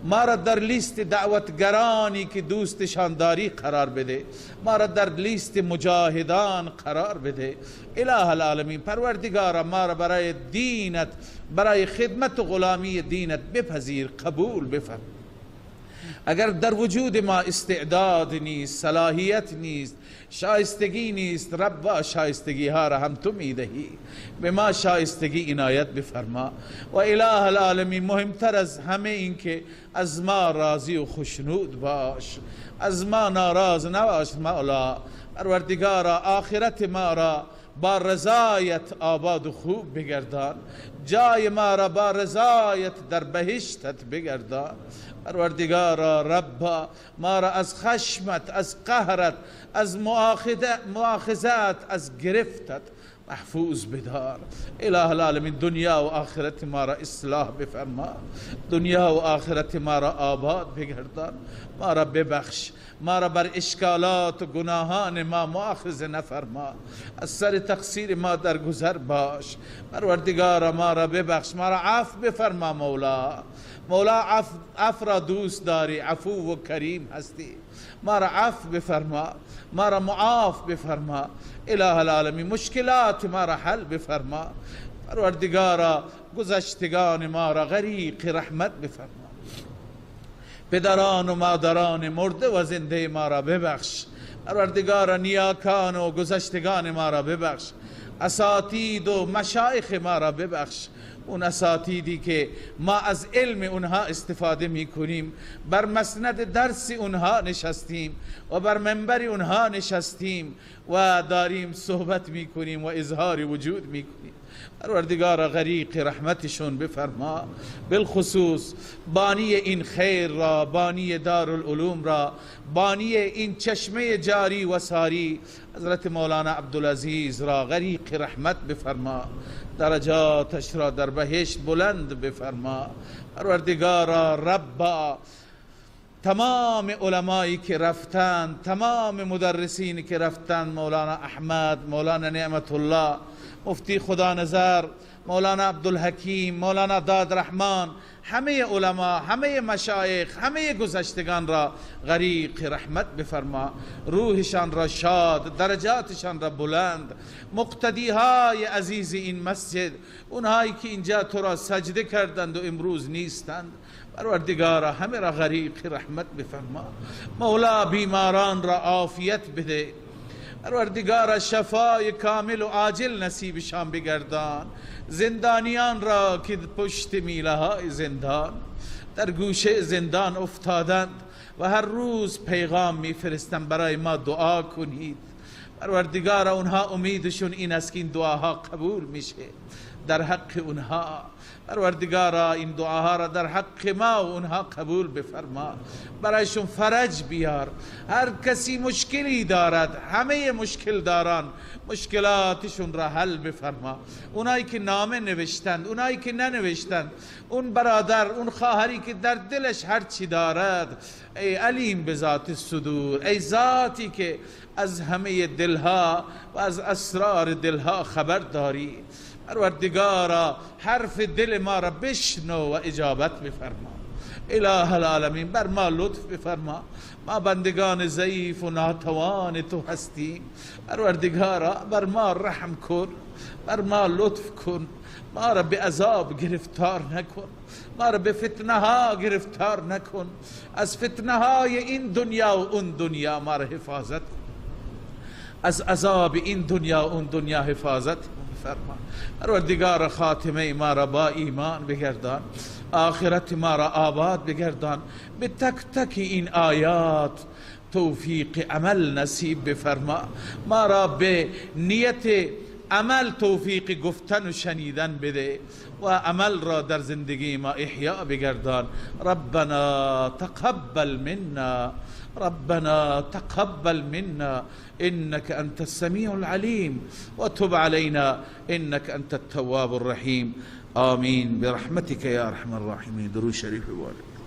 ما را در لیست دعوتگرانی که دوستشان داری قرار بده، ما را در لیست مجاهدان قرار بده. اله العالمین، پروردگارا ما را برای دینت، برای خدمت و غلامی دینت بپذیر، قبول بفرم. اگر در وجود ما استعداد نیست، صلاحیت نیست، شایستگی نیست، رب شایستگی ها را هم تو میدهی، به ما شایستگی عنایت بفرما. و اله العالمین، مهمتر از همه این که از ما راضی و خوشنود باش، از ما ناراض نباش مولا. پروردگارا آخرت ما را با رضایت آباد و خوب بگردان، جای ما را با رضایت در بهشتت بگردان. پروردگارا ربا، ما را از خشمت، از قهرت، از مؤاخذت، از گرفتت محفوظ بدار. اله العالمین دنیا و آخرت ما را اصلاح بفرما، دنیا و آخرت ما را آباد بگردان، ما را ببخش، ما را بر اشکالات و گناهان ما مؤاخذه نفرما، از سر تقصیر ما درگذر باش. پروردگارا ما را ببخش، ما را عفو بفرما. مولا مولا عفو را دوست داری، عفو و کریم هستی، ما را عفو بفرما، ما را معاف بفرما. اله العالمین مشکلات ما را حل بفرما. پروردگارا گذشتگان ما را غریق رحمت بفرما، پدران و مادران مرده و زنده ما را ببخش. پروردگارا نیاکان و گذشتگان ما را ببخش، اساتید و مشایخ ما را ببخش، اون اساتیدی که ما از علم اونها استفاده میکنیم، بر مسند درس اونها نشستیم و بر منبر اونها نشستیم و داریم صحبت میکنیم و اظهار وجود میکنیم. پروردگار غریق رحمتشون بفرما، بالخصوص بانی این خیر را، بانی دارالعلوم را، بانی این چشمه جاری و ساری حضرت مولانا عبدالعزیز را غریق رحمت بفرما، درجاتش را در بهشت بلند بفرما. پروردگارا ربا، تمام علمایی که رفتن، تمام مدرسینی که رفتن، مولانا احمد، مولانا نعمت الله، مفتی خدا نظر، مولانا عبدالحکیم، مولانا داد رحمان، همه علما، همه مشایخ، همه گذشتگان را غریق رحمت بفرما، روحشان را شاد، درجاتشان را بلند. مقتدی های عزیز این مسجد، اونهایی که اینجا تو را سجده کردند و امروز نیستند، پروردگارا همه را غریق رحمت بفرما. مولا بیماران را عافیت بده، پروردگارا شفای کامل و عاجل نصیبشان بگردان. زندانیان را که پشت میله های زندان، در گوشه زندان افتادند و هر روز پیغام میفرستند برای ما دعا کنید، پروردگارا اونها امیدشون این است که این دعاها قبول میشه در حق اونها. پروردگارا این دعاها را در حق ما و اونها قبول بفرما، برایشون فرج بیار. هر کسی مشکلی دارد، همه مشکل داران مشکلاتشون را حل بفرما. اونایی که نامه نوشتند، اونایی که ننوشتند، اون برادر، اون خواهری که در دلش هر چی دارد، ای علیم به ذات صدور، ای ذاتی که از همه دلها و از اسرار دلها خبر داری، پروردگارا حرف دل ما را بشنو و اجابت بفرما. اله العالمین بر ما لطف بفرما، ما بندگان ضعیف و ناتوان تو هستیم. پروردگارا بر ما رحم کن، بر ما لطف کن، ما را به عذاب گرفتار نکن، ما را به فتنه ها گرفتار نکن، از فتنه های این دنیا و اون دنیا ما را حفاظت کن، از عذاب این دنیا و اون دنیا حفاظت فرما. پروردگار خاتمه ما را با ایمان بگردان، آخرت ما را آباد بگردان، به تک تک این آیات توفیق عمل نصیب بفرما، ما را به نیت عمل توفیق گفتن و شنیدن بده و عمل را در زندگی ما احیا بگردان. ربنا تقبل منا، ربنا تقبل منا إنك أنت السميع العليم وتب علينا إنك أنت التواب الرحيم. آمين برحمتك يا أرحم الراحمين. درود شریف وارد.